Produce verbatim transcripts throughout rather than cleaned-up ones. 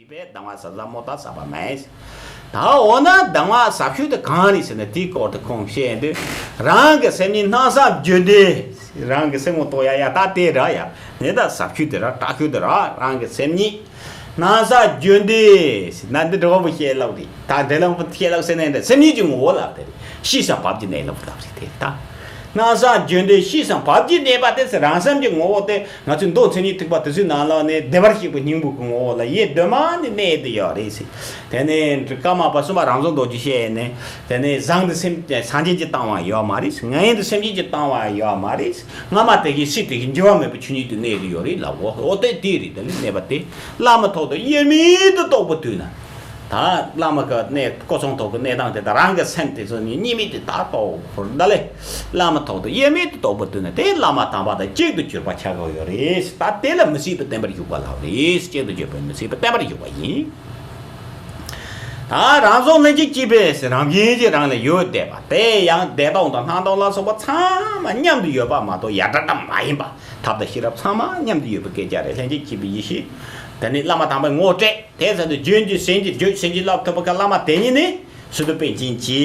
པས་གདམས་ངག་ཟབ་ཟབ་མོ་ད་ཟབ་པ་མེད། ད་འོ་ན་གདམས་ངག་ཟབ་ཤོས་དེ་གང་རེད་ཟེར་ན། དེའི་སྐོར་དུ་ཁོང་བཤད་དུས། རང་གི་སེམས་ཉིད་སྣང་བསམ་བརྗོད་འདོད། རང་གི་སེམས་ངོ་རྟོགས་ཡ་ཡ་ད་དེ་ར་ཡ། ནི་ད་ཟབ་ཤོས་དེ་ར་དྲག་ཤོས་དེ་ར། རང་གི་སེམས་ཉིད་སྣང་བསམ་བརྗོད་འདོད་ཟེར་ན་འདི་འགྲོ་བ་བཤད་ལོག་རེད། ད་འདི་ལ་བཤད་ལོག་ཟེར་ནས་འདྲ། སེམས་ཉིད་ཀྱི་ངོ་བོ་ལབ་དེ་རེད། ཤེས་བྱ་བབ་ཀྱི་གནས་ལུགས་ལབ་རེད་དེ་ད། སྣང་བསམ་བརྗོད་འདོད་ཤེས་བྱ་བབ་ཀྱི་གནས་པ་དེ་ཟེར། རང་སེམས་ཀྱི་ངོ་བོ་དེ་ང་ཚོའི་མདོ་མཚན་ཉིད་ཐེག་པ་དེ་ཚོའི་ནང་ལོགས་ནས་བདེ་བར་གཤེགས་པའི་སྙིང་པོ་གི་ངོ་བོ་ལ་ཡེ་གདོད་མ་ནས་གནས་བསྡད་ཡོད་རེད་ཟེར། དེ་ནས་ཀརྨ་པ་གསུམ་པ་རང་བྱུང་རྡོ་རྗེ་བཤད་ནས། དེ་ནས་བཟང་དེ་སེམས་སངས་རྒྱས་ཀྱིས་བཏང་བ་ཡོད་མ་རེད། ངན་དེ་སེམས་ཅན་གྱིས་བཏང་བ་ཡོད་མ་རེད། སྔ་མ་དེ་བཞིན་སྲིད་དེ་བཞིན་འགྱུར་བ་མེད་པའི་ཆོས་ཉིད་དུ་གནས་ཀྱི་ཡོད་རེད་ལབ། འོ་འོ་དེ་དེ་རེད། དེ་ལས་གནས་པ་དེ་བླ་མ་ཐོག་ཏུ་དབྱེར་མེད་དུ་རྟོགས་པའི་དུས་ན། ད་བླ་མ་གི་གནས་སྐུ་གསུང་ཐུགས་ཀྱི་གནས་སྟངས་དེ་དང་རང་གི་སེམས་དེ་ཚོ་གཉིས་དབྱེར་མེད་དུ་ད་རྟོགས་པར། ད་ལས་བླ་མ་ཐོག་ཏུ་དབྱེར་མེད་དུ་རྟོགས་པའི་དུས་ན་དེ་བླ་མ་དམ་པ་དང་གཅིག་ཏུ་གྱུར་པ་ཆགས་ཀྱི་ཡོད་རེད། ད་དེ་ལ་མི་སྲིད་པའི་བརྟན་པར་བཞུགས་པ་ལབ་རེད། གཅིག་ཏུ་གྱུར་པའི་མི་སྲིད་པའི་བརྟན་པར་བཞུགས་པ་ཡིན། ད་རང་བྱུང་ལྷན་ཅིག་སྐྱེས་པའི་རང་བཞིན་གྱིས་རང་ལ་ཡོད་བསྡད་པ་དེ་ཡང་བདེ་སྟོང་དང་སྣང་སྟོང་ལ་སོགས་པ་ཚང་མ་མཉམ་དུ་ཡོད་པ་མ་གཏོགས་ཡང་དག་ཏུ་མ་ཡིན་པ། ཐབས་དང་ཤེས་རབ་ཚང་མ་མཉམ་དུ་ཡོད་པའི་སྐད་ཆ་རེད། ལྷན་ཅིག་སྐྱེས་པའི་ཡེ་ཤེས། དེ་ནི་བླ་མ་དམ་པའི་ངོ་སྤྲད། དེ་ཚོ་འདི་བརྗོད་འགྱུར་ཟིན་གྱིས་བརྗོད་ཟིན་གྱིས་བསླབ་ཐུབ་པ་ག་བླ་མ་དེ་ཉིད་ནི་སི་ཏུ་པཎ་ཆེན་གྱི་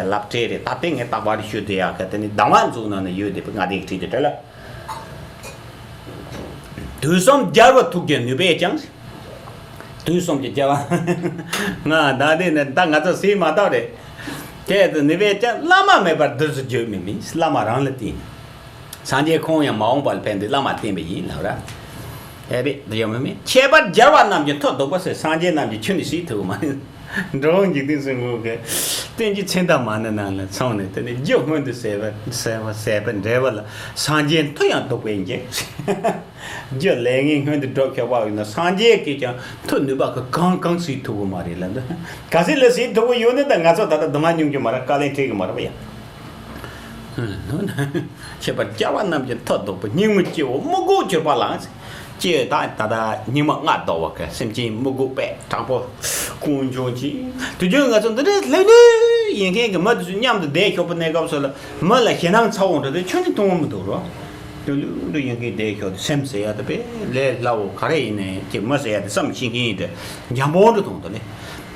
བསླབ་བྱ་རེད། ད་དེ་ངས་རྟག་པར་ཞུ་དེ་ཡག་གི། དེ་ནི་གདམས་ངག་མཛོད་ནང་ན་ཡོད་དེ་ལྔ་སྡེ་གི་ཁྲིད་དེ་བྲལ་ལ། དུས་གསུམ་རྒྱལ་བ་ཐུགས་ཀྱི་ནུས་པས་ཀྱང་། དུས་གསུམ་གྱི་རྒྱལ་བ། ང་ད་དེ་ནི་ད་ང་ཚོ་སྲིད་མ་ཐག་རེད། དེ་ནུས་པས་ཀྱང་བླ་མ་མེད་པར་དུས་སུ་བརྗོད་མི་མིན། བླ་མ་རང་ལ་བརྟེན། སངས་རྒྱས་ཁོང་ཡང་མ་འོངས་པ་ལ་ཕན་བདེ་བླ་མ་བསྟེན་པ་ཡིན་ལབ་ར། ཨེ་རེད། དེ་ཡང་མི་མེད། ཁྱད་པར་རྒྱལ་བ་རྣམས་ཀྱི་མཐུ་སྟོབས་པ་ཟེར། སངས་རྒྱས་རྣམས་ཀྱི་ཆོས་ནི་སྲིད་ཐུབ་མ་ཡིན། འགྲོ་བ་འཇིག་རྟེན་གསུམ་མགོན་གྱི་བསྟན་བཅོས་མཚན་དང་མ་ཎི་ནང་ལ་ཚང་ནས། དེ་ནི་རྒྱུ་སྔོན་དུ་ཟད་པ་ཟད་པ་ཟད་པའི་འབྲས་བུ་ལ། སངས་རྒྱས་མཐུ་ཡང་སྟོབས་པས་འགྱེད། རྒྱུ་ལས་ངན་སྔོན་དུ་འགྲུབ་ཤོར་བ་ཡིན་ན། སངས་རྒྱས་ཀྱིས་ཀྱང་མཐུ་ནུས་པ་གི་གང་གང་སྲིད་ཐུབ་ཀྱི་མ་རེད་ལབ་འདུག་གལ་སྲིད་ལ་སྲིད་ཐུབ་ཀྱི་ཡོད་ན་ད་ང་ཚོ་ད་ལྟ་སྡུག་བསྔལ་མྱོང་རྒྱུ་མ་རེད། དཀའ་ལས་འཕྲད་ཀྱི་མ་རེད་པ་ཡ། ཁྱད་པར་རྒྱལ་བ་རྣམས་ཀྱི་མཐུ་སྟོབས་པས། སྙིགས་མའི་སྐྱེ་བོ་མི་རྒོད་གྱུར་པ་ལ། ཅེས་ད་ད་ལྟ་སྙིགས་མ་ལྔ་བདོ་བ་གི་སེམས་ཅན་མི་རྒོད་པས་དྲག་པོ་དཀོན་མཆོག་གིས། དུས་རྒྱུན་ང་ཚོ་འདི་འདྲའི་ལྷོད་ལྷོད་ཡིན་མཁན་གྱི་མི་དེ་ཚོ་མཉམ་དུ་བསྡད་ཤོག་པའི་གནས་སྐབས་སུ་ལ། མི་ལ་ཞེད་སྣང་ཚ་བོ་འདྲ་དེ་ཁྱོན་ནས་མཐོང་བ་མི་འདུག་རོ། ལྷོད་ལྷོད་ཡིན་མཁན་བསྡད་ཤོག་དེ་སེམས་ཟེར་ཡ་དེ་དཔེ་ལས་སླ་བོ་ག་རེ་ཡིན་ནའི་ཀྱི་མི་ཟེར་ཡ་དེ་བསམ་ཤེས་མཁན་ཡིན་དེ་འཇམ་པོ་འདྲ་མཐོང་འདུག་ལེ།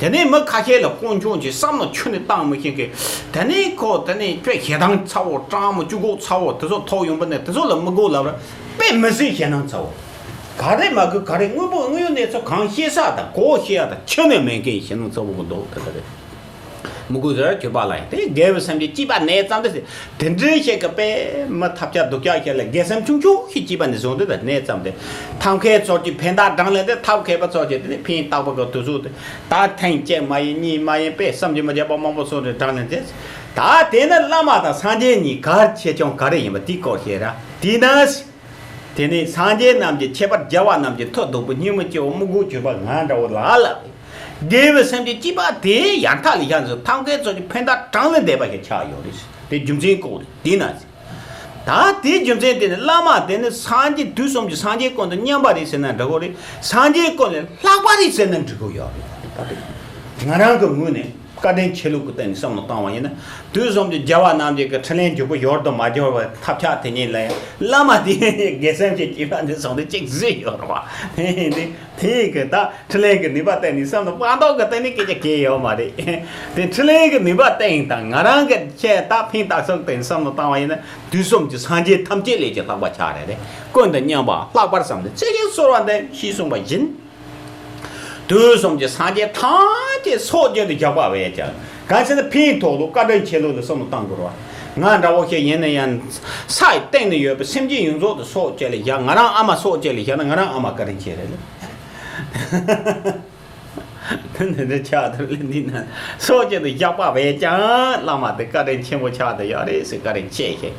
དེ་ནས་མི་ཁ་ཤས་ལ་དཀོན་མཆོག་གིས་བསམ་བློ་ཁྱོན་ནས་བཏང་མི་ཤེས་མཁན། དེ་ནས་ཁོ་དེ་ནས་དཔེ་ཞེ་སྡང་ཚ་བོ་སྤྲང་མོ་སྐྱུག་ལྐུགས་ཚ་བོ་དེ་ཚོ་ཐོག་ཡོང་པ་ནས་དེ་ཚོ་ལ་མི་དགོས་ལབ་ར། དཔེ་མི་སྲིད་ཞེད་སྣང་ཚ་བོ། ག་རེ་མ་དགོས་ག་རེ་དངོས་པོ་དངོས་ཡོད་གནས་ཚུལ་གང་ཤེས་ས་དང་གོ་ཤེས་ཡ་དང་ཁྱོན་ནས་མེད་མཁན་ཞེད་སྣང་ཚ་བོ་གི་འདུག་དེ་ལྟ་རེད། མི་དགོས་ཟེར་གྱུར་པ་ལ་ཡང་དེ་དགེ་བའི་སེམས་ཀྱིས་སྐྱེས་པ་ནས་བརྩམས་ཏེ། དེ་འདྲའི་ཞིག་གི་དཔེ་མི་ཐབས་ཆག་སྡུག་ཅག་ཞིག་ལ་དགེ་སེམས་ཆུང་ཆུང་ཞིག་སྐྱེས་པ་ནས་བཟུང་སྟེ་དང་ནས་བརྩམས་ཏེ། ཐབས་མཁས་ཚོགས་ཀྱི་ཕན་བཏགས་བགྲང་ལས་ཏེ། ཐབས་མཁས་པ་ཚོགས་ཀྱི་དེ་ནས་ཕན་བཏགས་པ་གི་དུས་ཚོད་དེ་ད་ཐེངས་གཅིག་མ་ཡིན་གཉིས་མ་ཡིན་དཔེ་བསམ་གྱིས་མི་ཁྱབ་པ་མང་པོ་སོང་རེ་བགྲང་ལས་ཏེ། ད་དེ་ནི་བླ་མ་དང་སངས་རྒྱས་གཉིས་གར་ཆེ་ཆུང་ག་རེ་ཡིན་པ་དེའི་སྐོར་བཤད་ར། དེས་ན། དེ་ནས་སངས་རྒྱས་རྣམས་ཀྱི་ཁྱད་པར་རྒྱལ་བ་རྣམས་ཀྱི་མཐུ་སྟོབས་པས། སྙིགས་མའི་སྐྱེ་བོ་མི་རྒོད་གྱུར་པ་ང་འདྲ་བོ་ལ་ལ། དགེ་བའི་སེམས་ཀྱིས་སྐྱེས་པ་དེ་ཡང་དག་ལ་ཡང་ཚུལ་ཐབས་མཁས་ཚོགས་ཀྱི་ཕན་བཏགས་བགྲང་ལས་འདས་པ་ཞིག་ཆགས་ཡོད་རེད། དེ་རྒྱུ་མཚན་ལྐོག་རེད། དེས་ན། ད་དེའི་རྒྱུ་མཚན་དེ་ནི་བླ་མ་དེ་ནི་སངས་རྒྱས་དུས་གསུམ་གྱི་སངས་རྒྱས་ཀུན་དང་མཉམ་པ་རེད་ཟེར་ན་འགྲིག་གོ་རེད། སངས་རྒྱས་ཀུན་ལས་ལྷག་པ་རེད་ཟེར་ན་འགྲིག་གོ་ཡོད་རེད། ད་དེ་ང་རང་གི་ངོས་ནས། བཀའ་དྲིན་ཆེ་ལུགས་ཀྱི་སྟེང་ནས་བསམ་བློ་བཏང་བ་ཡིན་ན། དུས་གསུམ་གྱི་རྒྱལ་བ་རྣམས་ཀྱི་གི་ཕྲིན་ལས་འཇུག་པ་ཡོར་དུ་མ་འགྱུར་བའི་ཐབས་ཆག་དེ་ཉིད་ལ་ཡང་བླ་མ་དེ་དགེ་སེམས་ཀྱི་སྐྱེས་པ་འདི་སོང་དུ་གཅིག་བཟོས་ཡོད་རེད་བ། དེ་དེ་གི་ད་ཕྲིན་ལས་ཀྱི་ནུས་པ་བརྟེན་ནས་བསམ་བློ་སྤངས་ཐོག་གི་སྟེང་ནས་སྐད་ཆ་གལ་ཡོད་མ་རེད། དེ་ཕྲིན་ལས་ཀྱི་ནུས་པ་བརྟེན་དང་ང་རང་གི་ཆེད་ད་ཕན་བཏགས་སོགས་སྟེང་བསམ་བློ་བཏང་བ་ཡིན་ན། དུས་གསུམ་གྱི་སངས་རྒྱས་ཐམས་ཅད་ལས་ཀྱང་ལྷག་པ་ཆགས་རེད་རེད། ཀུན་དང་མཉམ་པ་ལྷག་པར་བསམ་སྟེ་ཚིག་གཅིག་གསོལ་བ་འདེབས་ཞེས་གསུངས་པ་བཞིན། དུས་གསུམ་གྱི་སངས་རྒྱས་ཐམས་ཅད་སྲོག་གཅོད་དུ་བཞག་པ་བས་ཀྱང་། གང་ཟེར་ན་ཕན་ཐོགས་ལུགས་བཀའ་དྲིན་ཆེ་ལུགས་ལ་བསམ་བློ་བཏང་དགོས་རེད་བ། ང་འདྲ་བོ་ཞིག་ཡིན་ན་ཡང་། ས་ཡི་སྟེང་ན་ཡོད་པའི་སེམས་ཅན་ཡོངས་རྫོགས་དུ་སྲོག་གཅོད་ལ་བཞག་ང་རང་ཨ་མ་སྲོག་གཅོད་ལ་བཞག་ན་ང་རང་ཨ་མ་བཀའ་དྲིན་ཆེ་རེད་ལ། དེ་འདི་འདྲ་ཆགས་ཐུབ་ལ་འདི་ན་སྲོག་གཅོད་དུ་བཞག་པ་བས་ཀྱང་བླ་མ་དེ་བཀའ་དྲིན་ཆེན་པོ་ཆགས་བསྡད་ཡོད་རེད་ཟེར། བཀའ་དྲིན་ཆེ་ཞེས།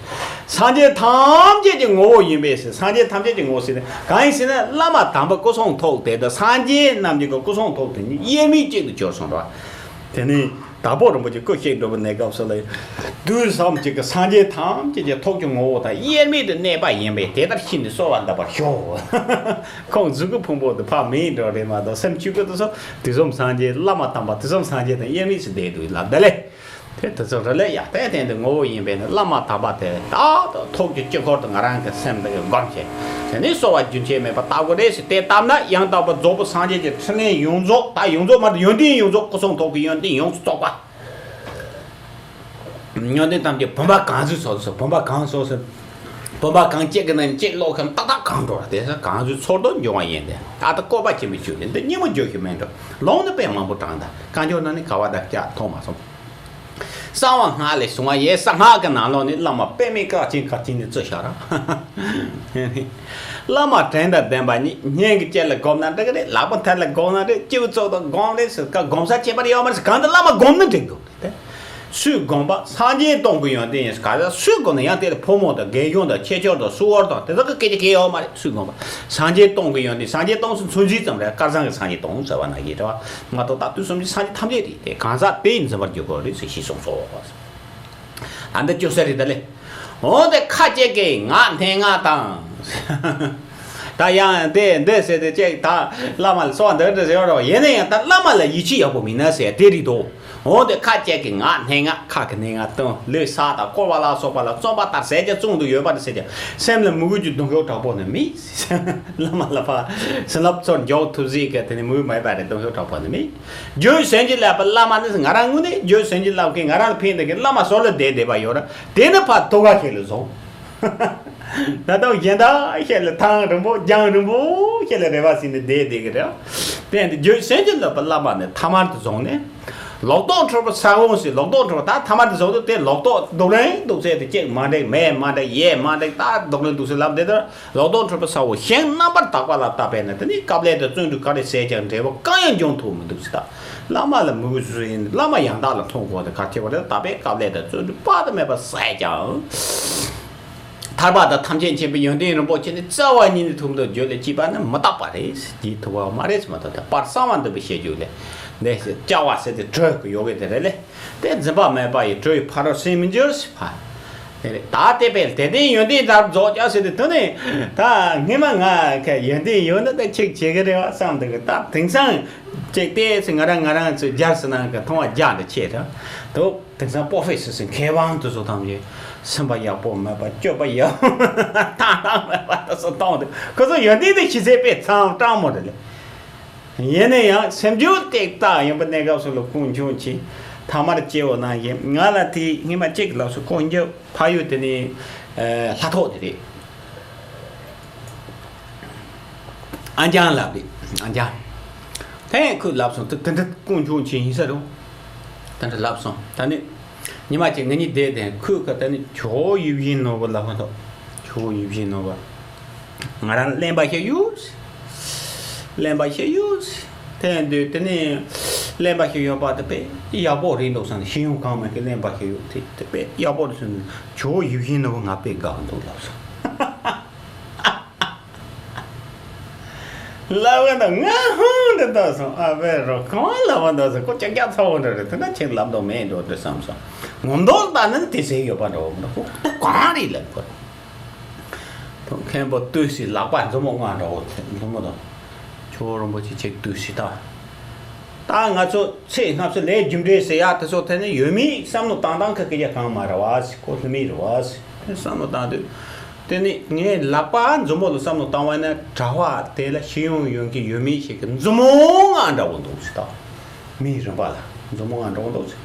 སངས་རྒྱས་ཐམས་ཅད་ཀྱི་ངོ་བོ་ཡིན་པས་ཟེར། སངས་རྒྱས་ཐམས་ཅད་ཀྱི་ངོ་བོ་ཟེར་ན་གང་ཡིན་ཟེར་ན། བླ་མ་དམ་པའི་སྐུ་གསུང་ཐུགས་དེ་དང་སངས་རྒྱས་རྣམས་ཀྱི་སྐུ་གསུང་ཐུགས་དེ་གཉིས་དབྱེར་མེད་གཅིག་ཏུ་གྱུར་སོང་རེད་བ། དེ་ནས་དྭགས་པོ་རིན་པོ་ཆེ་སྐུ་གཤེགས་འགྲོ་བའི་གནས་སྐབས་སུ་ལ། དུས་གསུམ་གཅིག་གི་སངས་རྒྱས་ཐམས་ཅད་ཀྱི་ཐུགས་ཀྱི་ངོ་བོ་དང་དབྱེར་མེད་དུ་གནས་པ་ཡིན་པས་དེ་ལྟར་ཤེས་ནས་གསོལ་བ་འདེབས་པར་ཞུ། ཁོང་གཟུགས་ཀྱི་ཕུང་པོ་དེ་ཕར་མེད་འགྲོ་རེད་མ་གཏོགས་སེམས་ཆོས་སྐུ་དེ་ཚོ་དུས་གསུམ་སངས་རྒྱས་བླ་མ་དམ་པ་དུས་གསུམ་སངས་རྒྱས་དང་དབྱེར་མེད་སུ་བསྡད་འདུག་ལབ་བསྡད་ལེ། དེ་དེ་ཚོ་རེ་ལས་ཡག་ཏན་ཏན་དུ་ངོ་བོ་ཡིན་པས་ན། བླ་མ་དམ་པ་དེ་ད་ཐུགས་ཀྱི་དཀྱིལ་འཁོར་དུ་ང་རང་གི་སེམས་དེ་གི་སྒོམ་བྱས། དེ་ནས་གསོལ་བ་རྒྱུན་ཆད་མེད་པར་བཏབ་དགོས་རེད་ཟེར། དེ་བཏབ་ན་ཡང་དག་པར་རྫོགས་པའི་སངས་རྒྱས་ཀྱི་ཕྲིན་ལས་ཡོངས་རྫོགས། ད་ཡོངས་རྫོགས་མ་གཏོགས་ཡོན་ཏན་ཡོངས་རྫོགས། སྐུ་གསུང་ཐུགས་ཀྱི་ཡོན་ཏན་ཡོངས་སུ་རྫོགས་པ། ཡོན་ཏན་ཐམས་ཅད་བུམ་པ་གང་བཟོས་སོ་སོ། བུམ་པ་གང་སོ་སོ། བུམ་པ་གང་གཅིག་གི་ནང་ནས་གཅིག་ལོག་གམ་ཏག་ཏག་གང་འགྲོ་བ་དེ་ས་གང་བཟོས་ཚོར་དུ་འབྱུང་བ་ཡིན་ཏེ། ད་ལྟ་བཀོད་པ་ཆེན་པོའི་ཆོས་དེ་འདི་སྙན་མོ་བརྗོད་ཤེས་མེད་འགྲོ། ལུང་ནི་དཔེ་མང་པོ་དྲངས་ད། བཀའ་འགྱུར་ནང་ནས་ག་བ་དང་ཀྱང་མཐོང་མ་སོང་། གསང་བ་སྔགས་ལས་བྱུང་བ་ཡིན། གསང་སྔགས་ཀྱི་ནང་ལོགས་ནས་བླ་མ་དཔེ་མེད་གལ་ཆེན་གལ་ཆེན་ནས་བརྩི་བཞག་ར། བླ་མ་དྲིན་དང་ལྡན་པ་ཉིད་སྙིང་གི་དཀྱིལ་ལ་བསྒོམས་ན་འགྲིག་གི་རེད། ལག་པ་མཐིལ་ལ་བསྒོམས་ན་འགྲིག། སྤྱི་བོ་གཙུག་ཏུ་བསྒོམས་རེད་ཟེར་ག་བསྒོམ་ས་ཁྱད་པར་ཡོད་མ་རེད་ཟེར། གང་དུ་བླ་མ་བསྒོམས་ན་འགྲིག་འདུག་སྟེ། སུས་བསྒོམས་པ་སངས་རྒྱས་སྟོང་གི་ཡོན་ཏན་ཡིན། ག་ལ་སུས་བསྒོམས་ན་ཡང་དེ་ལ་ཕོ་མོ་དང་རྒན་གཞོན་དང་ཆེ་ཆུང་དང་སུ་བོར་དང་དེ་དག་གི་སྐད་ཆ་གལ་ཡོད་མ་རེད། སུས་བསྒོམས་པ་སངས་རྒྱས་སྟོང་གི་ཡོན་ཏན། སངས་རྒྱས་སྟོང་ཟེར་མཚོན་བྱེད་ཙམ་རེད། དཀར་ཚང་གི་སངས་རྒྱས་སྟོང་ཟེར་བ་ན་ཡིན་རེད་བ། མ་གཏོགས་ད་དུས་གསུམ་གྱི་སངས་རྒྱས་ཐམས་ཅད་རེད། དེ་གང་ཟག་དེ་ཡི་འཛིན་པར་འགྱུར་དགོས་རེད་ཟེར་ཞེས་གསུངས་སོ། ཨ་འདི་ཅུང་ཟད་རེད་ད་ལེ། འོན་ཏེ་ཁ་ཅིག་གིས་ངག་སྙན་ངག་དང་། ད་ཡང་འདི་འདི་ཟེར་ཏེ་ཅིག་ད་བླ་མ་ལ་གསོལ་བ་འདེབས་འདྲ་ཟེར་བ་རེད་བ། ཡིན་ན་ཡང་ད་བླ་མ་ལ་ཡིད་ཆེས་ཡག་པོ་མིན་ན་ཟེར་དེ་རེད་དོ། འོན་ཏེ་ཁ་ཅིག་གིས་ངག་སྙན་ངག་ཁ་གི་སྙན་ངག་དང་ལུས་ས་དང་བསྐོར་བ་ལ་སོགས་པ་ལ་བརྩོན་པ་ལྟར་ཟས་ཀྱང་བཙོང་དུ་ཡོད་པ་རེད་ཟེར་ཀྱང་སེམས་ལ་མོས་གུས་ཀྱི་གདུང་ཤུགས་དྲག་པོ་ནི་མེད། བླ་མ་ལ་ཕར་བྱིན་རླབས་ཚུར་འཇོག་ཐུབ་ཟིག་གི་དེ་ནི་མོས་གུས་མེད་པ་རེད། གདུང་ཤུགས་དྲག་པོ་ནི་མེད། རྗེ་བཙུན་བྱིན་གྱིས་བརླབས་པའི་བླ་མ་ནི་ང་རང་ངོས་ནས་རྗེ་བཙུན་བྱིན་གྱིས་བརླབས་མཁན་ང་རང་ཕན་བདེ་གི་བླ་མ་ཟུར་ལ་བསྡད་བསྡད་པ་ཡོད་ར། དེ་ནི་ཕར་ཐུགས་ཁ་ཁྱེར་ལ་བཟུང་། ད་དུང་གཞན་དག་ཁྱེར་ལ་ཐང་རིང་པོ་རྒྱང་རིང་པོ་ཁྱེར་ལ་རེ་བ་ཟིན་ནས་བསྡད་བསྡད་གི་རེད། དེ་ཡང་དེ་རྗེ་བཙུན་བྱིན་གྱིས་བརླབས་པའི་བླ་མ་ནི་ཐ་མལ་དུ་བཟུང་ནས། ལོག་རྟོག་འཁྲུལ་པའི་ས་བོན་ཟེར། ལོག་རྟོག་འཁྲུལ་པ་ད་ཐ་མལ་དུ་བཟུང་དུས་དེ་ལོག་རྟོག་སྡུག་རིང་སྡུག་ཚད་དེ་གཅིག་མ་འགྲིག་མེད་མ་འགྲིག་ཡས་མ་འགྲིག་ད་སྡུག་རིང་སྡུག་ཚད་ལབ་བསྡད་དུས། ལོག་རྟོག་འཁྲུལ་པའི་ས་བོན་ཞིང་རྣམ་པར་དག་པ་ལ་བཏབ་པས་ན། དེ་ནི་དཀའ་ལས་དང་བརྩོན་འགྲུས་ག་རེ་བྱས་ཀྱང་འབྲས་བུ་གང་ཡང་འབྱུང་ཐུབ་མི་འདུག་ཟེར། ད་བླ་མ་ལ་མོས་གུས་བཟོས་ཡིན། བླ་མ་ཡང་དག་ལ་མཐོང་དགོས་ཏེ་གལ་ཆེ་བ་རེད། དག་པའི་དཀའ་ལས་དང་བརྩོན་འགྲུས་དཔག་ཏུ་མེད་པ་བྱས་ཀྱང་། ཐར་པ་དང་ཐམས་ཅད་མཁྱེན་པའི་ཡོན་ཏན་རིན་པོ་ཆེ་ནི་རྩ་བ་ཉིད་ནས་ཐོབ་འདོད་བརྗོད་ལས་སྐྱེས་པ་ནི་མི་རྟག་པ་རེད། འདི་ཐུབ་པ་མ་རེད་ཟེར་མ་ཐག་ཏུ་པར་གསང་བ་འདུས་པའི་བཤད་རྒྱུད་ལས། འདི་སྐྱ་བ་ཟེར་ཏེ་གྲོས་ཀྱི་ཡོ་གེ་དེ་རེད་ལེ། དེ་འཛིན་པ་མེད་པ་ཡི་གྲོས་ཡི་ཕ་རོལ་ཕྱིན་མི་འགྱུར་ཟེར་བ། དེ་རེད། ད་དེ་བས་དེ་ལྟའི་ཡོན་ཏན་ལྟར་རྫོགས་ཀྱང་ཟེར་ཏེ་དེ་ནས་ད་སྔོན་མ་ང་ག་ཡོན་ཏན་ཡོད་ན་ད་ཁྱེད་བྱེད་གི་རེད་བ་བསམ་འདུག་གི། ད་དེང་སང་ཅིག་བལྟས་ཚེ་ང་རང་ང་རང་ཚོ་རྒྱལ་སྲིད་ནང་གི་མཐོང་བ་རྒྱ་འདྲ་ཆེ་རེད་འདུག། དེང་སང་པོ་ཧྥེ་སི་སི་མཁས་དབང་དེ་ཚོ་ཐམས་ཅད་སེམས་པ་ཡག་པོ་མེད་པ། སྤྱོད་པ་ཡག་པོ་མེད་པ། ཐང་ཐང་མེད་པ་དེ་ཚོ་མཐོང་དུས་ཁོ་ཚོ་ཡོན་ཏན་དེ་ཤེས་ཚད་དཔེ་ཚང་སྤྲང་མོ་རེད་ལེ། ཡིན་ན་ཡང་སེམས་རྒྱུད་ཏིག་ཏག་ཡིན་པ་གནས་སྐབས་སུ་ལ་ཀུན་འབྱུང་ཆེ། ཐ་མར་སྐྱེ་བོ་ནང་བཞིན་ང་ལ་དེ་སྔོན་མ་གཅིག་ལབ་སོང་། ཀུན་འབྱུང་ཕ་ཡུལ་དེ་ནི་ལྷ་ཐོག་དེ་རེད། ཨ་ཅང་ལབ་རེད། ཨ་ཅང་། དེ་ཁོས་ལབ་སོང་། དེ་དེ་འདྲ་ཀུན་འབྱུང་ཆེ་ཡིན་ས་རུང་། དེ་འདྲ་ལབ་སོང་། ད་ནི་ཉི་མ་གཅིག་ང་གཉིས་བསྡད་དེ་ཁོས་ཁ་ད་ནི་ཇོ་བོ་ཡིད་བཞིན་ནོར་བུ་ལབ་མ་ཐོག་ཇོ་བོ་ཡིད་བཞིན་ནོར་བུ། ང་རང་གླེན་པ་ཞིག་ཡོད། གླེན་པ་ཞིག་ཡོད། དེ་ཡིན་དུས་དེ་ནས་གླེན་པ་ཞིག་ཡོད་པ་དེ་དཔེ་ཡག་པོ་རེད་འདུག་བསམ་ནས། ཤེས་ཡོན་གང་མེད་ཀྱི་གླེན་པ་ཞིག་ཡོད་དེ་དེ་དཔེ་ཡག་པོ་རེད་བསམ་ནས། ཇོ་བོ་ཡིད་བཞིན་ནོར་བུ་ང་དཔེ་དགའ་འདུག་ལབ་སོང་། ལབ་ག་ན་ང་ཧུང་འདྲ་འདུག་སོང་། ཨ་བེ་རོ་གང་ལབ་པ་འདུག་སོང་། ཁོ་ཅག་ཅག་ཚ་བོ་འདྲ་རེད། དེ་འདྲ་ཁྱེད་ལབ་མདོག་མེད་འགྲོ་འདྲ་བསམ་སོང་། ངོ་མདོག་ལྟ་ན་དེ་ཟེར་ཡོད་པ་འདྲ་བོ་འདུག་ཁོ་གང་རེད་ལབ་ཁོ། མཁན་པོ་ལྟོས་ཤིག། ལག་པ་མཛུབ་མོ་ལྔ་འདྲ་བོ་མཛུབ་མོ་དང་། ཇོ་བོ་རིན་པོ་ཆེ་ཅིག་ལྟོས་ཤིག་ད། ད་ང་ཚོ་ཚེ་སྔ་ཕྱི་ལས་རྒྱུ་འབྲས་ཟེར་ཡག་དེ་ཚོ་ཐད་ནས་ཡོད་མེད་བསམ་བློ་བཏང་སྟངས་ཁ་སྐད་ཆ་གང་མ་རེད་བ་ཟེར། ཁོ་ལྷ་མི་རེད་བ་ཟེར། བསམ་བློ་བཏང་དུས་དེ་ནི་ངའི་ལག་པ་མཛུབ་མོ་ལ་བསམ་བློ་བཏང་བ་ན་གྲྭ་པ་དེ་ལ་ཤེས་ཡོན་ཡོད་མཁན་ཡོད་མེད་ཞིག་གི་མཛུབ་མོ་ལྔ་འདྲ་བོ་འདུག་ཟེར། ད་མི་རིན་པ་ལ་མཛུབ་མོ་ལྔ་འདྲ་བོ་འདུག་ཟེར།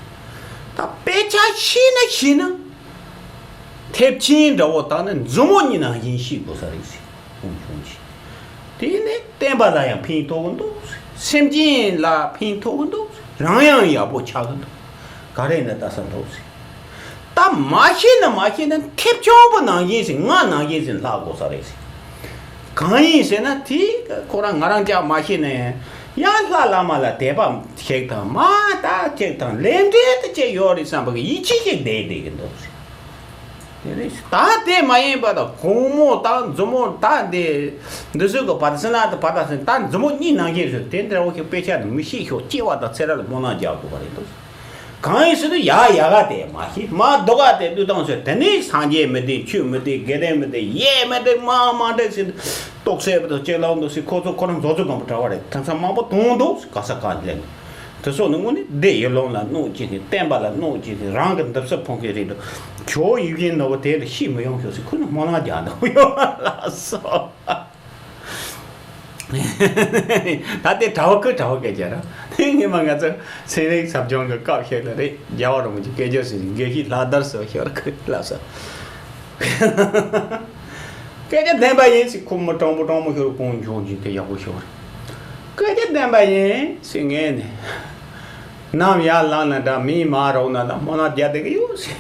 ད་དཔེ་ཆ་ཤེས་ན་ཤེས་ན། མཐེབ་ཆེན་འདྲ་བོ་བཏགས་ནས་མཛུབ་མོ་གཉིས་ནང་བཞིན་ཤེས་དགོས་ས་རེད་ཟེར། ཁོང་ཆུང་ཆེ། དེ་ནས་བསྟན་པ་ལ་ཡང་ཕན་ཐོགས་ཀྱི་འདུག། སེམས་ཅན་ལ་ཕན་ཐོགས་ཀྱི་འདུག། རང་ཡང་ཡག་པོ་ཆགས་ཀྱི་འདུག། ག་རེ་ནས་ལྟ་ས་འདུག་ཟེར། ད་མ་ཤེས་ན་མ་ཤེས་ན་མཐེབ་ཆུང་པོ་ནང་བཞིན་ཟེར། ང་ནང་བཞིན་ཟེར་ལྷག་དགོས་ས་རེད་ཟེར། གང་ཡིན་ཟེར་ན་དེ་ཁོ་རང་ང་རང་ཅག་མ་ཤེས་ན་ཡང་ཡང་ལྷ་བླ་མ་ལ་དད་པ་ཞིག་དང་མ་དག་ཅིག་དང་ལས་འབྲས་དེ་ཅིག་ཡོད་རེད་བསམ་པ་གི་ཡིད་ཆེས་ཤིག་བསྡད་བསྡད་ཀྱི་འདུག་ཟེར། དེ་རེད། ད་དེ་མ་ཡིན་པ་དང་གུང་མོ་དང་མཛུབ་མོ་ད་འདི་འདི་ཚོའི་གི་བར་སེ་ན་དང་བར་ད་སེ་ད་མཛུབ་མོ་གཉིས་ནང་བཞིན་བཟོས། དེ་འདྲ་བོ་ཞིག་དཔེ་ཆ་དུ་མི་ཤེས་ཤོག་སྐྱེ་བ་དང་ཚེ་རབས་ལ་སྨོན་ལམ་རྒྱག་དགོས་པ་རེད་འདུག། གང་ཡིན་ཟེར་དུས་ཡ་ཡ་ག་དེ་མ་ཤེས་མ་རྡོ་ག་དེ་བླུས་བཏང་ཟེར། དེ་ནས་སངས་རྒྱས་མི་བདེན། ཆོས་མི་བདེན། དགེ་ལྡན་མི་བདེན། ཡས་མི་བདེན། མ་མ་བདེན་ཟེར་རྟོག་སད་པ་དང་ལྕེ་ལའོ་འདུག་ཟེར། ཁོ་ཚོ་ཁོ་རང་རྫོགས་ཚོད་གང་པོ་གྲྭ་པ་རེད། དེང་སང་མང་པོ་དོང་འདུག་ག་ས་ག་ལེན། དེ་ཚོ་ནི་དངོས་གནས་བདེ་ཡི་ལོང་ལ་གནོད་བྱེད་མཁན། བསྟན་པ་ལ་གནོད་བྱེད་མཁན། རང་གི་འདུག་ས་ཕུང་མཁན་རེད་འདུག་ཇོ་བོ་ཡིད་བཞིན་ནོར་བུ་དེ་ལ་ཤི་མི་ཡོང་ཤོག་ཟེར་ཁོ་ནི་སྨོན་ལམ་རྒྱག་འདུག་ཡོད་ལགས་སོ། ད་ལྟའི་གྲྭ་བ་ཁོས་གྲྭ་བ་སྐད་ཆ་ར། དེ་སྔོན་མ་ང་ཚོ་ཚན་རིག་ཟབ་སྦྱོང་གི་སྐབས་ཤིག་ལ་རེད། རྒྱལ་བ་རིན་པོ་ཆེ་སྐད་ཆ་ཟེར་ཞིང་དགེ་བཤེས་ལྷ་དར་ཟེར་ཤོར་ཁོས་ལབ་སོང་། སྐད་ཆ་བདེན་པ་ཡིན་ཟེར་ཁོ་མོ་དྲང་པོ་དྲང་པོ་ཤོར། དཀོན་མཆོག་གིས་དེ་ཡག་པོ་ཤོར། སྐད་ཆ་བདེན་པ་ཡིན་ཟེར་ངས་ནི། ནམ་ཡར་ལངས་ན་འདྲ། མིའི་མར་རོགས་ན་འདྲ། སྨོན་ལམ་རྒྱག་བསྡད་ཀྱི་ཡོད་ཟེར།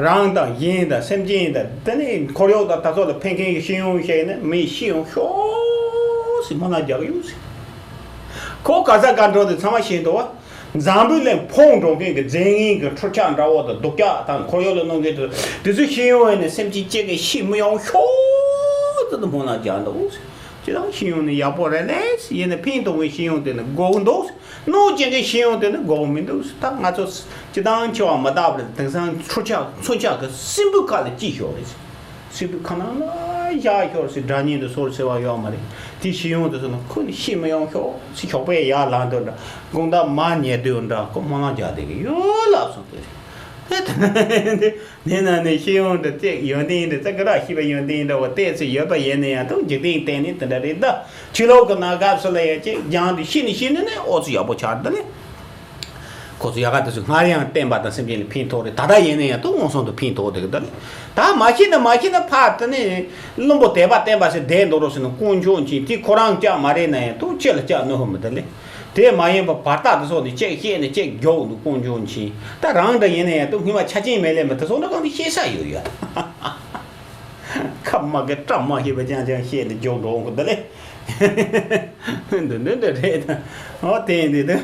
རང་དང་གཞན་དང་སེམས་ཅན་དང་དེ་ནས་འཁོར་གཡོག་དང་ད་ཚོ་ལ་ཕན་མཁན་གྱི་ཤེས་ཡོན་བཤད་ན་མིའི་ཤེས་ཡོན་ཤོག་ཟེར་སྨོན་ལམ་རྒྱག་གི་ཡོད་ཟེར། ཁོ་ག་ས་ག་འགྲོ་དེ་ཚང་མ་ཤེས་འདུག་བ། འཛམ་བུ་གླིང་ཕུང་འགྲོ་མཁན་གྱི་རྫས་ངན་གྱི་འཕྲུལ་ཆས་འདྲ་བོ་དང་སྡུག་ཅག་དང་འཁོར་གཡོག་ལ་གནོད་མཁན་དེ་དེ་ཚོ་ཤེས་ཡོན་ཡོད་ནས་སེམས་ཅན་གཅིག་གི་ཤི་མི་ཡོང་ཤོག་ཟེར་དུ་སྨོན་ལམ་རྒྱག་འདུག་ཟེར། ཅི་དང་ཤེས་ཡོན་ནི་ཡག་པོ་རེད་ལས་ཡིན་ན་ཕན་ཐོགས་པའི་ཤེས་ཡོན་དེ་ནི་དགོས་འདུག་གནོད་བྱེད་མཁན་ཤེས་ཡོན་དེ་ནི་དགོས་མི་འདུག་ད་ང་ཚོ་སྤྱི་བཏང་ཆེ་བ་མི་རྟག་པ་རེད། དེང་སང་འཕྲུལ་ཆས་མཚོན་ཆ་གི་སྲིན་བུ་ཁ་ལ་སྐྱེས་ཤོག་རེད། སྲིན་བུ་ཁ་ནང་ལ་བཞག་ཤོག་ཟེར། སྒྲ་སྙན་དུ་སོར་ཟེར་བ་ཡོད་མ་རེད། དེ་ཤེས་ཡོན་དེ་ཚོ་ནི་ཁོ་ནི་ཤི་མི་ཡོང་ཤོག་ཟེར། ཞོགས་པའི་ཡར་ལངས་དུས་འདྲ། དགོང་དག་མར་ཉལ་དུས་འདྲ། ཁོ་སྨོན་ལམ་རྒྱག་བསྡད་ཀྱི་ཡོད་ལབ་སོང་། དེ་རེད། དེ་ནས་ན་ནས་ཤེས་ཡོན་འདི་བལྟས་ཡོན་ཏན་འདི་ཙི་གི་ར་ཤེས་པ་ཡོན་ཏན་འདྲ་བོ་བལྟས་ཚེ་ཡོད་པ་ཡིན་ན་ཡང་དུ་འཇིག་རྟེན་སྟེང་ནས་དེ་འདྲ་རེད་ད། ཕྱི་ལོགས་ཀྱི་གནས་སྐབས་སུ་ལ་ཡང་ཅིག་སྦྱངས་ཏེ་ཤེས་ནས་ཤེས་ནས་ནས་ཨོ་ཚོ་ཡག་པོ་ཆགས་འདི་ལས། ཁོ་ཚོ་ཡག་ག་དེ་ཚོ་སྔར་ཡང་བསྟན་པ་དང་སེམས་ཅན་ལ་ཕན་ཐོགས་རེད། ད་ལྟ་ཡིན་ན་ཡང་དུ་མངོན་སུམ་དུ་ཕན་ཐོགས་འདི་གི་འདི་ལས། ད་མ་ཤེས་ན་མ་ཤེས་ན་ཕར་དེ་ནས་བླུན་པོ་དད་པ་བསྟན་པ་ཟེར་བསྡད་འདུག་རོགས་ཟེར་ན་དཀོན་མཆོག་མཁྱེན། དེ་ཁོ་རང་སྐྱག་མ་རེད་ན་ཡང་དུ་ཅི་ལ་སྐྱག་གནོད་ཧོ་མི་འདི་ལས། དེ་མ་ཡིན་པ་བར་ཐག་དེ་སོགས་ནས་གཅིག་བཤད་ནས་གཅིག་མགྱོགས་འདུག་དཀོན་མཆོག་མཁྱེན། ད་རང་འདྲ་ཡིན་ན་ཡང་དུ་སྔོན་མ་ཆ་རྐྱེན་མེད་ལས་མི་དེ་སོགས་འདྲ་གང་དུ་ཤེས་ས་ཡོད་ཡ། ཁ་མ་གི་བཀྲ་མ་ཤིས་པ་ཅང་ཅང་བཤད་ནས་མགྱོགས་འགྲོ་འོང་གི་འདི་ལས། འདི་འདི་འདི་རེད་ད། ཨོ་དེ་འདི་དུ།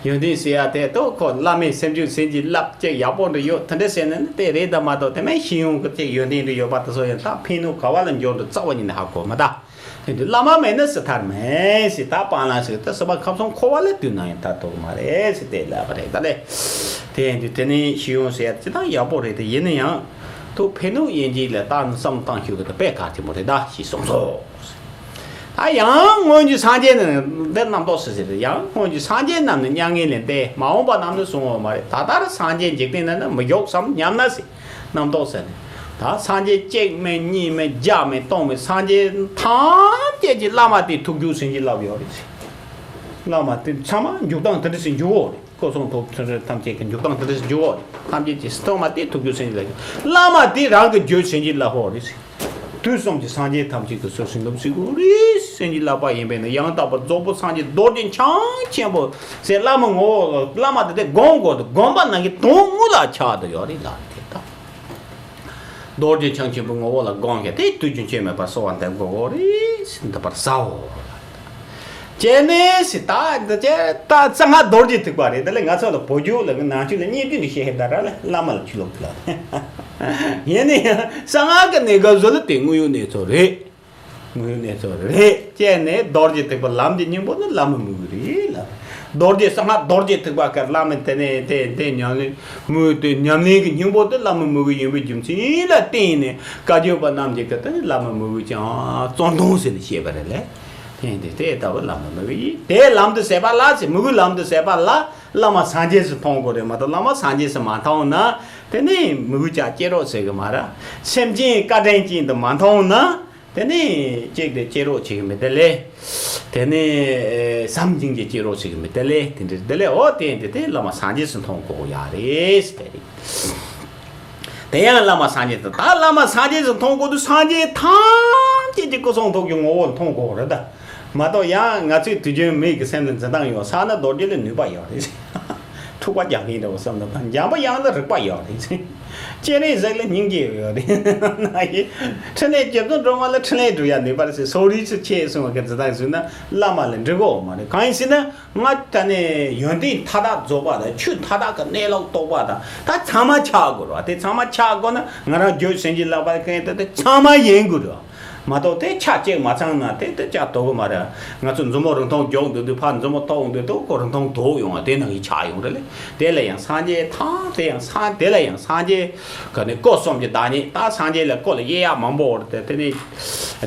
ཡོན་ཏན་ཟེར་ཡ་དེ་དུ་ཁོ་བླ་མའི་སེམས་བྱུང་སེམས་ཀྱི་བསླབ་ཅིག་ཡག་པོ་འདྲ་ཡོད་དེ་འདྲ་ཟེར་ནས་ནི་དེ་རེད་ད་མ་གཏོགས་དེ་མིན་ཤེས་ཡོན་གི་ཅིག་ཡོན་ཏན་འདྲ་ཡོད་པ་དེ་ཚོ་ཡང་ད་ཕན་ནུས་ག་བ་ལ་འབྱོར་འདུག་རྩ་བ་ཉིད་ནས་ཧ་གོ་མ་ད། དེ་དུས་བླ་མ་མེད་ན་སུ་ཐར་མེད་ཟེར། ད་སྤང་བླང་ཟེར་ད་སྲིད་པ་ཁམས་གསུམ་འཁོར་བ་ལས་དུས་ན་ཡང་ཐར་ཐུབ་མ་རེད་ཟེར་དེ་ལབ་པ་རེད་ད་ལས། དེ་ཡིན་དུས་དེ་ནི་ཤེས་ཡོན་ཟེར་ཡ་ཅི་ཐང་ཡག་པོ་རེད་དེ་ཡིན་ན་ཡང་དུ་ཕན་ནུས་ཡིན་གྱི་ལས་ད་ནི་བསམ་བཏང་ཤུགས་ཀྱི་དེ་དཔེ་གལ་ཆེན་པོ་རེད་ད་ཞེས་གསུངས་སོ། ད་ཡང་སྔོན་གྱི་སངས་རྒྱས་ནི་འདི་རྣམ་རྟོག་ཟེར་ཟེར་ཡང་སྔོན་གྱི་སངས་རྒྱས་རྣམས་ནི་མྱ་ངན་ལས་འདས། མ་འོངས་པ་རྣམས་ནི་གསུང་བ་མ་རེད། ད་ལྟར་སངས་རྒྱས་འཇིག་རྟེན་ན་ནི་མི་བཞུགས་སམ་སྙམ་ན་ཟེར། རྣམ་རྟོག་ཟེར་ནས། ད་སངས་རྒྱས་གཅིག་མིན་གཉིས་མིན་བརྒྱ་མིན་སྟོང་མིན་སངས་རྒྱས་ཐམས་ཅད་ཀྱི་བླ་མ་དེ་ཐུགས་རྒྱུད་ཟིན་གྱི་བསླབ་ཡོད་རེད་ཟེར། བླ་མ་དེ་ཚང་མ་འཇུག་སྟངས་དེ་འདྲ་ཟིན་རྒྱུ་བོ་རེད། སྐུ་གསུང་ཐུགས་ཐུན་རེ་ཐམས་ཅད་ཀྱི་འཇུག་སྟངས་དེ་འདྲ་ཟིན་རྒྱུ་བོ་རེད། ཐམས་ཅད་ཀྱི་སྟོང་མ་དེ་ཐུགས་རྒྱུད་ཟིན་གྱི་བསླབ། བླ་མ་དེ་རང་གི་རྒྱུད་ཟིན་གྱི་བསླབ་ཡོད་རེད་ཟེར། དུས་གསུམ་གྱི་སངས་རྒྱས་ཐམས་ཅད་ཀྱི་ཚུལ་ཟིན་ལུགས་ཟིན་དགོས་རེད་ཟིན་གྱི་བསླབ་པ་ཡིན་པས་ན་ཡང་དག་པར་རྫོགས་པའི་སངས་རྒྱས་རྡོ་རྗེ་འཆང་ཆེན་པོ་ཟེར་བླ་མ་ངོ་བོ་བླ་མ་དེ་དེ་སྒོམ་དགོས་དུ་སྒོམ་པ་ནང་གི་དོན་དངོས་ལ་ཆགས་དུ་ཡོད་རེད་ལ་དེ་དང་། རྡོ་རྗེ་འཆང་ཆེན་པོའི་ངོ་བོ་ལ་སྒོམ་བྱས་ཏེ་དུས་རྒྱུན་ཆད་མེད་པར་གསོལ་བ་འདེབས་དགོས་རེད་ཟེར་འདི་པར་ཟའོ། ཅེ་ནེ་སི་ད་འདི་ཅེ་ད་གཙང་ང་རྡོ་རྗེ་ཐེག་པ་རེད། དེ་ལས་ང་ཚོ་ལ་བོད་རྒྱུད་ལ་གི་ནང་ཆོས་ལ་སྙིང་བསྡུས་ནས་བཤད་ཧེ་ད་ར་ལ་བླ་མ་ལ་ཆུ་ལོག་གི་ལ། ཡིན་ནའི་གཙང་ང་གི་གནས་སྐབས་སུ་ལ་དེ་དངོས་ཡོད་གནས་ཚུལ་རེད། དངོས་ཡོད་གནས་ཚུལ་རེད། ཅེ་ནེ་རྡོ་རྗེ་ཐེག་པ་ལམ་གྱི་སྙིང་པོ་ནི་བླ་མའི་མོས་གུས་རེད་ལ། རྡོ་རྗེ་གཙང་ང་རྡོ་རྗེ་ཐེག་པ་ཀ་བླ་མ་དེ་ནས་དེ་དེ་ཉམས་ལེན་མོས་དེ་ཉམས་ལེན་གྱི་སྙིང་པོ་དེ་བླ་མའི་མོས་གུས་ཡིན་པའི་རྒྱུ་མཚན་ལ་བརྟེན་ནས་བཀའ་བརྒྱུད་པ་རྣམས་ཀྱིས་ཀ་དེ་ནི་བླ་མའི་མོས་གུས་ཀྱང་བརྩོན་དོན་ཟེར་ནས་བཤད་པ་རེད་ལས། དེ་ཡིན་དུས་དེ་ལྟ་བུ་བླ་མའི་མོས་གུས་ཡིན། དེ་ལམ་དུ་ཟད་པ་ལ་ཟེར། མོས་གུས་ལམ་དུ་ཟད་པ་ལ་བླ་མ་སངས་རྒྱས་སུ་མཐོང་དགོས་རེད་མ་གཏོགས་བླ་མ་སངས་རྒྱས་སུ་མ་མཐོང་ན་དེ་ནི་མོས་གུས་ཀྱང་སྐྱེ་རོགས་ཟེར་གི་མ་རེད། སེམས་ཅན་བཀའ་དྲིན་ཅན་དུ་མ་མཐོང་ན། དེ་ནས་གཅིག་དེ་སྐྱེ་རོགས་བྱེད་ཀྱི་མེད་དེ་ལས། དེ་ནས་ཨེ་བསམ་བཞིན་གྱི་སྐྱེ་རོགས་བྱེད་ཀྱི་མེད་དེ་ལས་དེ་འདྲ་དེ་ལས་འོ་དེ་འདི་དེ་བླ་མ་སངས་རྒྱས་སུ་མཐོང་དགོས་ཡ་རེད་ཟེར་དེ་རེད། དེ་ཡང་བླ་མ་སངས་རྒྱས་སུ་ད་བླ་མ་སངས་རྒྱས་སུ་མཐོང་དགོས་དུས་སངས་རྒྱས་ཐམས་ཅད་ཀྱི་སྐུ་གསུང་ཐུགས་ཀྱི་ངོ་བོ་མཐོང་དགོས་རེད་ད། མ་གཏོགས་ཡང་ང་ཚོའི་དུས་རྒྱུན་མི་གི་སེམས་ལ་འཛིན་སྟངས་ཡོད་ས་ན་རྡོ་རྗེ་ལ་ནུས་པ་ཡོད་རེད། འཁྲུག་པ་རྒྱག་མཁན་འདྲ་བོ་བསམ་ན་ད་འཇམ་པོ་ཡང་ན་རིག་པ་ཡོད་རེད། སྤྱན་རས་གཟིགས་ལ་སྙིང་རྗེ་ཡོད་རེད། ན་ཡི་འཕྲིན་ལས་རྒྱ་མཚོ་སྒྲོལ་མ་ལ་འཕྲིན་ལས་སྒྲུབ་ཡ་ནུས་པ་རེད་ཟེར་སོགས་རིགས་སུ་ཆེ་གསུངས་པ་གི་འཛིན་སྟངས་བཟུང་ན་བླ་མ་ལ་འགྲིག་གོ་མ་རེད། གང་ཡིན་ཟེར་ན་ང་ད་ནི་ཡོན་ཏན་མཐའ་དག་རྫོགས་པ་དང་ཆོས་མཐའ་དག་གི་གནས་ལུགས་རྟོགས་པ་དང་ད་ཚང་མ་ཆགས་དགོས་རེད་བ། དེ་ཚང་མ་ཆགས་དགོས་ན་ང་རང་རྒྱུད་བྱིན་གྱིས་བརླབས་པ་གི་ད་དེ་ཚང་མ་ཡིན་དགོས་རེད་བ། མ་གཏོགས་དེ་ཆ་གཅིག་མ་ཚང་ན་དེ་དེ་ཅག་དོ་གི་མ་རེད། ང་ཚོ་མཛུབ་མོ་རིང་ཐུང་རྒྱོག་འདུག་དུས་ཕར་མཛུབ་མོ་ཐོག་འདུག་དུས་ཁོ་རིང་ཐུང་དོག་ཡོང་བ་དེ་ནང་གི་ཆགས་ཡོང་རེད་ལེ། དེ་ལ་ཡང་སངས་རྒྱས་ཐང་དེ་ཡང་སངས་དེ་ལ་ཡང་སངས་རྒྱས་ག་ནས་སྐུ་གསུམ་གྱི་བདག་ཉིད་ད་སངས་རྒྱས་ལ་སྐུ་ལ་དབྱེ་ཡག་མང་པོ་ཡོད་རེད་དེ། དེ་ནས་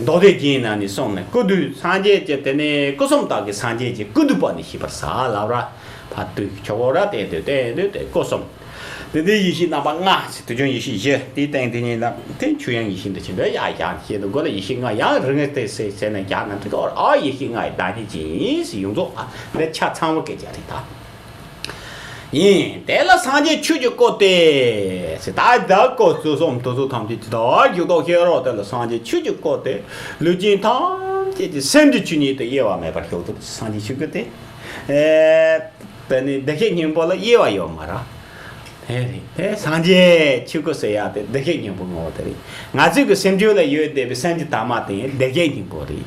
མདོ་སྡེ་རྒྱན་ནང་ནས་གསུངས་ནས་སྐུ་དུས་སངས་རྒྱས་ཀྱི་དེ་ནས་སྐུ་གསུམ་དག་གི་སངས་རྒྱས་ཀྱི་སྐུ་འདུས་པ་ནི་ཤེས་པར་བྱ་ལབ་ར། ཕར་དུས་ཆོག་གོ་ར་བསྟན་དུས་བསྟན་དུས་དེ་སྐུ་གསུམ། དེ་དུས་ཡེ་ཤེས་རྣམ་པ་ལྔ་ཟེར་དུས་ཀྱང་ཡེ་ཤེས་བཞི་དེའི་སྟེང་དེ་ཉིད་ལ་དེ་ཆོས་དབྱིངས་ཡེ་ཤེས་འདི་ཆེན་པོའི་ཡ་ཡང་ཤེས་དུས་མགོ་ལ་ཡེ་ཤེས་ལྔ་ཡང་རིང་ངེ་སྟེ་ཟེར་ཟེར་ནས་རྒྱག་ན་འགྲིག་གོ་ཨ་ཡེ་ཤེས་ལྔ་ཡི་བདག་ཉིད་ཅན་ཡིན་ཟེར་ཡོངས་རྫོགས་ཨ་འདི་ཆ་ཚང་བོ་སྐད་ཆ་རེད་ད། ཡིན། དེ་ལ་སངས་རྒྱས་ཆོས་ཀྱི་སྐུ་སྟེ། ཟེར་ད་བདག་སྐུ་ཚུལ་གསུམ་དུ་ཚུལ་ཐམས་ཅད་ཀྱི་དག་བཞུགས་ཐོག་ཤེས་རོགས་དེ་ལ་སངས་རྒྱས་ཆོས་ཀྱི་སྐུ་སྟེ། ལུས་ཅན་ཐམས་ཅད་ཀྱི་སེམས་ཀྱི་ཆོས་ཉིད་དུ་དབྱེ་བ་མེད་པར་ཞོག་ཏུ་སངས་རྒྱས་ཆོས་སྐུ་སྟེ། ཨེ། དེ་ནི་བདེ་གཤེགས་སྙིང་པོ་ལ་དབྱེ་བ་ཡོད་མ་རེད། དེ་རེད་དེ་སངས་རྒྱས་ཆོས་སྐུ་ཟེར་ཡ་དེ་བདེ་གཤེགས་སྙིང་པོ་ངོ་བོ་དེ་རེད། ང་ཚོའི་གི་སེམས་རྒྱུད་ལ་ཡོད་བསྡད་པའི་སེམས་ཀྱི་དྭངས་མ་དེ་བདེ་གཤེགས་སྙིང་པོ་རེད།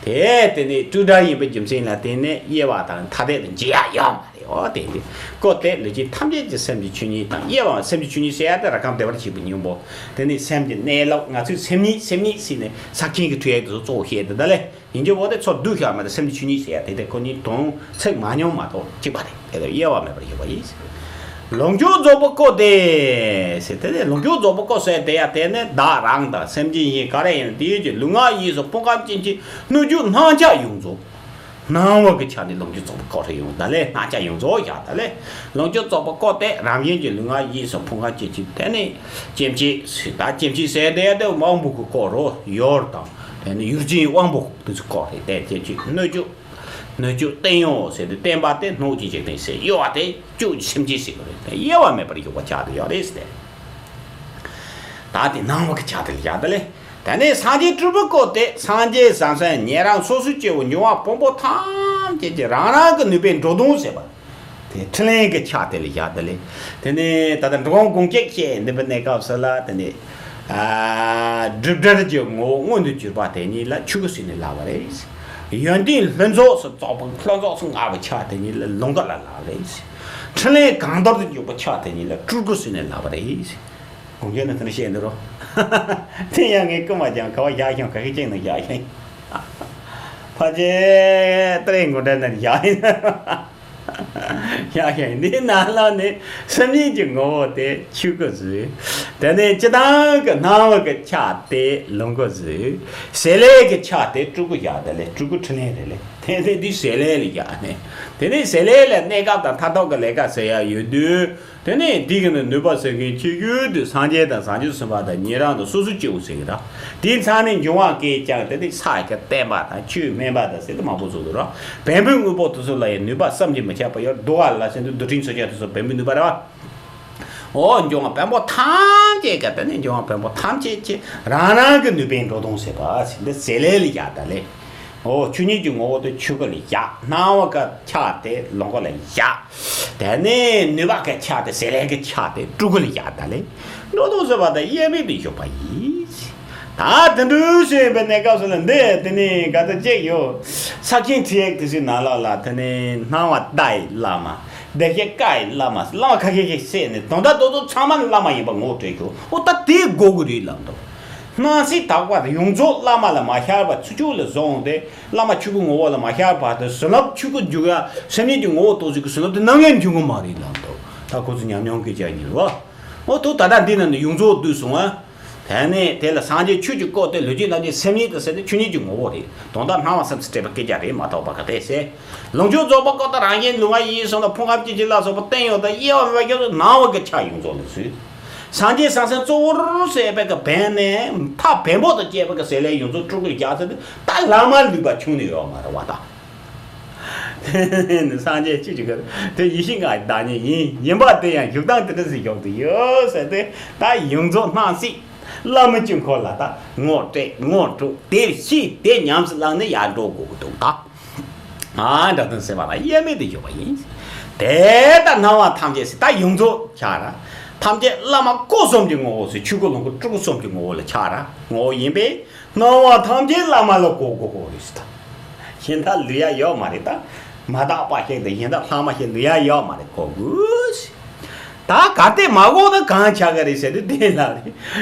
དེ་དེ་ནི་སྤྲོས་བྲལ་ཡིན་པའི་རྒྱུ་མཚན་ལ་བརྟེན་ནས་དབྱེ་བ་དང་ཐ་དད་དུ་འབྱེད་ཡ་ཡོད་མ་རེད། འོ་དེ་འདི་སྐུ་སྟེ་ལུས་ཅན་ཐམས་ཅད་ཀྱི་སེམས་ཀྱི་ཆོས་ཉིད་དང་དབྱེ་བ་སེམས་ཀྱི་ཆོས་ཉིད་ཟེར་ཡ་དེ་ར་ཁམས་བདེ་བར་གཤེགས་པའི་སྙིང་པོ། དེ་ནི་སེམས་ཀྱི་གནས་ལུགས་ང་ཚོའི་སེམས་ཉིད་སེམས་ཉིད་ཟེར་ནས་ས་ཁྱིམ་གྱི་ཐུ་ཡ་དེ་ཚོ་གཙོ་བོ་བཤད་དེ་ད་ལས། ཡིན་རྒྱུ་བོ་དེ་ཚོ་བསྡུས་བཞག་མ་དང་སེམས་ཀྱི་ཆོས་ཉིད་ཟེར་ཡ་དེ་དེ་ཁོ་གཉིས་དོན་ཚིག་མ་ཉམས་མ་གཏོགས་གཅིག་པ་རེད། དེ་ལ་དབྱེ་བ་མེད་པར་ཡོད་པ་ཡིན། ལོངས་སྤྱོད་རྫོགས་པའི་སྐུ་སྟེ། ཟེར་དེ་ནས་ལོངས་སྤྱོད་རྫོགས་པའི་སྐུ་ཟེར་དེ་ཡ་དེ་ནི་བདག་རང་དང་སེམས་ཅན་གཞན་ག་རེ་ཡིན་དེ་ཡོད་ཀྱི་ལུས་ངག་ཡིད་གསུམ་ཕུང་ཁམས་ཅན་གྱི་སྣོད་བཅུད་སྣང་ཆ་ཡོངས་རྫོགས། སྣང་བ་གི་ཆ་ནས་ལོངས་སྤྱོད་རྫོགས་པའི་སྐུ་རེ་ཡོང་ད་ལས་སྣང་ཆ་ཡོངས་རྫོགས་བཞག་ད་ལས། ལོངས་སྤྱོད་རྫོགས་པའི་སྐུ་སྟེ་རང་བཞིན་གྱི་ལུས་ངག་ཡིད་གསུམ་ཕུང་ཁམས་ཅན་གྱི་དེ་ནི་སྐྱེ་མཆེད་ཟེར་ད་སྐྱེ་མཆེད་ཟེར་དེ་ཡ་དེ་དབང་པོ་གི་སྐུ་རོ་ཡོར་དང་། དེ་ནི་ཡུལ་ཅན་དབང་པོ་དེ་ཚོ་སྐོར་རེད་དེ་སྐྱེ་མཆེད་སྣོད་བཅུད། སྣོད་བཅུད་བརྟན་གཡོ་ཟེར་དུས་བརྟན་པ་སྟེ་སྣོད་ཀྱི་འཇིག་རྟེན་ཟེར་གཡོ་བ་སྟེ་བཅུད་ཀྱི་སེམས་ཅན་ཟེར་གི་རེད་དེ་དབྱེ་བ་མེད་པར་ཡོད་པ་ཆགས་དུ་ཡོད་རེད་ཟེར། ད་དེ་སྣང་བ་གི་ཆ་དེ་ལ་བཞག་ད་ལེ། དེ་ནས་སངས་རྒྱས་སྤྲུལ་པའི་སྐུ་སྟེ་སངས་རྒྱས་ཟང་ཟིང་ཉན་རང་སོ་སོ་སྐྱེ་བོ་འབྱུང་བ་ཕུང་པོ་ཐམས་ཅད་ཀྱི་རང་རང་གི་ནུས་པའི་འགྲོ་དོན་ཟེར་བ། དེ་འཕྲིན་ལས་ཀྱི་ཆ་དེ་ལ་བཞག་ད་ལེ། དེ་ནས་ད་ལྟ་འགྲོ་འོང་དགོངས་གཅིག་བཤད་འདི་པའི་གནས་སྐབས་སུ་ལ་དེ་ནས། སྒྲིབ་བྲལ་གྱི་ངོ་བོ་མངོན་དུ་གྱུར་པ་དེ་ཉིད་ལ་ཆོས་སྐུ་ཟེར་ནས་ལབ་པ་རེད། ཡོན་ཏན་ལྷུན་རྫོགས་སུ་རྫོགས་པ་ལྷུན་རྫོགས་སུ་ལྔ་བའི་ཆ་དེ་ཉིད་ལ་ལོངས་སྐུ་ལ་ལབ་རེད། འཕྲིན་ལས་གང་དོར་དུ་འཇུག་པའི་ཆ་དེ་ཉིད་ལ་སྤྲུལ་སྐུ་ཟེར་ནས་ལབ་པ་རེད། དགོངས་རྒྱུ་ནི་དེ་འདྲ་བཤད་འདི་རོ། དེ་ཡང་ངས་སྐུ་མ་ཀྱང་ག་བ་བཞག་ཤོང་ག་གི་ཅིག་ནས་བཞག་ཤིང་། ཕ་ཆེ་ཏྲེ་མགོ་འདྲ་ནས་བཞག་ཡིན། ཡག་ཡག་འདིའི་ནང་ལ་ནི་སེམས་ཉིད་ཀྱི་ངོ་བོ་དེ་ཆོས་སྐུ་ཟེར། དེ་ནས་སྤྱི་བཏང་གི་སྣང་བ་གི་ཆ་དེ་ལོངས་སྐུ་ཟེར། ཟེར་ལས་ཀྱི་ཆ་དེ་སྤྲུལ་སྐུ་བཞག་དེ་ལས་སྤྲུལ་སྐུ་འཕྲིན་ལས་རེད་ལས་དེ་ནས་འདི་ཟེར་ལས་ལ་བཞག་ནས། དེ་ནས་ཟེར་ལས་ལ་གནས་སྐབས་དང་མཐར་ཐུག་གི་ལས་ཀ་ཟེར་ཡག་ཡོད་དུས། དེ་ནས་འདི་གི་ནི་ནུས་པ་ཟེར་མཁན་ཆེ་ཤོས་དེ་སངས་རྒྱས་དང་བྱང་ཆུབ་སེམས་དཔའ་དང་ཉན་རང་དང་སོ་སོ་སྐྱེ་བོ་ཟེར་གི་ར། དེའི་མཚམས་ནས་འབྱུང་བ་སྐད་ཅིག་དེ་ནི་ས་ཡི་བསྟན་པ་དང་ཆོས་སྨན་པ་དང་ཟེར་དུ་མང་པོ་བཟོ་འདུག་ར། བེམ་པོའི་དངོས་པོ་དེ་ཚོ་ལ་ཡང་ནུས་པ་བསམ་གྱིས་མི་ཁྱབ་པ་ཡོད་འདུག་ག་ལ་ཟེར་དུས་རྡོར་དྲིལ་མཚོན་ཆ་དེ་ཚོ་བེམ་པོའི་ནུས་པ་རེད་བ། འོ་འབྱུང་བ་བེམ་པོ་ཐམས་ཅད་ཀྱི་དེ་ནི་འབྱུང་བ་བེམ་པོ་ཐམས་ཅད་ཀྱི་རང་རང་གི་ནུས་པས་འགྲོ་སྟངས་ཟེར་བ་ཟེར་འདི་ཟེར་ལས་ལ་བཞག་ད་ལས། འོ་ཆོས་ཉིད་ཀྱི་ངོ་བོ་དེ་ཆོས་སྐུ་ལ་བཞག་སྣང་བ་གི་ཆ་དེ་ལོངས་སྐུ་ལ་བཞག་དེ་ནས་ནུས་པ་གི་ཆ་དེ་ཟེར་ལས་ཀྱི་ཆ་དེ་སྤྲུལ་སྐུ་ལ་བཞག་ད་ལས། འགྲོ་སྟངས་ཟེར་བ་དེ་དབྱེར་མེད་དུ་བཞག་པ་ཡིན། ད་དེ་འདྲ་ཞེས་པའི་གནས་སྐབས་སུ་ལ་འདི་དེ་ནས་ག་ཚོད་ཅིག་ཡོད། ས་ཁྱིམ་ཁྲི་ཡག་དེ་ཚོའི་ནང་ལོགས་ལ་དེ་ནས་སྣང་བ་བརྡ་ཡི་བླ་མ། བདེ་གཤེགས་བཀའ་ཡི་བླ་མ་བླ་མ་ཁ་ཤས་ཤིག་བསད་ནས་དོན་དག་དེ་ཚོ་ཚང་མ་བླ་མ་ཡིན་པ་ངོ་སྤྲད་རྒྱུ་འོ་ད་དེ་དགོས་ཀྱི་རེད་ལབ་འདུག་སྣང་སྲིད་དག་པ་དེ་ཡོངས་རྫོགས་བླ་མ་ལ་མ་ཤར་བ་ཚུར་ཕྱོགས་ལ་བཟུང་སྟེ་བླ་མ་ཆོས་སྐུ་ངོ་བོ་ལ་མ་ཤར་བ་དེ་བྱིན་རླབས་ཆོས་སྐུ་འཇུག་ཡ་སེམས་ཉིད་ཀྱི་ངོ་བོ་རྟོགས་ཚུལ་གྱི་བྱིན་རླབས་དེ་ནམ་ཡང་འབྱུང་གི་མ་རེད་ལབ་འདུག་ད་ཁོ་ཚོ་ཉམས་མྱོང་སྐད་ཆ་ཡིན་རེད་བ། འོ་ཐུགས་ད་ལྟ་འདི་ན་ནི་ཡོངས་རྫོགས་བསྡུས་སོང་ཨ། དེ་ནས་དེ་ལ་སངས་རྒྱས་ཆོས་ཀྱི་སྐུ་སྟེ་ལུས་ཅན་རྣམས་ཀྱི་སེམས་ཉིད་དུ་ཟེར་ཏེ་ཆོས་ཉིད་ཀྱི་ངོ་བོ་རེད། དོན་དག་སྣང་བ་སེམས་སུ་སྤྲད་པ་སྐད་ཆ་རེད་མ་གཏོགས་པ་ག་དེ་ཟེར། ལོངས་སྤྱོད་རྫོགས་པ་སྐུ་དང་རང་གཞན་ལུས་ངག་ཡིད་གསུམ་ལ་ཕུང་ཁམས་ཅན་གྱི་ལ་སོགས་པ་བརྟན་གཡོ་དང་དབྱེ་བ་མེད་པ་ཁྱོད་ཚོ་སྣང་བ་གི་ཆ་ཡོངས་རྫོགས་ལ་ཟེར། སངས་རྒྱས་ཟང་ཟིང་གཙོ་བོར་ཟེར་བའི་གི་བན་ནས་མཐའ་བེམ་པོ་དང་བཅས་པ་གི་ཟེར་ལས་ཡོངས་རྫོགས་སྤྲུལ་སྐུ་རྒྱག་ཚེ་ད་ལམ་མ་ལུས་པ་ཆུང་ནས་ཡོད་མ་རེད་བ་ད། སངས་རྒྱས་ཆོས་ཀྱི་སྐུ་དེ་ཡེ་ཤེས་ལྔ་ཡི་བདག་ཉིད་ཡིན། ཡིན་པ་དེ་ཡང་བཞུགས་སྟངས་དེ་འདྲ་ཞིག་བཞུགས་ཏེ་ཡོད་ཟེར་ཏེ་ད་ཡོངས་རྫོགས་སྣང་སྲིད་བླ་མ་གཅིག་ཁོ་ལ་ད་ངོ་སྤྲད་ངོ་སྤྲོད་དེ་ཤེས་དེ་ཉམས་སུ་བླངས་ནས་ཡར་འགྲོ་དགོས་ཀྱི་འདུག་ད། ཨ་འདྲ་དོན་ཟེར་བ་ལ་དབྱེར་མེད་དུ་བཞུགས་པ་ཡིན། དེ་ལྟར་སྣང་བ་ཐམས་ཅད་ཟེར་ད་ཡོངས་རྫོགས་ཆ་ར་ཐམས་ཅད་བླ་མ་སྐུ་གསུམ་གྱི་ངོ་བོ་ཟེར་ཆོས་སྐུ་ལོངས་སྐུ་སྤྲུལ་སྐུ་གསུམ་གྱི་ངོ་བོ་ལ་ཆ་ར་ངོ་བོ་ཡིན་པས། སྣང་བ་ཐམས་ཅད་བླ་མ་ལ་གོ་དགོས་ཀྱི་རེད་ཟེར་ད། གཞན་དག་ལུས་ཡ་ཡོད་མ་རེད་ད། མ་དག་པ་ཞིག་དང་གཞན་དག་ལྷག་མ་ཞིག་ལུས་ཡ་ཡོད་མ་རེད་གོ་དགོས་ཟེར། ད་གལ་ཏེ་མ་གོ་ན་གང་ཆགས་ཀྱི་རེད་ཟེར་དུས་དེ་ལ་རེད།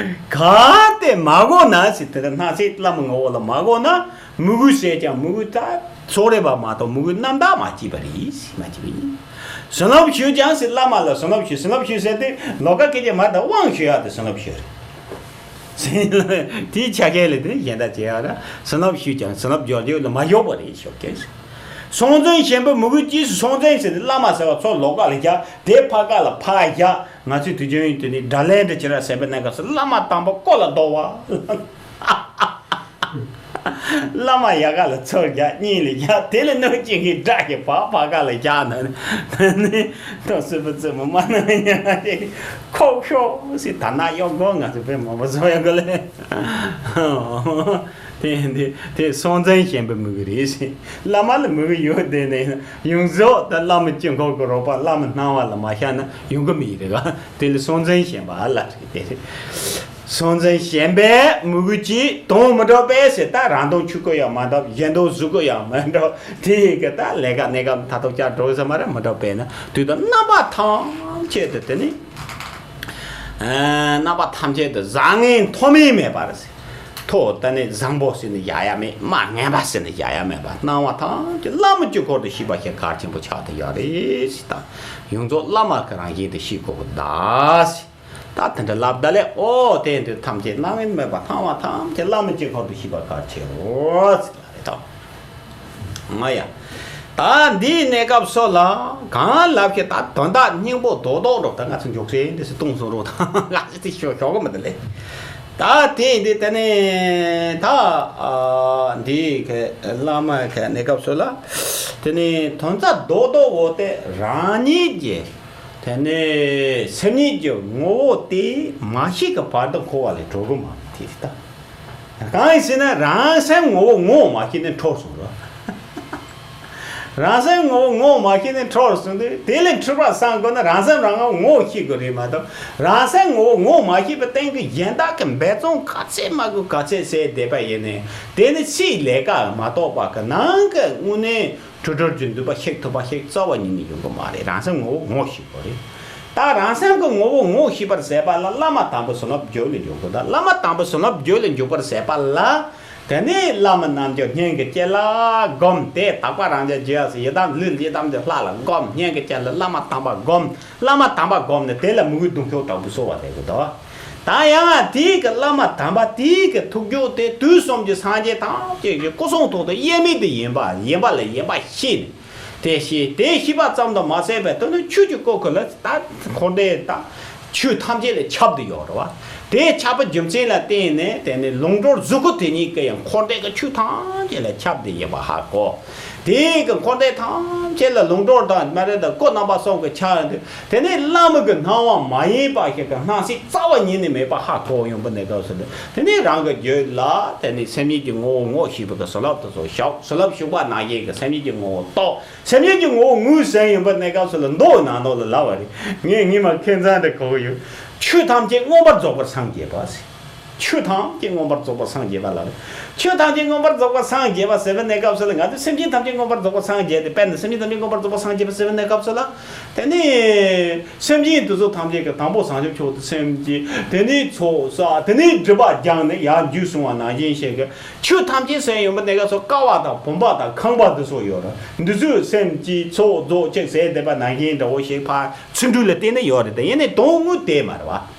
གལ་ཏེ་མ་གོ་ན་ཟེར་དེ་ལ་སྣང་སྲིད་བླ་མའི་ངོ་བོ་ལ་མ་གོ་ན་མོས་གུས་ཟེར་ཀྱང་མོས་གུས་ད་ཚོགས་རེ་བ་མ་གཏོགས་མོས་གུས་རྣམ་དག་མ་སྐྱེས་པ་རེད་ཟེར་མ་བྱས་པ་ཡིན། བྱིན་རླབས་ཞུ་ཀྱང་ཟེར་བླ་མ་ལ་བྱིན་རླབས་ཞུ། བྱིན་རླབས་ཞུ་ཟེར་དུས་ལོ་ཀ་སྐད་ཀྱི་མ་ད་དབང་ཞུ་ཡག་དེ་བྱིན་རླབས་ཞུ་རེད། དེའི་ཆ་གས་ལས་དེ་གཞན་དག་བྱེད་ཡག་ར་བྱིན་རླབས་ཞུས་ཀྱང་བྱིན་རླབས་འཇོག་རྒྱུ་ལ་མ་ཞོག་པ་རེད་ཞོག་གས། སྲོང་བཙན་ཞེན་པའི་མོས་གུས་ཀྱིས་སྲོང་བཙན་ཟེར་ཏེ་བླ་མ་ཟེར་བ་ཚོ་ལོགས་ཀ་ལ་བཞག་དེ་ཕ་ག་ལ་ཕ་བཞག་ང་ཚོའི་དུས་རྒྱུན་དུ་ནི་དགྲ་ལན་འདྲ་བྱེད་ར་ཟེར་བའི་གནས་སྐབས་སུ་བླ་མ་དམ་པ་བཀོད་ལ་བཟློག་པ། བླ་མ་ཡ་ག་ལ་ཚུར་རྒྱག་གཉིས་ལ་རྒྱག་དེ་ལ་གནོད་སྦྱིན་གྱི་དགྲ་ཞིག་བག་ཕ་ག་ལ་རྒྱག་ན་ནི་ད་སྲིད་པ་རྩེ་མོ་མ་ན་ཉ་ན་དེ་ཁོག་ཤོག་སི་ད་ན་གཡོག་གོ་ང་ཚོ་དཔེ་མང་པོ་བཟོ་ཡོད་གོ་ལེ། དེ་དེ་དེ་སྲོང་བཙན་ཞེན་པའི་མོས་གུས་རེད་ཟེར། བླ་མ་ལ་མོས་གུས་ཡོད་དེ་ནས་ཡོངས་རྫོགས་ད་བླ་མ་དཀྱིལ་འཁོར་གྱི་རོགས་པ་བླ་མ་སྣང་བ་ལ་མ་ཤར་ན་ཡོང་གི་མི་རེད་ག་དེ་ལ་སྲོང་བཙན་ཞེན་པ་ལ་རེད་དེ་རེད། སྲོང་བཙན་ཞེན་པའི་མོས་གུས་ཀྱིས་དོན་མི་འགྲུབ་པས་ཟེར། ད་རང་དོན་ཆུད་ཀྱི་ཡང་མ་འགྲུབ། གཞན་དོན་བཟོ་གི་ཡང་མ་འགྲུབ། དེ་གི་ད་ལས་ཀ་གནས་སྐབས་མཐའ་ཐུག་ཅག་འགྲོ་ས་མ་རེད། མི་འགྲུབ་པས་ན་དུས་དང་རྣམ་པ་ཐམས་ཅད་དུ་དེ་ནི། རྣམ་པ་ཐམས་ཅད་དུ་བཟང་ངན་མཐོ་དམན་མེད་པར་ཟེར། མཐོ་ད་ནི་བཟང་པོ་ཟེར་ནས་བཞག་ཡ་མེད། དམའ་ངན་པ་ཟེར་ནས་བཞག་ཡ་མེད་པ། སྣང་བ་ཐམས་ཅད་བླ་མ་དཀྱིལ་འཁོར་དུ་ཤེས་པ་ཞིག་གལ་ཆེན་པོ་ཆགས་བསྡད་ཡོད་རེད་ཟེར། ད་ཡོངས་རྫོགས་བླ་མ་གི་རང་བཞིན་དུ་ཤེས་དགོས་པ་ད་ཟེར། ད་དེ་འདྲ་ལབ་ད་ལས། ཨོ་དེ་དུས་ཐམས་ཅད་སྣང་བ་མེད་པ་སྣང་བ་ཐམས་ཅད་བླ་མ་དཀྱིལ་འཁོར་དུ་ཤེས་པ་གལ་ཆེའོ་ཟེར་ལ་རེད་དོ། ང་ཡ། ད་འདིའི་གནས་སྐབས་སོགས་ལ་གང་ལབ་ཀྱི་ད་དོན་དག་སྙིང་པོ་རྡོག་རྡོག་འགྲོ། ད་ང་ཚོ་མགྱོགས་ཚད་འདི་སུ་གཏོང་སོང་རོགས་དང་ང་ཚོ་དེ་ཤོག་ཤོག་གི་མི་འདུག་ལེ། ད་དེ་འདི་དེ་ནས་ད་འདི་གི་བླ་མ་གི་གནས་སྐབས་སོགས་ལ་དེ་ནས་དོན་རྩ་རྡོག་རྡོག་འོ་དེ་རང་ཉིད་ཀྱི། དེ་ནས་སེམས་ཉིད་ཀྱི་ངོ་བོ་དེ་མ་ཤེས་ཀྱི་བར་དུ་འཁོར་བ་ལས་གྲོལ་གི་མ་རེད་དེ་ལྟ། གང་ཡིན་ཟེར་ན་རང་སེམས་ངོ་བོ་ངོ་མ་ཤེས་ནས་འཁྲུལ་སོང་རོ། རང་སེམས་ངོ་བོ་ངོ་མ་ཤེས་ནས་འཁྲུལ་སོང་དུས་དེ་ལས་འཁྲུལ་པ་སངས་དགོས་ན་རང་སེམས་རང་ངོ་ངོ་ཤེས་དགོས་རེད་མ་གཏོགས་རང་སེམས་ངོ་བོ་ངོ་མ་ཤེས་པའི་སྟེང་དུ་གཞན་དག་གི་འབད་བརྩོན་ག་ཚད་མ་དགོས་ག་ཚད་ཟེར་བསྡད་པ་ཡིན་ནས་དེ་ནི་ཕྱིའི་ལས་ཀ་མ་གཏོགས་པ་གི་ནང་གི་དངོས་གནས། འཁྲུལ་སྒྲུབ་ཀྱི་འདུན་པ་ཤེས་ཐུབ་པ་ཞིག་རྩ་བ་ཉིད་ནས་ཡོང་གི་མ་རེད། རང་སེམས་ངོ་བོ་ངོ་ཤེས་དགོས་རེད། ད་རང་སེམས་ཀྱི་ངོ་བོ་ངོ་ཤེས་པར་ཟད་པ་ལ་བླ་མ་དམ་པའི་བྱིན་རླབས་བརྗོད་ལ་འཇུག་དགོས། ད་བླ་མ་དམ་པའི་བྱིན་རླབས་བརྗོད་ལ་འཇུག་པར་ཟད་པ་ལ། དེ་ནས་བླ་མ་རྣམས་ཀྱི་སྙན་གྱི་བཅས་ལ་བསྒོམ་སྟེ་དག་པ་རང་རྒྱལ་རྒྱས་སུ་ཡི་དམ་ལུས་ཡི་དམ་གྱི་ལྷ་ལ་བསྒོམ། སྙན་གྱི་བཅས་ལ་བླ་མ་དམ་པ་བསྒོམ། བླ་མ་དམ་པ་བསྒོམས་ནས་དེ་ལ་མོས་གུས་གདུང་ཤུགས་དྲག་པོས་གསོལ་བ་འདེབས་དགོས་དོ། ད་ཡང་དེའི་གི་བླ་མ་དམ་པ་དེའི་གི་ཐུགས་རྒྱུད་དེ་དུས་གསུམ་གྱི་སངས་རྒྱས་ཐམས་ཅད་ཀྱི་སྐུ་གསུང་ཐུགས་དང་དབྱེར་མེད་དུ་ཡིན་པ་ཡིན་པ་ལ་ཡིན་པ་ཤེས་ནས། དེ་ཤེས་དེ་ཤེས་པ་ཙམ་དུ་མ་ཟད་པའི་དོན་དུ་ཆོས་ཀྱི་སྐུ་ཁོ་ལ་ད་འཁོར་འདས་དང་ཆོས་ཐམས་ཅད་ལ་ཁྱབ་སྟེ་ཡོད་རེད་བ། དེ་ཁྱབ་པའི་རྒྱུ་མཚན་ལ་བརྟེན་ནས་དེ་ནི་ལུང་སྒྲོན་གཟུགས་སྐུ་དེ་ཉིད་ཀྱི་ཡང་འཁོར་འདས་ཀྱི་ཆོས་ཐམས་ཅད་ལ་ཁྱབ་སྟེ་ཡིན་པ་ཧ་གོ། དེའི་གི་འཁོར་འདས་ཐམས་ཅད་ལ་ལུང་སྒྲོན་དང་མ་རེད་དང་སྐུ་རྣམ་པ་གསུམ་གྱི་ཆ་ཡོད་དེ། དེ་ནས་བླ་མ་གི་སྣང་བ་མ་ཡིན་པ་ཞིག་གི་སྣང་སྲིད་རྩ་བ་ཉིད་ནས་མེད་པ་ཧ་གོ་ཡོང་པ་ནས་སྐབས་སུ་དེ་ནས་རང་གི་རྒྱུད་ལ་དེ་ནས་སེམས་ཉིད་ཀྱི་ངོ་བོ་ངོ་ཤེས་པ་གི་བྱིན་རླབས་དེ་ཚོ་ཞུགས། བྱིན་རླབས་ཞུགས་པ་ནང་བཞིན་གྱི་སེམས་ཉིད་ཀྱི་ངོ་བོ་རྟོགས། སེམས་ཉིད་ཀྱི་ངོ་བོ་ངོས་ཟིན་ཡོང་པ་ནས་སྐབས་སུ་ལ་མདོ་ནང་ནོ་ལ་ལབ་པ་རེད། ངས་ངས་མ་ཁེངས་ཙང་དེ་གོ་གི་ཡོད། ཆོས་ཐམས་ཅད་མངོན་པར་རྫོགས་པར་སངས་རྒྱས་པ་ཟེར། ཆོས་ཐམས་ཅད་མངོན་པར་རྫོགས་པར་སངས་རྒྱས་པ་ལ། ཆོས་ཐམས་ཅད་མངོན་པར་རྫོགས་པར་སངས་རྒྱས་པ་ཟེར་བའི་གནས་སྐབས་སུ་ལ་ང་ཚོས་སེམས་ཅན་ཐམས་ཅད་མངོན་པར་རྫོགས་པར་སངས་རྒྱས་ཏེ། དཔེར་ན་སེམས་ཅན་ཐམས་ཅད་མངོན་པར་རྫོགས་པར་སངས་རྒྱས་པ་ཟེར་བའི་གནས་སྐབས་སུ་ལ། དེ་ནི་སེམས་ཅན་དེ་ཚོ་ཐམས་ཅད་ཀྱི་དང་པོ་བྱང་ཆུབ་མཆོག་ཏུ་སེམས་བསྐྱེད། དེ་ནི་ཚོགས་བསགས། དེ་ནི་སྒྲིབ་པ་སྦྱངས་ནས་ཡར་འཇུག་སོང་བ་ནང་བཞིན་ཞིག་གི་ཆོས་ཐམས་ཅད་ཟེར་ཡོང་པའི་གནས་སྐབས་སུ་ཀ་བ་དང་བུམ་པ་དང་ཁང་པ་དེ་ཚོ་ཡོད་རེད། འདི་ཚོས་སེམས་བསྐྱེད་ཚོགས་རྫོགས་ཅིག་ཟེར་བསྡད་པ་ནང་བཞིན་འདྲ་བོ་ཞིག་ཕར་ཚུར་འགྲུལ་ལ་བརྟེན་ནས་ཡོད་རེད་དེ། ཡིན་ནའི་དོན་དངོས་དེ་མ་རེད་བ།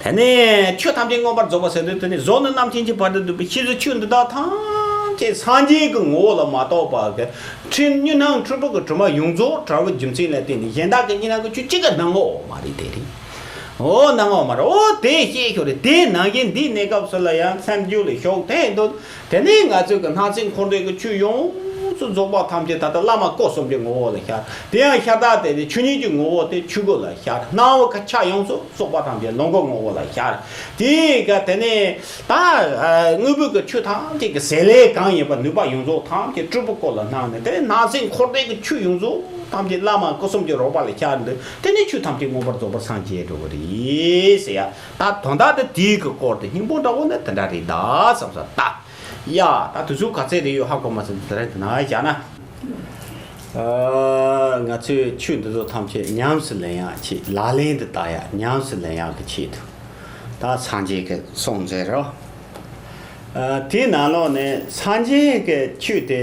དེ་ནས་ཆོས་ཐམས་ཅད་མངོན་པར་རྫོགས་པ་ཟེར་དུས་དེ་ནི་གཟུགས་ནི་རྣམ་མཁྱེན་གྱི་བར་དུ་བསྡུས་པའི་ཤེས་བྱའི་ཆོས་འདི་དག་ཐམས་ཅད་སངས་རྒྱས་ཀྱི་ངོ་བོ་ལ་མ་གཏོགས་པ་གི་འཕྲིན་གཉིས་སྣང་འཁྲུལ་པ་གི་དྲི་མ་ཡོངས་རྫོགས་བྲལ་བའི་རྒྱུ་མཚན་ལ་བརྟེན་ནས་གཞན་དག་གི་གཉིས་སྣང་གི་ཆོས་གཅིག་གི་སྣང་ངོ་མ་རེད་དེ་རེད། འོ་སྣང་ངོ་མ་རེད། འོ་དེ་ཤེས་ཤོག་རེད། དེ་ནང་བཞིན་འདིའི་གནས་སྐབས་སུ་ལ་ཡང་སེམས་རྒྱུད་ལ་ཞོག་དེ་འདུག་དེ་ནས་ང་ཚོས་ཀྱི་སྣང་སྲིད་འཁོར་འདས་ཀྱི་ཆོས་ཡོངས་སུ་རྫོགས་པ་ཐམས་ཅད་ད་ལྟ་བླ་མ་སྐུ་གསུམ་གྱི་ངོ་བོ་ལ་ཤར། དེ་ཡང་ཤར་སྟངས་དེ་ནི་ཆོས་ཉིད་ཀྱི་ངོ་བོ་དེ་ཆོས་སྐུ་ལ་ཤར། སྣང་བ་གི་ཆ་ཡོངས་སུ་རྫོགས་པ་ཐམས་ཅད་ལོངས་སྐུ་ངོ་བོ་ལ་ཤར། དེ་ག་དེ་ནས་ད་དངོས་པོའི་གི་ཆོས་ཐམས་ཅད་ཀྱི་ཟེར་ལས་གང་ཡིན་པ་ནུས་པ་ཡོངས་རྫོགས་ཐམས་ཅད་སྤྲུལ་པའི་སྐུ་ལ་སྣང་ནས་དེ་ནས་སྣང་སྲིད་འཁོར་འདས་ཀྱི་ཆོས་ཡོངས་རྫོགས་ཐམས་ཅད་བླ་མ་སྐུ་གསུམ་གྱི་རོལ་པ་ལ་ཤར་འདུག་དེ་ནས་ཆོས་ཐམས་ཅད་མངོན་པར་རྫོགས་པར་སངས་རྒྱས་འགྲོ་གི་རེད་ཟེར་ཡ། ད་དོན་དག་དེ་དེའི་གི་སྐོར་དེ་སྙིང་པོ་འདྲ་བོ་ནི་དེ་འདྲ་རེད་ད་བསམ་ས་ད། ཡ། ད་དུས་ཚོད་ག་ཚད་རེད་ཡོད་ཧ་གོ་མ་སོང་། དེ་རིང་དེ་ན་བཞག་ན། ཨ། ང་ཚོས་ཆོས་འདི་ཚོ་ཐམས་ཅད་ཉམས་སུ་ལེན་ཡག་ཆེད། ལག་ལེན་དུ་བསྟར་ཡག་ཉམས་སུ་ལེན་ཡག་གི་ཆེད་དུ། ད་སངས་རྒྱས་ཀྱི་གསུང་མཛད་རོ། ཨ། དེའི་ནང་ལོགས་ནས་སངས་རྒྱས་ཀྱི་ཆོས་དེ།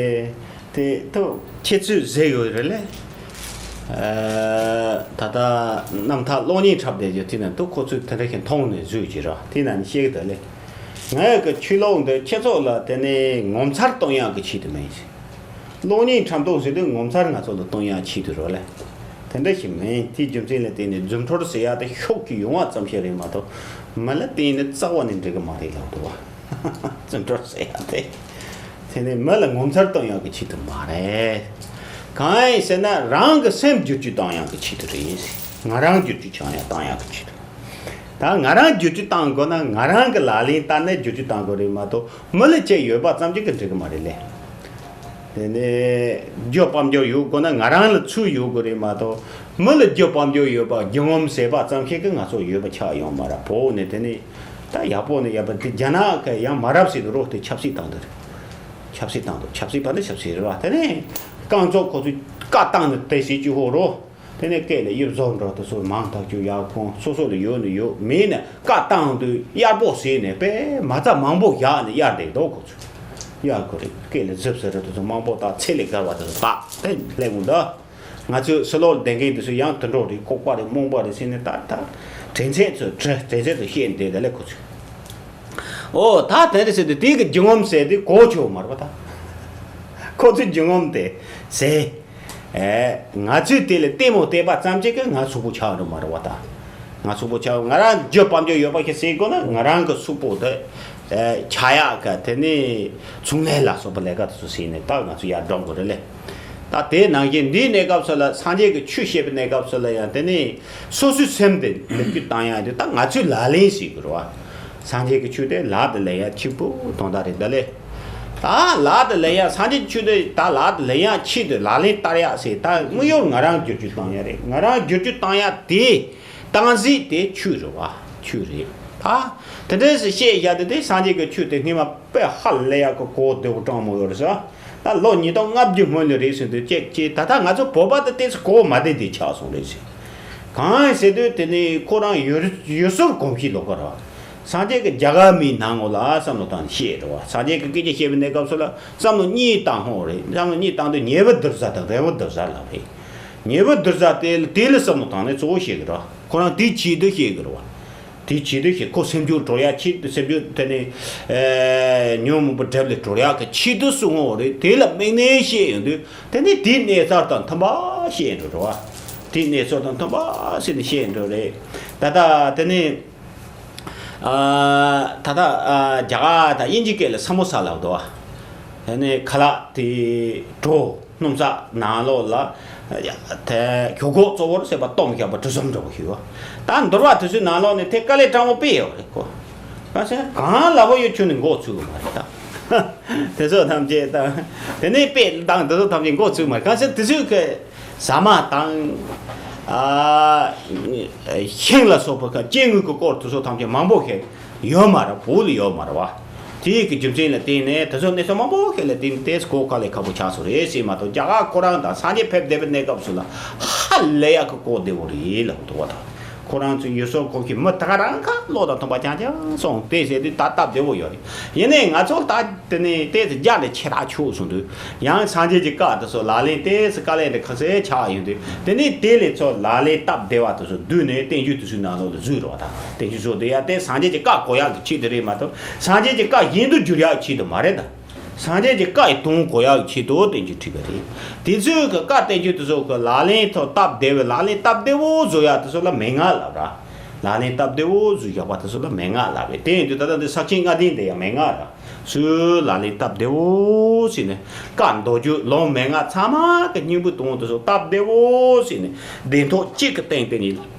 དེ་ཐུགས་ཁྱེད་ཚོས་ཟེར་ཡོད་རེད་ལེ། ཨ། ད་ལྟ་རྣམ་ཐར་གློག་བརྙན་འཁྲབ་བསྡད་རྒྱུ་དེ་ནི་ཐུགས་ཁོ་ཚོས་དེ་འདྲ་ཞིག་མཐོང་ནས་བཟོས་ཀྱི་རོ། དེ་ན་ནི་བཤད་གི་འདུག་ལེ། ངའི་གི་ཆོས་ལུགས་འདི་ཁྱེད་ཚོ་ལ་དེ་ནས་ངོ་མཚར་གཏོང་ཡག་གི་ཆེད་དུ་མིན། གློག་བརྙན་འཁྲབ་སྟོན་ཟེར་དུས་ངོ་མཚར་ང་ཚོ་ལ་གཏོང་ཡག་ཆེད་དུ་རོ་ལེ། དེ་འདྲ་ཞིག་མིན། དེའི་རྒྱུ་མཚན་ལ་བརྟེན་ནས་རྫུ་འཕྲུལ་ཟེར་ཡག་དེ་ཤུགས་ཀྱིས་ཡོང་བ་ཙམ་ཞིག་རེད་མ་གཏོགས། མི་ལ་བརྟེན་ནས་རྩ་བ་ནས་འགྲིག་གི་མ་རེད་ལབ་འདུག་བ། རྫུ་འཕྲུལ་ཟེར་ཡག་དེ། དེ་ནི་མི་ལ་ངོ་མཚར་གཏོང་ཡག་གི་ཆེད་དུ་མ་རེད། གང་ཡིན་ཟེར་ན་རང་གི་སེམས་བསྒྱུར་བཅོས་གཏོང་ཡག་གི་ཆེད་དུ་རེད། ང་རང་བསྒྱུར་བཅོས་བྱུང་ཡག་གཏོང་ཡག་གི་ཆེད་དུ། ད་ང་རང་བསྒྱུར་བཅོས་བཏང་དགོས་ན་ང་རང་གི་ལག་ལེན་བསྟར་ནས་བསྒྱུར་བཅོས་བཏང་དགོས་རེད་མ་གཏོགས། མི་ལ་ཁྱད་ཡོད་པ་ཙམ་གྱིས་ཀྱི་འགྲིག་གི་མ་རེད་ལེ། དེ་ནས་རྒྱུ་དཔལ་འབྱོར་ཡོད་དགོས་ན། ང་རང་ལ་ཚུལ་ཡོད་དགོས་རེད་མ་གཏོགས། མི་ལ་རྒྱུ་དཔལ་འབྱོར་ཡོད་པ། རྒྱུ་ངོམ་ཟས་པ་ཙམ་ཞིག་གིས་ང་ཚོ་ཡོད་པ་ཆགས་ཡོང་མ་རེད། བོད་ནས་དེ་ནས་ད་ཡག་པོ་ནས་ཡག་པོ་དེ་རྒྱ་ནག་གི་ཡང་མ་རབས་ཟེར་དུས་རོ། དེ་ཆབ་སྲིད་བཏང་དུས་རེད། ཆབ་སྲིད་བཏང་དུས། ཆབ་སྲིད་པ་འདི་ཆབ་སྲིད་རེད་བ། དེ་ནས་རྐང་བཙུགས་ཁོ་ཚོས་བཀའ་བཏང་ནས་དེ་ཟེར་གྱི་ཧོ་རོ། དེ་ནས་སྐད་ལ་ཡིབ་བཟོ་འགྲོ་དེ་ཚོ་མང་ཐག་ཆོད་ཡག་ཁོང་སོ་སོ་ལ་ཡོད་ནི་ཡོད། མེད་ན་བཀའ་བཏང་དུས་གཡར་པོ་ཟེར་ནས་པས་མ་རྩ་མང་པོ་བཞག་ནས་གཡར་བསྡད་འདུག་ཁོ་ཚོས། གཡར་དགོས་རེད། སྐད་ལ་ཟིབ་ཟེར་ར་དེ་ཚོ་མང་པོ་དང་ཚད་ལས་བརྒལ་བ་དེ་ཚོ་དག་དེ་སླེབས་འོང་ད། ང་ཚོའི་ཕྱི་ལོགས་ལ་བསྡད་མཁན་དེ་ཚོ་ཡང་དུད་འགྲོ་རེད། ལྐུགས་པ་རེད། རྨོངས་པ་རེད་ཟེར་ནས་ད་ད་དྲན་ཚད་ཚོ་དྲན་དྲན་ཚད་ཚོ་བཤད་བསྡད་ད་ལས་ཁོ་ཚོས། ཨོ་ད་དེ་འདྲ་ཟེར་དུས་དེ་གི་རྒྱུ་ངོམ་ཟེར་དུས་གོ་ཆོད་མ་རེད་པ་ད། ཁོ་ཚོའི་རྒྱུ་ངོམ་དེ་ཟེར། ཨེ། ང་ཚོས་དེ་ལ་ལྟད་མོ་བལྟས་པ་ཙམ་གཅིག་གིས་ང་ཕྱུག་པོ་ཆགས་འགྲོ་མ་རེད་བ་ད། ང་ཕྱུག་པོ་ཆགས། ང་རང་རྒྱུ་དཔལ་འབྱོར་ཡོད་པ་ཞིག་ཟེར་དགོས་ན་ང་རང་གི་ཕྱུག་པོ་དེ། ཨེ། ཆགས་ཡག་གི་དེ་ནི་ཚོང་ལས་ལ་སོགས་པ་ལས་ཀ་དེ་ཚོ་བྱས་ནས་ད་ང་ཚོ་ཡར་འགྲོ་དགོས་རེད་ལེ། ད་དེ་ནང་བཞིན་འདིའི་གནས་སྐབས་སུ་ལ། སངས་རྒྱས་ཀྱི་ཆོས་བཤད་པའི་གནས་སྐབས་སུ་ལ་ཡང་དེ་ནི་སོ་སོའི་སེམས་དེ་ལེགས་བཅོས་བཏང་ཡག་དེ་ད་ང་ཚོའི་ལག་ལེན་ཞིག་དགོས་རེད་བ། སངས་རྒྱས་ཀྱི་ཆོས་དེ་ལག་ཏུ་ལེན་ཡག་གཅིག་པུ་དོན་དག་རེད་ད་ལེ། ད་ལག་ཏུ་ལེན་ཡག་སངས་རྒྱས་ཀྱི་ཆོས་དེ་ད་ལག་ཏུ་ལེན་ཡག་ཆེད་དུ་ལག་ལེན་བསྟར་ཡག་ཟེར། ད་དམིགས་ཡུལ་ང་རང་བསྒྱུར་བཅོས་བཏང་ཡག་རེད། ང་རང་བསྒྱུར་བཅོས་བཏང་ཡག་དེ་བཏང་གཞི་དེ་ཆོས་རེད་བ། ཆོས་རེད། ད་དེ་འདྲས་སེ་བཤད་བཞག་དེ་དེ་སངས་རྒྱས་ཀྱི་ཆོས་དེ་སྔོན་མ་དཔེ་ཧ་ལས་ཡག་གི་གོ་བདེ་བོ་དྲང་མོ་ཡོད་རེད་ཟེར། ད་ལོ་ཉིས་སྟོང་ལྔ་བཅུ་སྔོན་ལ་རེད་ཟེར་དུས་ཅེག་ཅེག་ད་ལྟ་ང་ཚོ་བོད་པ་དེ་ཏོག་ཙམ་གོ་མ་བདེ་བདེ་ཆགས་སོང་རེད་ཟེར། གང་ཡིན་ཟེར་དུས་དེ་ནི་ཁོ་རང་ཡུལ་ཡུལ་སྲོལ་གོམས་གཤིས་ལོགས་ཀ་རེད་བ། སངས་རྒྱས་ཀྱི་རྒྱ་གར་མིའི་ནང་ངོ་ལ་བསམ་བློ་བཏང་ནས་བཤད་རེད་བ། སངས་རྒྱས་ཀྱི་སྐད་ཆ་བཤད་པའི་གནས་སྐབས་སུ་ལ་བསམ་བློ་གཉིས་བཏང་ཧོང་རེད། བསམ་བློ་གཉིས་བཏང་དུས་ཉེ་བར་བསྡུར་ས་དང་རེ་བར་བསྡུར་ས་ལབ་རེད། ཉེ་བར་བསྡུར་ས་དེ་དེ་ལ་བསམ་བློ་བཏང་ནས་གཙོ་བོ་བཤད་གི་རེད་བ། ཁོ་རང་དེའི་ཆེད་དུ་བཤད་གི་རེད་བ། དེའི་ཆེད་དུ་བཤད། ཁོ་སེམས་ཤུགས་སྒྲོལ་ཡག་ཆེད་དུ། སེམས་ཤུགས་དེ་ནི་ཨེ་ཉོན་མོངས་པ་སྒྲིབ་ལས་སྒྲོལ་ཡག་གི་ཆེད་དུ་གསུང་ངོ་རེད། དེ་ལ་དམིགས་ནས་བཤད་ཡོང་དུས་དེ་ནི་དེའི་གནས་ཚུལ་དང་མཐུན་པ་བཤད་འགྲོ་རེད་བ། དེའི་གནས་ཚུལ་དང་མཐུན་པ་བྱས་ནས་བཤད་འགྲོ་རེད། ད་ལྟ་དེ་ནི་ཨ་ད་ལྟ་ཨ་རྒྱ་གར་དང་དབྱིན་ཇིའི་སྐད་ལ་ས་མོ་ས་ལབ་འདུག་བ། དེ་ནི་ཁ་ལག་དེ་གྲོ། སྣུམ་ཟ་ནང་ལོགས་ལ་ཡ་དེ་ཞོག་ཁོག་གཙོ་བོར་བྱས་པ་བཏུམས་བཞག་པ་གྲུ་གསུམ་འདྲ་པོ་ཞིག་ཡོད། ད་འདུལ་བ་དེ་ཚོའི་ནང་ལོགས་ནས་དེ་དཀའ་ལས་དྲང་པོ་དཔེ་ཡོད་རེད་ཁོ། གང་ཟེར་གང་ལ་བོ་ཡོད་ཁྱོན་ནས་མགོ་ཚོས་གི་མ་རེད་ད། དེ་ཚོ་ཐམས་ཅད་ད་དེ་ནས་དཔེ་དང་དེ་ཚོ་ཐམས་ཅད་མགོ་ཚོས་མ་རེད། གང་ཟེར་དེ་ཚོའི་གི་ཟ་མ་དང་ཨ་ཤིང་ལ་སོགས་པ་གི་སྐྱེ་དངོས་ཀྱི་སྐོར་དེ་ཚོ་ཐམས་ཅད་མང་པོ་ཞིག་ཡོད་མ་རེད། བོད་ལ་ཡོད་མ་རེད་བ། དེའི་གི་རྒྱུ་མཚན་ལ་བརྟེན་ནས་དེ་ཚོ་གནས་ཚུལ་མང་པོ་ཞིག་ལ་བརྟེན་ཏེ་གོ་དཀའ་ལས་ཁག་པོ་ཆགས་སོང་རེད་ཟེར་མ་གཏོགས། རྒྱ་གར་ཁོ་རང་དང་སངས་རྒྱས་ཕེབས་བསྡད་པའི་གནས་སྐབས་སུ་ལ་ཧ་ལས་ཡག་གི་གོ་བདེ་བོ་རེད་ལབ་འདུག་བ་དང་། ཁོ་རང་ཚོའི་ཡུལ་སྲོལ་གོམས་གཤིས་མི་ད་ག་རང་ཁ་བློ་དང་མཐུན་པ་རྐྱང་རྐྱང་སོང་སྟེ་ཟེར་དུས་ད་སྟབས་བདེ་བོ་ཡོད་རེད། ཡིན་ནའི་ང་ཚོར་ད་དེ་ནས་ཏོག་ཙམ་རྒྱ་ལས་ཆེ་ཐག་ཆོད་སོང་དུས། ཡང་སངས་རྒྱས་ཀྱི་བཀའ་དེ་ཚོ་ལག་ལེན་ཏོག་ཙམ་དཀའ་ལས་འདི་ཁ་གསལ་ཆགས་ཡོང་དུས། དེ་ནས་དེ་ལས་ཚོ་ལག་ལེན་སྟབས་བདེ་བ་དེ་ཚོ་བསྡུས་ནས་བསྟན་བཅོས་དེ་ཚོའི་ནང་ལོགས་ལ་བཟོས་རེད་བ་དང་། བསྟན་བཅོས་བཟོ་དེ་ཡང་ཏོག་ཙམ་སངས་རྒྱས་ཀྱི་བཀའ་གོ་ཡག་གི་ཆེད་དུ་རེད་མ་གཏོགས། སངས་རྒྱས་ཀྱི་བཀའ་གཞན་དུ་བསྒྱུར་ཡག་ཆེད་དུ་མ་རེད་ད། སངས་རྒྱས་ཀྱི་བཀའ་ཡི་དོན་གོ་ཡག་ཆེད་དུ་བསྟན་བཅོས་བྲིས་པ་རེད། དེ་ཚོའི་གི་བཀའ་བསྟན་བཅོས་དེ་ཚོ་གི་ལག་ལེན་ཐོག་སྟབས་བདེ་བའི་ལག་ལེན་སྟབས་བདེ་བོ་བཟོ་ཡག་དེ་ཚོ་ལ་མན་ངག་ལབ་ར། ལག་ལེན་སྟབས་བདེ་བོ་བཟོས་བཞག་པ་དེ་ཚོ་ལ་མན་ངག་ལབ་རེད། དེ་ཡིན་དུས་ད་ལྟ་འདི་ས་བཅད་ལྔ་ལྡན་དེ་ཡང་མན་ངག་ར། ཚུར་ལག་ལེན་སྟབས་བདེ་བོ་བྱས་ནས་བཀའ་མདོ་རྒྱུད་ལུང་མན་ངག་ཚང་མ་གི་སྙིང་པོའི་དོན་དེ་ཚོ་སྟབས་བདེ་བོ་བྱས་ནས་བདེན་ཐོག་གཅིག་གི་སྟེང་དེ་ནས།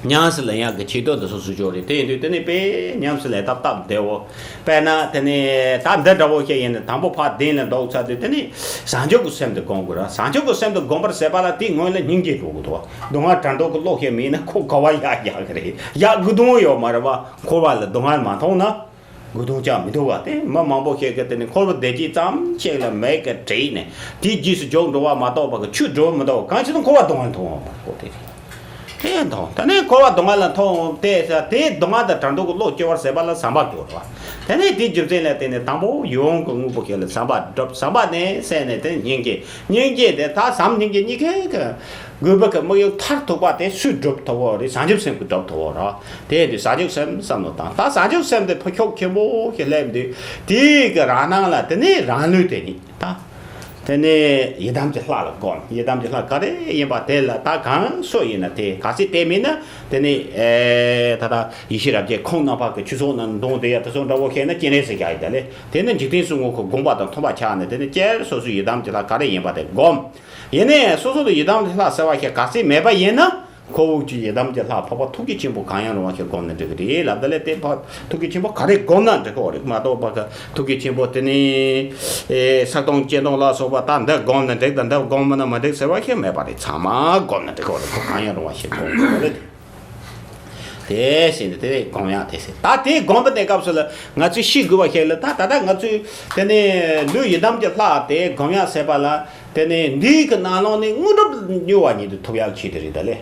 ཉམས་སུ་ལེན་ཡག་གི་ཆེད་དུ་འདི་ཚོ་བཟོ་ཆོག་རེད། དེ་ཡིན་དུས་དེ་ནི་དཔེ་ཉམས་སུ་ལེན་སྟབས་སྟབས་བདེ་བོ། དཔེར་ན་དེ་ནི་ད་འདི་འདྲ་བོ་ཞིག་ཡིན་ན། དང་པོ་ཕར་གདན་ལ་འདུག་ཚར་དུས་དེ་ནི་བྱང་ཆུབ་ཀྱི་སེམས་དེ་སྒོམ་དགོས་ར། བྱང་ཆུབ་ཀྱི་སེམས་དེ་སྒོམ་པར་བྱེད་པ་ལ་དེའི་སྔོན་ལ་སྙིང་རྗེ་འགྲོ་དགོས་འདུག་སྡུག་བསྔལ་དགྲ་འདུལ་གྱི་བློ་ཞིག་མེད་ན་ཁོ་ག་བ་ཡག་ཡག་གི་རེད། ཡག་དགོས་དོན་ཡོད་མ་རེད་བ། འཁོར་བ་ལ་སྡུག་བསྔལ་མ་མཐོང་ན། དགུ་དུང་ཅང་མི་འདུག་བ། དེ་མི་མང་པོ་ཞིག་གིས་དེ་ནི་འཁོར་བའི་བདེ་སྐྱིད་ཙམ་ཞིག་ལ་མིག་གིས་བགྲད་ནས་དེའི་རྗེས་སུ་འཇུག་འགྲོ་བ་མ་གཏོགས་པ་གི་ཆོས་སྒྲུབ་མི་འདུག་གང་ཞིག་ཏུ་འཁོར་བ་སྡུག་བསྔལ་མཐོང་བ་མ་གཏོགས་དེ་དེ་མཐོང་། དེ་ནས་འཁོར་བ་སྡུག་བསྔལ་ལ་མཐོང་དེ་ས་དེའི་སྡུག་བསྔལ་དང་བྲལ་འདོད་ཀྱི་བློ་སྐྱེ་བར་བྱེད་པ་ལ་བསམ་པ་སྐྱེ་བ། དེ་ནས་དེའི་རྒྱུ་མཚན་ལ་བརྟེན་ནས་དང་པོ་ཡིད་འོང་གི་དངོས་པོ་ཞིག་ལ་བསམ་པ་སྒྲུབ། བསམ་པ་ནས་སད་ནས་དེ་སྙིང་རྗེ། སྙིང་རྗེ་དེ་ད་བྱམས་སྙིང་རྗེ་གཉིས་ཀའི་གི་དགོས་པ་གི་དམིགས་ཡུལ་མཐར་ཐུག་པ་དེ་སུས་སྒྲུབ་ཐུབ་བོ་རེད། བྱང་ཆུབ་སེམས་ཀྱིས་སྒྲུབ་ཐུབ་བོ་རེད། དེ་ཡིན་དུས་བྱང་ཆུབ་སེམས་བསམ་བློ་བཏང་། ད་བྱང་ཆུབ་སེམས་དེ་ཕུ་ཁྱུག་ཆེན་པོ་ཞིག་སླེབས་དུས་དེའི་གི་རང་སྣང་ལ་དེ་ནས་རང་ལུས་དེ་ཉིད་ད། དེ་ནས་ཡི་དམ་གྱི་ལྷ་ལ་བསྒོམ། ཡི་དམ་གྱི་ལྷ་ག་རེ་ཡིན་པ་དེ་ལ་ད་གང་སུ་ཡིན་ན་དེ་ག་ཚད་དེ་མིན་ན་དེ་ནས་ཨེ་ད་ད་ཡེ་ཤེས་རབ་རྒྱས་ཁོང་རྣམ་པ་གི་ཆོས་ཚོགས་ནང་འདོན་དེ་ཡ་དེ་ཚོ་འདྲ་བོ་ཤེས་ན་སྤྱན་རས་གཟིགས་ཀྱང་ཡིན་ད་ལེ། དེ་ནས་འཇིག་རྟེན་གསུམ་མགོན་ཁོ་དགོངས་པ་དང་མཐུན་པ་ཆགས་ནས་དེ་ནས་ཅེར་སོ་སོའི་ཡི་དམ་གྱི་ལྷ་ག་རེ་ཡིན་པ་དེ་བསྒོམ། ཡིན་ནའི་སོ་སོ་ལ་ཡི་དམ་གྱི་ལྷ་ཟེར་བ་ཞིག་ག་ཚད་མེད་པ་ཡིན་ན། ཁོ་བོ་ཀྱི་ཡི་དམ་གྱི་ལྷ་འཕགས་པ་ཐུགས་རྗེ་ཆེན་པོ་གང་ཡང་རུང་བ་ཞིག་བསྒོམ་ན་འགྲིག་གི་རེད་ལབ་ད་ལས། དེ་འཕགས་ཐུགས་རྗེ་ཆེན་པོ་ག་རེ་བསྒོམ་ན་འགྲིག་གི་རེད་མ་གཏོགས་པ་གི་ཐུགས་རྗེ་ཆེན་པོ་དེ་ནི་ཨེ་ས་སྟོང་སྐྱེ་སྟོང་ལ་སོགས་པ་ད་འདི་བསྒོམ་ན་འགྲིག་དང་འདི་བསྒོམ་ན་མི་འགྲིག་ཟེར་བ་ཞིག་མེད་པ་རེད། ཚང་མ་བསྒོམ་ན་འགྲིག་གི་རེད། ཁོ་གང་ཡང་རུང་བ་ཞིག་བསྒོམ་དགོས་རེད། དེ་བཞིན་དེ་བསྒོམ་ཡག་དེ་ཟེར། ད་དེ་བསྒོམ་པ་དེ་སྐབས་སུ་ལ་ང་ཚོས་ཤེས་དགོས་པ་ཞིག་ལ་ད་ད་ལྟ་ང་ཚོས་དེ་ནི་ལུས་ཡི་དམ་གྱི་ལྷ་དེ་བསྒོམ་ཡག་ཟེར་བ་ལ། དེ་ནས་འདིའི་གི་ནང་ལོགས་ནས་དངོས་གྲུབ་མྱུར་བ་ཉིད་དུ་ཐོབ་ཡག་ཆེད་དུ་རེད་ད་ལེ།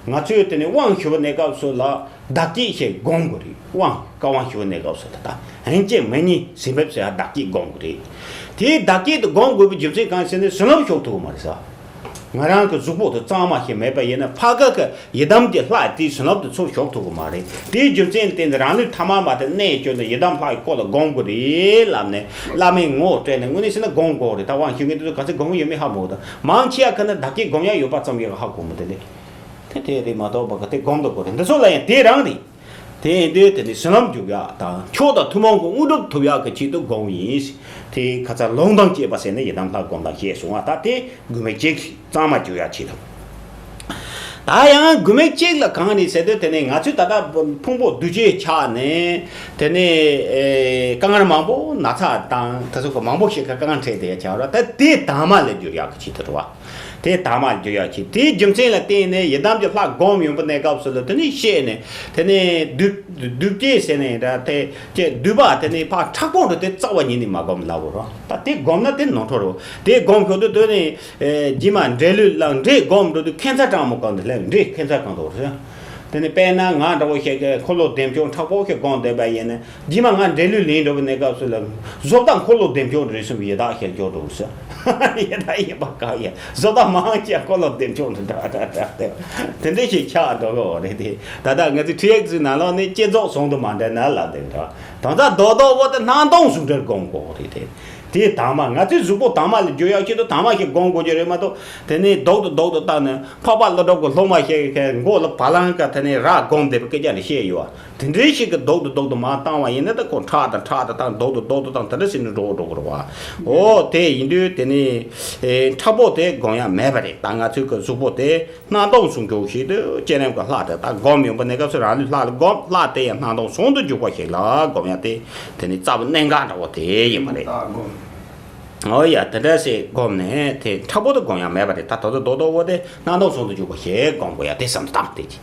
ང་ཚོས་དེ་ནས་དབང་ཞུ་བའི་གནས་སྐབས་སུ་ལ་བདག་བསྐྱེད་ཞིག་བསྒོམ་དགོས་རེད། དབང་བཀའ་དབང་ཞུ་བའི་གནས་སྐབས་སུ་ད་ལྟ་རིན་ཆེན་མི་ཉིད་ཟིན་འབེབས་ཟེར་ཡ་བདག་བསྐྱེད་བསྒོམ་དགོས་རེད། དེའི་བདག་བསྐྱེད་དུ་བསྒོམ་དགོས་པའི་རྒྱུ་མཚན་གང་ཟེར་ན་བྱིན་རླབས་ཤོར་ཐུབ་ཀྱི་མ་རེད་ས། ང་རང་གི་གཟུགས་པོ་དེ་གཙང་མ་ཞིག་མེད་པ་ཡིན་ན་ཕ་གི་གི་ཡི་དམ་གྱི་ལྷ་དེའི་བྱིན་རླབས་དེ་ཚུར་ཤོར་ཐུབ་ཀྱི་མ་རེད། དེའི་རྒྱུ་མཚན་ལ་བརྟེན་ནས་རང་ལུས་ཐ་མལ་མ་དེ་གནས་བསྐྱོན་ནས་ཡི་དམ་ལྷ་ཡི་སྐོར་ལ་བསྒོམ་དགོས་རེད་ལབ་ནས་བླ་མའི་ངོ་སྤྲད་ནས་དངོས་གནས་བྱས་ན་བསྒོམ་དགོས་རེད། ད་དབང་ཞུ་མཁན་དེ་ཚོ་ག་ཚོད་བསྒོམ་གྱི་ཡོད་མེད་ཧ་མ་གོ། ད་མང་ཆེ་བ་ཁ་ན་བདག་བསྐྱེད་བསྒོམ་ཡ་ཡོད་པ་ཙམ་ཡོད་ཀ་ཧ་གོ་མི་འདུག་ལེ། དེ་དེ་རེད་མ་གཏོགས་པ་ག་དེ་བསྒོམ་དགོས་རེད། འདི་ཚོ་ལ་ཡང་དེ་རང་རེད། དེ་ཡིན་དུས་དེ་ནི་བྱིན་རླབས་འཇུག་ཡག་དང་མཆོག་དང་ཐུན་མོང་གི་དངོས་གྲུབ་ཐོབ་ཡག་གི་ཆེད་དུ་བསྒོམ་ཡིན། དེ་ཁ་ཚ་ལུང་དང་བཅས་པ་ཟེར་ནས་ཡི་དམ་ལྷ་བསྒོམ་དང་ཞེས་གསུངས་པ་ད་དེ་དགོས་མེད་ཅིག་གཙང་མ་འཇུག་ཡག་ཆེད་དུ། ད་ཡང་དགོས་མེད་ཅིག་ལ་གང་ནས་ཟེར་དུས་དེ་ནས་ང་ཚོས་ད་ལྟ་ཕུང་པོ་འདུ་བྱེད་ཆགས་ནས་དེ་ནས་ཨེ་དཀའ་ངལ་མང་པོ་ན་ཚ་དང་དེ་ཚོ་གི་མང་པོ་ཞིག་གི་དཀའ་ངལ་འཕྲད་དེ་ཆགས་ར། ད་དེ་དྭངས་མ་ལ་འགྱུར་ཡག་གི་ཆེད་དུ་རེད་བ། དེ་དྭངས་མ་འགྱུར་ཡག་ཆེད་དེའི་རྒྱུ་མཚན་ལ་བརྟེན་ནས་ཡི་དམ་གྱི་ལྷ་བསྒོམ་ཡོང་པའི་གནས་སྐབས་སུ་ལ་དེ་ནས་བཤད་ནས་དེ་ནས་སྡུད་སྡུད་བྱེད་ཟེར་ནས་ར་དེ་ཅེས་སྡུད་པ་དེ་ནས་ཕར་མཁྲེགས་པོ་འགྲོ་དེ་རྩ་བ་ཉིད་ནས་མ་བསྒོམ་ལབ་ར། ད་དེ་བསྒོམ་ན་དེ་ནོར་འཁྲུལ་རེད། དེ་བསྒོམ་ཤོག་དུས་དེ་ནས་ཨེ་རྗེས་མ་འབྲས་ལུས་ལ་འབྲས་བསྒོམ་འགྲོ་དུས་ཁེན་ཚ་གྲང་མོ་གང་དུ་སླེབས། འབྲས་ཁེན་ཚ་གང་དུ་སླེབས། དེ་ནས་དཔེར་ན་ང་འདྲ་བོ་ཞིག་གིས་འཁོར་ལོ་བདེ་མཆོག་མཁྲེགས་པོ་ཞིག་བསྒོམ་བསྡད་པ་ཡིན་ན། རྗེས་མ་ང་འབྲས་ལུས་ལེན་འགྲོ་བའི་གནས་སྐབས་སུ་ལ་བཟོ་ལྟ་འཁོར་ལོ་བདེ་མཆོག་རེད་གསུངས་པའི་ཡི་དྭགས་ཞིག་འགྱུར་འགྲོ་ཟེར། ཡི་དྭགས་ཡིན་པ་གང་ཡིན་བཟོ་ལྟ་མང་ཆེ་འཁོར་ལོ་བདེ་མཆོག་འདྲ་འདྲ་འདྲ་འདྲ་དེ་འདྲ་ཞིག་ཆགས་འགྲོ་གི་རེད་དེ། ད་ལྟ་ང་ཚོའི་ཁྲིད་ཡིག་ཚོའི་ནང་ལོགས་ནས་བསྐྱེད་རྫོགས་ཟུང་དུ་མ་འབྲེལ་ན་ལབ་འདུག་ར། དོན་དག་རྡོག་རྡོག་པོ་དེ་སྣང་སྟོང་ཟུང་འབྲེལ་སྒོམ་དགོས་རེད་དེ། དེ་དྭངས་མ་ང་ཚོའི་གཟུགས་པོ་དྭངས་མ་ལ་འགྱུར་ཡག་ཆེད་དུ་དྭངས་མ་ཞིག་སྒོམ་དགོས་ཀྱི་རེད་མ་གཏོགས། དེ་ནས་རྡོག་ཏུ་རྡོག་ཏུ་བཏང་ནས་འཕགས་པ་ཀླུ་སྒྲུབ་ཀྱི་སློབ་མ་ཞིག་གི་མགོ་ལ་བ་ལང་ཀ་དེ་ནས་རྭ་བསྒོམ་བསྡད་པའི་སྐད་ཆ་རེ་བཤད་ཡོད་བ། དེ་འདྲའི་ཞིག་གི་རྡོག་ཏུ་རྡོག་ཏུ་མར་བཏང་བ་ཡིན་ན་ད་ཁོ་ཁྲག་དང་ཁྲག་དང་བཏང་རྡོག་ཏུ་རྡོག་ཏུ་བཏང་དེ་འདྲ་ཟེར་ནས་འགྲོ་འགྲོ་གི་རེད་བ། ཨོ་དེ་ཡིན་དུས་དེ་ནས་ཨེ་མཁྲེགས་པོ་དེ་སྒོམ་ཡག་མེད་པ་རེད། ད་ང་ཚོའི་གི་གཟུགས་པོ་དེ། སྣང་སྟོང་ཟུང་འཇུག་ཞེས་དུ་བསྐྱེད་རིམ་གྱི་ལྷ་དེ་དག་བསྒོམ་ཡོང་པའི་གནས་སྐབས་སུ་རང་ལུས་ལྷ་ལ་བསྒོམ། ལྷ་དེ་ཡང་སྣང་སྟོང་ཟུང་དུ་འཇུག་པ་ཞིག་ལ་བསྒོམ་ཡག་དེ་དེ་ནི་རྩ་བའི་གནད་འགག་འདྲ་བོ་དེ་ཡིན་པ་རེད། ཨོ་ཡ་དེ་འདྲ་ཞིག་བསྒོམ་ནས་དེ་མཁྲེགས་པོ་དེ་བསྒོམ་ཡག་མེད་པ་རེད། ད་ད་དུང་རྡོག་རྡོག་པོ་དེ་སྣང་སྟོང་ཟུང་དུ་འཇུག་པ་ཞིག་བསྒོམ་དགོས་ཡག་དེ་བསམ་དུ་བཏང་དེ་ཅི།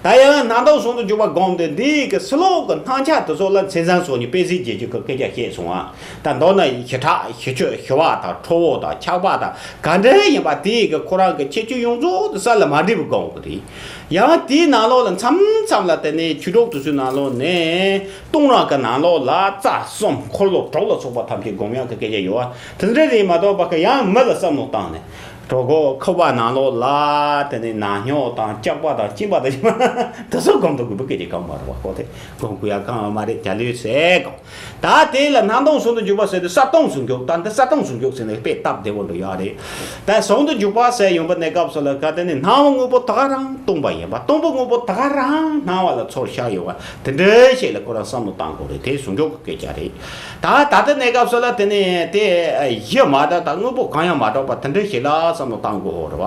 ད་ཡང་སྣང་སྟོང་ཟུང་དུ་འཇུག་པ་བསྒོམ་སྟེ་འདི་ཡི་གི་ཕྱི་ལོགས་ཀྱི་སྣང་ཆ་དེ་ཚོ་ལ་མཚན་བཟང་སོགས་ཀྱི་དཔེ་གཟིགས་རྒྱལ་ཆོས་ཀྱི་སྐད་ཆ་བཤད་སོང་ཨ། ད་མདོར་ན་ཞི་ཁྲག་ཞི་མཆོད་ཞི་བ་དང་ཁྲོ་བོ་དང་ཆགས་པ་དང་ག་འདྲ་ཡིན་པ་དེ་ཡི་གི་ཁོ་རང་གི་ཁྱད་ཆོས་ཡོངས་རྫོགས་དེ་ས་ལ་མ་འདྲེས་པའི་སྒོམ་དགོས་རེད། ཡང་དེའི་ནང་ལོགས་ལ་མཚམས་མཚམས་ལ་དེ་ནས་ཆོས་གྲོགས་དེ་ཚོའི་ནང་ལོགས་ནས་སྟོང་རང་གི་ནང་ལོགས་ལ་རྩ་གསུམ་འཁོར་ལོ་དྲུག་ལ་སོགས་པ་ཐམས་ཅད་སྒོམ་ཡག་གི་སྐད་ཆ་ཡོད་བ། དེ་འདྲ་རེད་མ་གཏོགས་པ་གི་ཡང་མི་ལ་བསམ་བློ་བཏང་ནས། གྲོད་ཁོག་ཁུག་པ་ནང་ལོགས་ལ་དེ་ནས་ནང་སྨྱོ་དང་སྐྱག་པ་དང་གཅིན་པ་དང་ཞིམ་པ་དེ་ཚོ་སྒོམ་དུ་དགོས་པའི་སྐད་ཆ་གང་མ་རེད་བ། ཁོ་དེ་སྒོམ་དགོས་ཡག་གང་ཡང་མ་རེད། རྒྱ་ལོས་ཟེར་གོ། ད་དེ་ལ་སྣང་སྟོང་ཟུང་དུ་འཇུག་པ་ཟེར་དུས་གསལ་སྟོང་ཟུང་འཇུག་ད་འདི་གསལ་སྟོང་ཟུང་འཇུག་ཟེར་ནས་དཔེ་སྟབས་བདེ་བོ་འགྲོ་ཡག་རེད། ད་ཟུང་དུ་འཇུག་པ་ཟེར་ཡོང་པ་གནས་སྐབས་སུ་ལ་ག་དེ་ནི་སྣང་བ་དངོས་པོ་དེ་ག་རང་སྟོང་པ་ཡིན་པ། སྟོང་པ་དངོས་པོ་དེ་ག་རང་སྣང་བ་ལ་ཚོར་ཤར་ཡོང་བ་དེ་འདྲའི་ཞིག་ལ་ཁོ་རང་བསམ་བློ་བཏང་དགོས་རེད། དེ་ཟུང་འཇུག་གི་སྐད་ཆ་རེད། ད་ད་ལྟ་གནས་སྐབས་སུ་ལ་དེ་ནས་དེ་གཞི་མ་དག་དང་དངོས་པོ་གང་ཡང་མ་གྲགས་པ་དེ་འདྲ་ཞིག་ལ་བསམ་བློ་བཏང་དགོས་ཧོ་རེད་བ།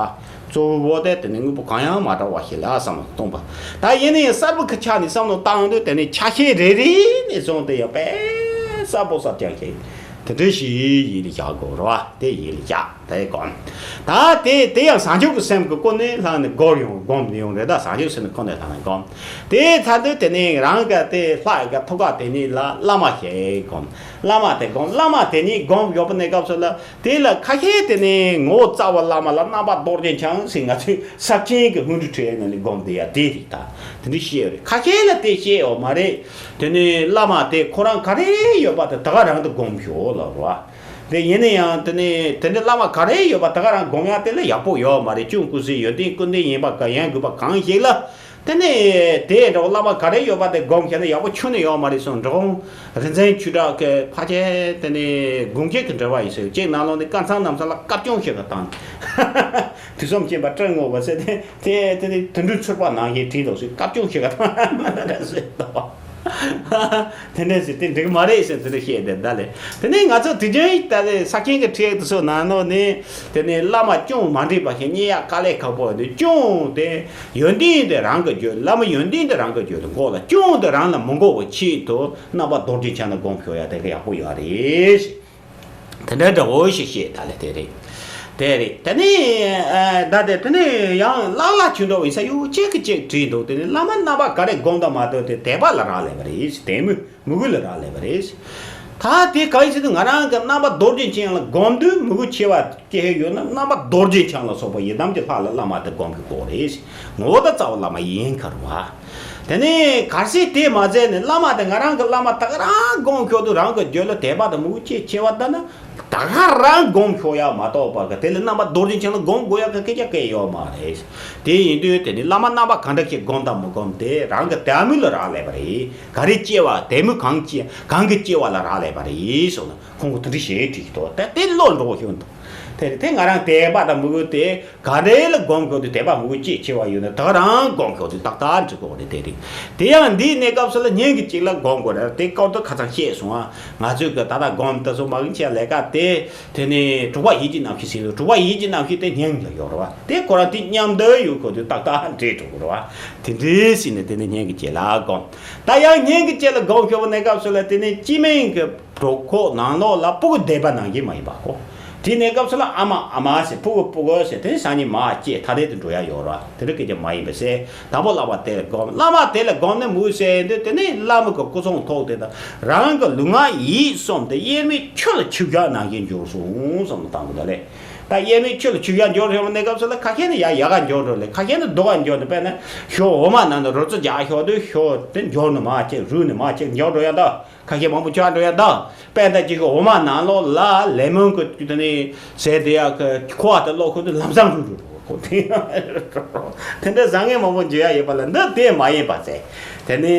གཙོ་བོ་དེ་དེ་ནས་དངོས་པོ་གང་ཡང་མ་གྲགས་པ་ཞིག་ལ་བསམ་བློ་གཏོང་བ། ད་ཡིན་ནའི་གསར་པ་གི་ཆ་ནས་བསམ་བློ་བཏང་དུས་དེ་ནས་ཆ་ཤས་རེ་རེ་ནས་བཟུང་སྟེ་ཡང་དཔེ་གསལ་པོ་གསལ་རྐྱང་ཞིག་དེ་འདྲ་ཞིག་ཡིད་ལ་བཞག་དགོས་རེད་བ། དེ་ཡིད་ལ་བཞག་དེ་སྒོམ། ད་དེ་དེ་ཡང་བྱང་ཆུབ་ཀྱི་སེམས་ཀྱི་སྒོ་ནས་ལྷག་ནས་སྒོམ་ཡོང་སྒོམ་ཡོང་རེད། ད་བྱང་ཆུབ་སེམས་ཀྱི་སྒོ་ནས་ལྷག་ནས་སྒོམ། དེའི་མཐར་ཐུག་དེ་ནས་རང་གི་དེ་ལྷ་གི་ཐུགས་ཀ་དེ་ནས་ལ་བླ་མ་ཞིག་སྒོམ། བླ་མ་དེ་སྒོམ། བླ་མ་དེ་ཉིད་སྒོམ་ཡོད་པ་གནས་སྐབས་སུ་ལ། དེ་ལ་ཁ་ཤས་དེ་ནས་ངོ་བོ་རྩ་བ་བླ་མ་ལ་རྣམ་པ་རྡོ་རྗེ་འཆང་ཟེར་ང་ཚོས་ས་ཆེན་གྱི་སྔོན་འགྲོ་ཁྲིད་ཡས་ནང་ནས་སྒོམ་བསྡད་ཡ་དེ་རེད། ད་དེ་འདྲ་བཤད་ཡོད་རེད། ཁ་ཤས་ལ་དེ་བཤད་ཡོད་མ་རེད། དེ་ནས་བླ་མ་དེ་ཁོ་རང་ག་རེ་ཡོད་པ་དེ་ད་ག་རང་དུ་སྒོམ་ཤོག་ལབ་རེད་བ། དེ་ཡིན་ན་ཡང་དེ་ནས་དེ་འདྲ་བླ་མ་ག་རེ་ཡོད་པ་ད་ག་རང་སྒོམ་ཡ་དེ་ལ་ཡག་པོ་ཡོད་མ་རེད། གཅུང་ཀུན་གཟིགས་ཡོན་ཏན་ཀུན་ལྡན་ཡིན་པ་ག་ཡིན་དགོས་པ་གང་ཞིག་ལ། དེ་ནས་དེ་འདྲ་བླ་མ་ག་རེ་ཡོད་པ་དེ་སྒོམ་བྱས་ན་ཡག་པོ་ཁྱོན་ནས་ཡོད་མ་རེད་གསུངས། འབྲི་གུང་རིག་འཛིན་ཆོས་གྲགས་ཀྱིས་ཕལ་ཆེར་དེ་ནས་དགུང་ཁྱེད་ཀྱི་འབྲེལ་བ་ཡིན་ཟེར། གཅིག་ནང་ལོགས་ནས་སྐལ་བཟང་རྣམ་གསུམ་ལ་བཀའ་སྐྱོན་ཞིག་གི་བཏང་། དུས་གསུམ་མཁྱེན་པ་སྤྲིན་བསྔོ་བ་ཟེར་ཏེ་དེ་དེ་ནས་དུད་འགྲོའི་ཚོད་དཔག་ནང་བཞིན་བྲིས་འདུག་ཟེར། བཀའ་སྐྱོན་ཞིག་གི་བཏང་། དེ་འདྲ་ཟེར་དེ་འགྲིག་མ་རེད་ཟེར་དེ་འདྲ་བཤད་དེ་ད་ལས། དེ་ནས་ང་ཚོ་དུས་རྒྱུན་ད་ལས་ས་ཆེན་གྱི་ཁྲིད་དེ་ཚོ་ནང་ལོགས་ནས་དེ་ནས་བླ་མ་སྐྱོན་མ་འགྲིག་པ་ཞིག་རྙེད་ཡག་དཀའ་ལས་ཁག་པོ་ཡོད་དུས། སྐྱོན་དེ་ཡོན་ཏན་དེ་རང་གི་རྒྱུད། བླ་མ་ཡོན་ཏན་དེ་རང་གི་རྒྱུད་དུ་འགོག་ལ། སྐྱོན་དེ་རང་ལ་མི་འགོག་པའི་ཆེད་དུ་རྣམ་པ་རྡོ་རྗེ་འཆང་ལ་སྒོམ་ཤོག་ཡ་དེ་ག་ཡག་པོ་ཡོད་རེད། དེ་འདྲ་འདྲ་བོ་ཞིག་བཤད་ད་ལས་དེ་རེད། དེ་རེད། དེ་ནས་ཨ་ད་དེ་དེ་ནས་ཡང་ལག་ལ་ཆུ་འདྲ་བོ་ཡིན་ས་ཡོད་གཅིག་གི་གཅིག་བྲིས་འདུག་དེ་ནས་བླ་མ་རྣམ་པ་ག་རེ་སྒོམ་དང་མ་གཏོགས་དེ་དད་པ་ལ་རག་ལས་པ་རེད། དད་མོས་མོས་གུས་ལ་རག་ལས་པ་རེད། ད་དེ་ག་ཡིན་ཟེར་དུས་ང་རང་གི་རྣམ་པ་རྡོ་རྗེ་འཆང་ལ་སྒོམ་དུས་མོས་གུས་ཆེ་བ་སྐྱེ་ཡོད་ན་རྣམ་པ་རྡོ་རྗེ་འཆང་ལ་སོགས་པ་ཡི་དམ་གྱི་ལྷ་ལ་བླ་མ་དེ་སྒོམ་གྱི་དགོས་རེད། ངོ་བོ་དང་རྩ་བ་བླ་མ་ཡིན་ཁར་བ། དེ་ནས་གལ་སྲིད་དེ་མ་མཛད་ནས་བླ་མ་དེ་ང་རང་གི་བླ་མ་ད་ག་རང་སྒོམ་ཤོག་དུས་རང་གི་རྒྱུད་ལ་དད་པ་དང་མོས་གུས་ཆེ་ཆེ་བ་ལྟ་ན། ད་ག་རང་སྒོམ་ཤོག་ཡ་མ་གཏོགས་པ་གི་དེ་ལ་རྣམ་པ་རྡོ་རྗེ་འཆང་ལ་སྒོམ་དགོས་ཡ་གི་སྐད་ཆ་གང་ཡོད་མ་རེད། དེ་ཡིན་དུས་དེ་ནི་བླ་མ་རྣམ་པ་གང་འདྲ་ཞིག་སྒོམ་དང་མི་སྒོམ་དེ་རང་གི་དད་མོས་ལ་རག་ལས་པ་རེད། ག་རེ་སྐྱེ་བ་དད་མོས་གང་སྐྱེ་གང་གི་སྐྱེ་བ་ལ་རག་ལས་པ་རེད་གསུངས་ན་ཁོང་གིས་དེ་འདྲ་ཞིག་བྲིས་ཀྱི་འདུག་དེ་དེ་བློ་འགྲོ་ཤོག་འདུག་དེ་རེད། དེ་ང་རང་དད་པ་དང་མོས་གུས་དེ་ག་རེ་ལ་སྒོམ་དགོས་དུས་དད་པ་མོས་གུས་ཆེ་ཆེ་བ་ཡོད་ན་ད་ག་རང་སྒོམ་ཤོག་དུས་ཏག་ཏག་འགྲིག་གི་རེད། དེ་རེད། དེ་ཡང་འདིའི་གནས་སྐབས་སུ་ལ་ཉིན་གྱི་གཅིག་ལ་སྒོམ་དགོས་རེད། དེ་སྐོར་དུ་ཁ་སང་བཤད་སོང་ཨ། ང་ཚོས་གི་ད་ལྟ་སྒོམ་དེ་ཚོ་མ་གི་ཆེ་ལས་ཀ་དེ་དེ་ནི་དྲུག་པ་ཡིད་ཀྱི་རྣམ་ཤེས་ཟེར་ལོ། དྲུག་པ་ཡིད་ཀྱི་རྣམ་ཤེས་དེ་སྙིང་ལ་ཡོད་རེད་བ། དེ་ཁོ་རང་དེ་མཉམ་དུ་ཡོད་དགོས་དུས་ཏག་ཏག་འདྲེས་འགྲོ་གི་རེད་བ། དེ་འདྲས་ཟིན་ནས་དེ་ནི་ཉིན་གྱི་གཅིག་ལ་སྒོམ། ད་ཡང་ཉིན་གྱི་གཅིག་ལ་སྒོམ་ཤོར་བ་གནས་སྐབས་སུ་ལ་དེ་ནི་སྤྱི་མིང་གི་གྲོགས་ཁོག་ནང་ལོགས་ལ་སྤུ་གུ་འདས་པ་ནང་བཞིན་མ་ཡིན་པ་གོ། དེའི་གནས་སྐབས་སུ་ལ་ཨ་མ་ཨ་མ་ཟེར་སྤུ་གུ་སྤུ་གུ་ཟེར་དེ་སང་ཉིན་མ་སྐྱེས་ཐ་དད་དུ་འགྲོ་ཡ་ཡོད་ར། དེ་འདྲ་སྐད་ཆ་མ་ཡིན་པ་ཟེར། དང་པོ་བླ་མ་དེ་ལ་སྒོམ། བླ་མ་དེ་ལ་སྒོམ་ནས་མུ་ཟེར་དུས་དེ་ནས་བླ་མ་གི་སྐུ་གསུང་ཐུགས་དེ་དང་རང་གི་ལུས་ངག་ཡིད་གསུམ་དེ་དབྱེར་མེད་ཆུ་ལ་ཆུ་བཞག་ནང་བཞིན་འགྱུར་སོང་བསམ་བློ་བཏང་དགོས་ད་ལེ། ད་དབྱེར་མེད་ཆུ་ལ་ཆུ་བཞག་འགྱུར་ཡོང་བའི་གནས་སྐབས་སུ་ལ་ཁ་ཤས་ནི་ཡ་ཡག་ག་འགྱུར་འགྲོ་ལེ། ཁ་ཤས་ནི་སྡུག་ག་འགྱུར་འདུག་དཔེར་ན་ཞོ་འོ་མ་ནང་དུ་རོལ་རྩེད་རྒྱག་ཞོག་དུས་ཞོ་དེ་འགྱུར་ནི་མ་གཅིག་རུལ་ནི་མ་གཅིག་འགྱུར་འགྲོ་ཡ་ད། ཁ་ཤས་མང་པོ་ཆགས་འགྲོ་ཡ་ད། དཔེ་ད་ཅིག་གི་འོ་མ་ནང་ལོགས་ལ་ལེ་མོན་གི་དེ་ནི་ཟས་དེ་ཡ་གི་ཁོ་བ་དེ་ལོག་ཁོ་དེ་ལམ་སང་རུལ་རུལ་ཁོ་དེ། དེ་འདྲ་བཟང་ངན་མང་པོ་འཇུ་ཡ་ཡོད་པ་ལ་འདི་དེ་མ་ཡིན་པ་ཟེར། དེ་ནི་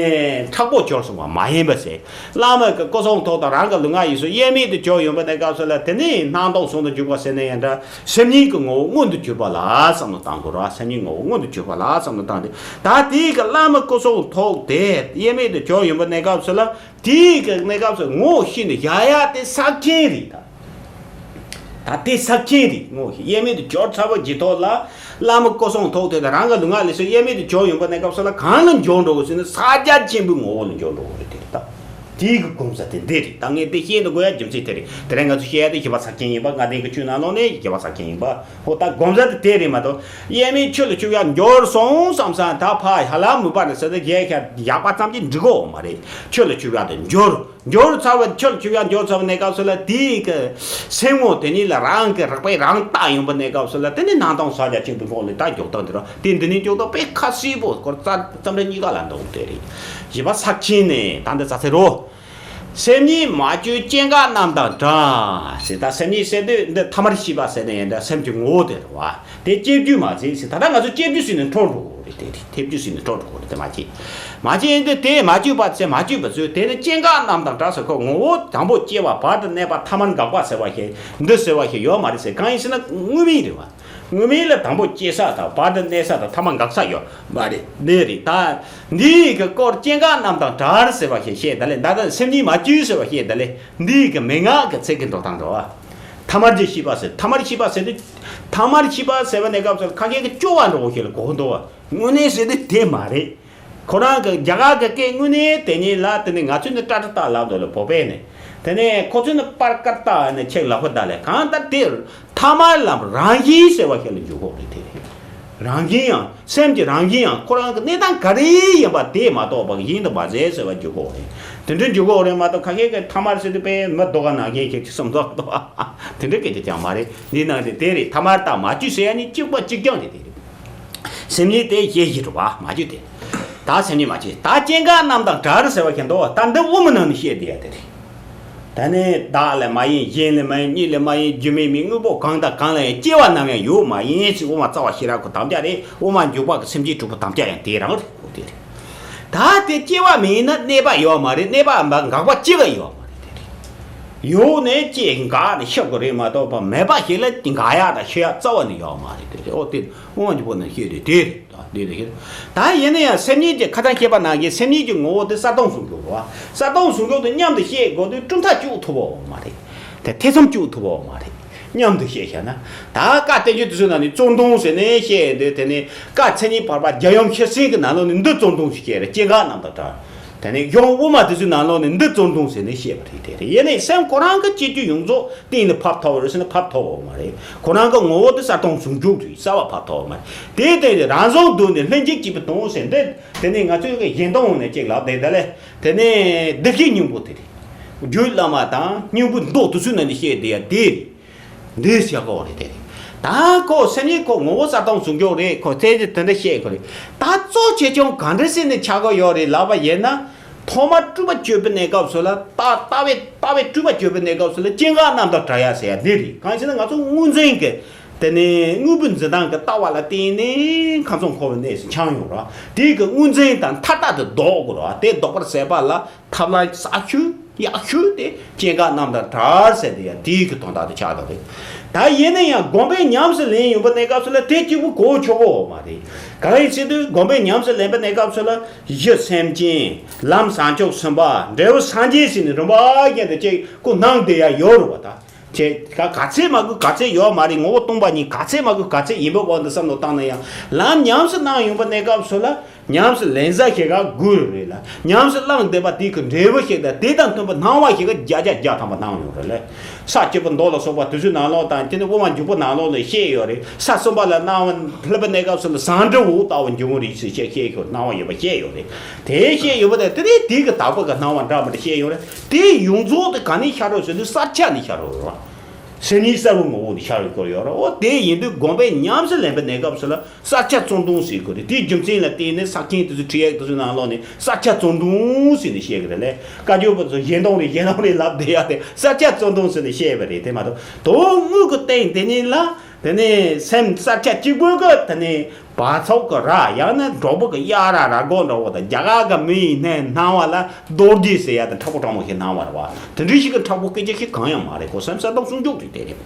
མཁྲེགས་པོ་གྱུར་སོང་བ་མ་ཡིན་པ་ཟེར། བླ་མ་གི་སྐུ་གསུང་ཐུགས་དང་རང་གི་ལུས་ངག་ཡིད་གསུམ་དབྱེར་མེད་དུ་གྱུར་ཡོང་པ་གནས་སྐབས་སུ་ལ་དེ་ནི་སྣང་སྟོང་ཟུང་དུ་འཇུག་པ་ཟེར་ན་ཡང་འདྲ། སེམས་ཉིད་ཀྱི་ངོ་བོ་མངོན་དུ་གྱུར་པ་ལ་བསམ་བློ་བཏང་དགོས་ར། སེམས་ཉིད་ངོ་བོ་མངོན་དུ་གྱུར་པ་ལ་བསམ་བློ་བཏང་སྟེ། ད་དེའི་གི་བླ་མ་སྐུ་གསུང་ཐུགས་དེ་དབྱེར་མེད་དུ་གྱུར་ཡོང་པ་གནས་སྐབས་སུ་ལ། དེའི་གི་གནས་སྐབས་སུ་ངོ་བོ་ཤེས་ནས་བཞག་ཡ་དེ་ས་ཆེན་རེད་ད། ད་དེ་ས་ཆེན་རེད། ངོ་བོ་ཤེས་དབྱེར་མེད་དུ་གྱུར་ཚར་བ་ཇི་ཐོག་ལ། བླ་མ་སྐུ་གསུང་ཐུགས་དེ་དང་རང་གི་ལུས་ངག་ལས་སུ་དབྱེར་མེད་དུ་གྱུར་ཡོང་པ་གནས་སྐབས་སུ་ལ་གང་ལ་འབྱོར་འགྲོ་དགོས་ཟེར་ན་ས་རྒྱ་ཆེན་པོའི་ངོ་བོ་ལ་འབྱོར་འགྲོ་དགོས་རེད་དེ་རེད་ད། དེའི་གི་སྒོམ་ས་དེ་འདི་རེད། ད་ངས་དེ་བཤད་འདི་དགོས་ཡ་རྒྱུ་མཚན་དེ་རེད། དེ་རིང་ང་ཚོ་བཤད་ཡ་དེ་བཞི་པ་ས་ཆེན་ཡིན་པ། ལྔ་ལྡན་གྱི་ཆོས་ནང་ལོགས་ནས་བཞི་པ་ས་ཆེན་ཡིན་པ། ཨོ་ད་སྒོམ་ས་དེ་དེ་རེད་མ་གཏོགས། དབྱེར་མེད་ཆུ་ལ་ཆུ་བཞག་འབྱོར་སོང་བསམ་ས་ད་ཕ་ཧ་ལམ་མུ་པ་རེད་ཟེར་ཏེ་རྒྱལ་ཁ་ཡག་པ་ཙམ་གྱིས་འགྲིག་གོ་མ་རེད། ཆུ་ལ་ཆུ་བཞག་དེ་འབྱོར། འབྱོར་ཚར་བ་ཆུ་ལ་ཆུ་བཞག་འབྱོར་ཚར་བ་གནས་སྐབས་སུ་ལ་དེའི་གི་སེམས་ངོ་དེ་ཉིད་ལ་རང་གི་རགས་པས་རང་བཏགས་ཡོང་པ་གནས་སྐབས་སུ་ལ་དེ་ནི་སྣང་སྟོང་ས་རྒྱ་ཆེན་པོའི་ངོ་ལ་ད་འཇོག་སྟངས་དེ་ར། དེ་འདི་ནི་འཇོག་སྟངས་དཔེ་ཁ་སིལ་པོ་སྐོར་རྩ་རྩ་འདྲ་གཉིས་ཀ་ལ་འདུག་དེ་རེད། བཞི་པ་ས་ཆེན་ནས་ད་འདི་རྩ་ཚེ་རོ། སེམས་ཉིད་མ་བཅོས་སྐྱེ་འགག་རྣམས་དང་བྲལ། ཟེར་ད་སེམས་ཉིད་ཟེར་དུས་འདི་ཐ་མལ་ཤེས་པ་ཟེར་ནས་ཡིན་འདྲ་སེམས་ཀྱི་ངོ་བོ་དེ་རེད་བ། དེ་སྐྱེ་བཅུ་མ་ཟེར་ཟེར་ད་ལྟ་ང་ཚོ་སྐྱེ་བཅུ་ཟེར་ནས་འཕྲོ་འགྲོ་གི་རེད། དེ་རེད་ཐེབས་བཅུ་ཟེར་ནས་འཕྲོ་འགྲོ་གི་རེད། དེ་མ་སྐྱེ་མ་སྐྱེ་ཡིན་དུས་དེ་མ་བཅོས་པ་ཟེར་མ་བཅོས་པ་ཟེར་དེ་ནི་སྐྱེ་འགག་རྣམས་དང་བྲལ་ཟེར་ཁོ་ངོ་བོ་དང་པོ་སྐྱེ་བ་བར་དུ་གནས་པ་ཐ་མལ་འགག་པ་ཟེར་བ་ཞིག་འདི་ཟེར་བ་ཞིག་ཡོད་མ་རེད་ཟེར། གང་ཡིན་ཟེར་ན་དངོས་མེད་རེད་བ། དངོས་མེད་ལ་དང་པོ་སྐྱེ་ས་དང་བར་དུ་གནས་ས་དང་ཐ་མ་འགག་ས་ཡོད་མ་རེད། འདི་རེད་ད། འདིའི་གི་སྐོར་སྐྱེ་འགག་རྣམས་དང་བྲལ་ཟེར་བ་ཞིག་བཤད་ད་ལེ། ད་ལྟ་སེམས་ཉིད་མ་བཅོས་ཟེར་བ་བཤད་ད་ལེ། འདིའི་གི་མན་ངག་གི་ཚིག་གི་འགྲོ་སྟངས་འགྲོ་བ། ཐ་མལ་གྱི་ཤེས་པ་ཟེར་ཐ་མལ་ཤེས་པ་ཟེར་དུས། ཐ་མལ་ཤེས་པ་ཟེར་བ་གནས་སྐབས་སུ་ཁ་སྐད་ཀྱི་སྐྱོ་བ་འགྲོ་བ་ཞིག་ལ་གོ་འདུག་བ། དངོས་གནས་ཟེར་དུས་དེ་མ་རེད། ཁོ་རང་གི་རྒྱ་གར་གྱི་སྐད་དངོས་གནས་དེ་ཉིད་ལ་དེ་ནི་ང་ཚོས་ནི་ཏྲ་ཏྲ་ཏ་ལབ་འདུག་ལ་བོད་པས་ནི། དེ་ནས་ཁོ་ཚོས་ནི་པར་ཀ་ཏ་ནས་ཆེག་ལབ་པ་ད་ལས་གང་ལྟར་དེ་ཐ་མལ་ལམ་རང་བཞིན་ཟེར་བ་ཞིག་ལ་འཇུག་གོ་རེད་དེ། རང་བཞིན་ཡང་སེམས་ཀྱི་རང་བཞིན་ཡང་ཁོ་རང་གི་གནས་སྟངས་ག་རེ་ཡིན་པ་དེ་མ་གཏོགས་པ་གཞན་དུ་མ་ཟད་ཟེར་བ་འཇུག་གོ་རེད། དེ་འདྲ་འཇུག་གོ་རེད་མ་གཏོགས་ཁ་ཤས་ཀྱིས་ཐ་མལ་ཟེར་དུས་དཔེ་མི་ལྡོག་ག་ནང་བཞིན་ཞིག་ཅིག་སོང་ཚོགས་འདུག་དེ་འདྲ་སྐད་ཆ་ཅང་མ་རེད། འདི་ནང་བཞིན་དེ་རེད། ཐ་མལ་དང་མ་བཅོས་ཟེར་ཡ་ནི་གཅིག་པ་གཅིག་རྐྱང་རེད་དེ་རེད། སེམས་ཉིད་དེ་ཞེས་བཞིན་དུ་བ་མ་བཅོས་ཏེ། ད་སེམས་ཉིད་མ་བཅོས་ད་སྐྱེ་འགག་རྣམས་དང་བྲལ་ཟེར་བ་ཞིག་འདུག་ད་འདི་དབུ་མའི་ནང་ནས་བཤད་བསྡད་ཡ་དེ་རེད། ད་ནི་བདག་ལས་མ་ཡིན། གཞན་ལས་མ་ཡིན། གཉིས་ལས་མ་ཡིན། རྒྱུ་མེད་མིན། དངོས་པོ་གང་དང་གང་ལ་ཡང་སྐྱེ་བ་ནམ་ཡང་ཡོད་མ་ཡིན་ཞེས་དབུ་མ་རྩ་བ་ཤེས་རབ་ཀྱི་དམ་བཅའ་རེད། དབུ་མ་འཇུག་པ་གི་སེམས་བསྐྱེད་དྲུག་པོ་དམ་བཅའ་ཡང་དེ་རང་རེད། འོ་དེ་རེད། ད་དེ་སྐྱེ་བ་མེད་ན་གནས་པ་ཡོད་མ་རེད། གནས་པ་མ་འགག་པ་སྐྱེ་བ་ཡོད་མ་རེད། དེ་རེད། ཡོད་ནས་སྐྱེ་འགག་ནས་ཤི་དགོས་རེད་མ་གཏོགས་པ་མེད་པ་ཞིག་ལ་འགག་ཡག་དང་ཤི་ཡག་རྩ་བ་ནས་ཡོད་མ་རེད། དེ་རེད། ཨོ་དེ་དབུ་མ་འཇུག་པ་ནང་བཤད་དེ་དེ་རེད། ད་དེ་རེད། ད་ཡིན་ན་ཡང་སེམས་ཉིད་ཀྱི་ཁ་སང་བཤད་པ་ནང་བཞིན་སེམས་ཉིད་ཀྱི་ངོ་བོ་དེ་གསལ་སྟོང་ཟུང་འཇུག་རེད་བ། གསལ་སྟོང་ཟུང་འཇུག་དེ་མཉམ་དུ་བཤད་དགོས་དུས་གྲུབ་མཐའ་གཅིག་ཐུབ་པ་ཡོད་མ་རེད། དེ་ཐེ་ཚོམ་གཅིག་ཐུབ་པ་ཡོད་མ་རེད། མཉམ་དུ་བཤད་བཞག་ན། ད་བཀའ་བསྟན་བཅོས་དེ་ཚོའི་ནང་ནས་གཙོར་འདོན་ཟེར་ནས་བཤད་ཡོད་དུས་དེ་ནས་བཀའ་མཚན་ཉིད་བར་པ་རྒྱལ་ཡུམ་ཤེར་ཕྱིན་གྱི་ནང་ལོགས་ནས་འདི་གཙོར་འདོན་ཞིག་བཤད་རེད། སྐྱེ་འགག་རྣམས་དང་བྲལ། དེ་ནས་གཞུང་དབུ་མ་དེ་ཚོའི་ནང་ལོགས་ནས་འདི་གཙོར་འདོན་ཟེར་ནས་བཤད་པ་རེད། དེ་རེད། ཡིན་ནའི་སེམས་ཁོ་རང་གི་སྐྱེ་རྒྱུ་ཡོངས་རྫོགས་གཏིང་ལ་ཕབ་ཐུབ་པ་རེད་ཟེར་ན་ཕབ་ཐུབ་པ་མ་རེད། ཁོ་རང་གི་ངོ་བོ་དེ་གསལ་སྟོང་ཟུང་འཇུག་རེད། གསལ་བ་ཕབ་ཐུབ་པ་མ་རེད། དེའི་སྟེང་ནས་རང་བྱུང་གདོད་ནས་ལྷན་ཅིག་སྐྱེས་པའི་དོན་ཟེར་འདི་དེ་ནས་ང་ཚོའི་གི་གཞན་སྟོང་ནས་ཅིག་ལབ་བསྡད་ད་ལས་དེ་ནས་བདེ་གཤེགས་སྙིང་པོ་དེ་རེད། རྒྱུད་བླ་མ་དང་སྙིང་པོའི་མདོ་དེ་ཚོའི་ནང་ནས་བཤད་བསྡད་ཡ་དེ་རེད། འདི་བཤད་དགོས་རེད་དེ། ད་ཁོ་སེམས་ཉིད་ཁོ་ངོ་བོ་གསལ་སྟོང་ཟུང་འཇུག་རེད། ཁོ་རྩལ་གྱི་དེ་འདྲ་བཤད་དགོས་རེད། ད་གཙོ་ཆེ་ཆུང་ག་འདྲ་ཟེར་ནས་ཆགས་ཀྱི་ཡོད་རེད་ལབ་པ་ཡིན་ན། ཐོག་མར་སྤྲུལ་པ་བཅོས་པའི་གནས་སྐབས་སུ་ལ་ལྟ་ལྟ་བའི་ལྟ་བའི་སྤྲུལ་པ་བཅོས་པའི་གནས་སྐབས་སུ་ལ་སྐྱེ་འགག་རྣམས་དང་བྲལ་ཡ་ཟེར་ཡ་འདི་རེད། གང་ཞེ་ན་ང་ཚོ་དངོས་འཛིན་གྱི་དེ་ནས་དངོས་པོའི་འཛིན་སྟངས་ཀྱི་ལྟ་བ་ལ་བརྟེན་ནས་ཁམས་གསུམ་འཁོར་བའི་གནས་སུ་འཁྱམས་ཡོང་ར། དེའི་གི་དངོས་འཛིན་དང་མཐའ་དག་ཏུ་ལྡོག་དགོས་ར། དེ་ལྡོག་པར་ཟད་པ་ལ། ཐབས་ལ་གསར་ཤོས་ཡག་ཤོས་དེ་སྐྱེ་འགག་རྣམས་དང་བྲལ་ཟེར་དེ་ཡང་དེའི་གི་དོན་དག་ཏུ་ཆགས་འདུག་རེད། ད་ཡིན་ན་ཡང་སྒོམ་པས་ཉམས་སུ་ལེན་ཡོང་པའི་གནས་སྐབས་སུ་ལ་དེ་གཅིག་པུ་གོ་ཆོག་གོ་མ་རེད། གང་ཡིན་ཟེར་དུས་སྒོམ་པས་ཉམས་སུ་ལེན་པའི་གནས་སྐབས་སུ་ལ་གཞི་སེམས་ཅན་ལམ་བྱང་ཆུབ་སེམས་དཔའ་འབྲས་བུ་སངས་རྒྱས་ཟེར་ནས་རིམ་པ་བཞིན་དུ་གཅིག་ཁོ་སྣང་བསྡད་ཡ་ཡོད་རེད་བ། ད་ཁྱེད་ག་ག་ཚད་མ་དགོས་ག་ཚད་ཡོད་མ་རེད། ངོ་བོ་སྟོང་པ་ཉིད་ག་ཚད་མ་དགོས་ག་ཚད་ཡིན་པའི་དབང་དུ་བསམ་བློ་བཏང་ན་ཡང་ལམ་ཉམས་སུ་བླངས་ཡོང་པའི་གནས་སྐབས་སུ་ལ། ཉམས་སུ་ལེན་ས་ཞིག་ག་དགོས་རེད་ལ། ཉམས་སུ་བླངས་བསྡད་པ་དེ་གི་འབྲས་བུ་ཞིག་དང་དེ་དང་མཐུན་པའི་སྣང་བ་ཞིག་ག་བརྒྱ་ཆ་བརྒྱ་ཐམ་པ་སྣང་ཡོང་རེད་ལ། ས་བཅུ་པའི་མདོ་ལ་སོགས་པ་དེ་ཚོའི་ནང་ལོགས་དང་དེ་ནི་དབུ་མ་འཇུག་པའི་ནང་ལོགས་ནས་བཤད་ཡོད་རེད། ས་གསུམ་པ་ལ་སྣང་བ་སླེབས་པའི་གནས་སྐབས་སུ་ལ་ཟངས་གྲི་འོད་ལྟ་བུ་འབྱུང་རེད་ཟེར་བཤད་བཤད་ཞོར་སྣང་བ་ཡོད་པ་བཤད་ཡོད་རེད། དེ་བཤད་ཡོད་པ་དང་དེ་ནས་དེ་གི་དག་པ་གི་སྣང་བ་འདྲ་མི་འདྲ་བཤད་ཡོད་རེད། དེ་ཡོངས་རྫོགས་དེ་ག་ནས་ཤར་རོ་ཟེར་དུས་ས་ཆ་ནས་ཤར་རོ་རེད་བ། སེམས་ཉིད་གསལ་བའི་ངོ་བོ་ནས་ཤར་བའི་སྐོར་ཡོད་རེད། འོ་དེ་ཡིན་དུས་སྒོམ་པས་ཉམས་སུ་ལེན་པའི་གནས་སྐབས་སུ་ལ་ས་ཆ་གཙོར་འདོན་ཟེར་དགོས་རེད། དེའི་རྒྱུ་མཚན་ལ་བརྟེན་ནས་ས་ཆེན་དེ་ཚོ་ཁྲིད་ཡིག་དེ་ཚོའི་ནང་ལོགས་ནས་ས་ཆ་གཙོར་འདོན་ཟེར་ནས་བཤད་གི་རེད་ལས། བཀའ་བརྒྱུད་པ་ཚོ་གཞན་སྟོང་རེད་གཞན་སྟོང་རེད་ལབ་བསྡད་ཡ་དེ་ས་ཆ་གཙོར་འདོན་ཟེར་ནས་བཤད་པ་རེད། དེ་མ་གཏོགས་དོན་དངོས་ཀྱི་སྟེང་དེ་ནས་ལ་དེ་ནས་སེམས་ས་ཆ་གཅིག་པོའི་གི་དེ་ནས་བ་ཚོགས་ཀྱི་ར་ཡང་ན་གྲོག་པོ་གི་གཡག་ར་ར་སྒོ་འདྲ་བོ་དང་རྒྱ་གར་གི་མི་ཡི་སྣེ་སྣང་བ་ལ་རྡོ་རྗེ་ཟེར་ཡ་དང་མཁྲེགས་པོ་དྲང་མོ་ཞིག་སྣང་བ་རེད་བ། དེ་འདྲ་ཞིག་གི་མཁྲེགས་པོ་སྐད་ཆ་ཞིག་གང་ཡང་མ་རེད། ཁོ་སེམས་གསལ་སྟོང་ཟུང་འཇུག་རེད་དེ་རེད།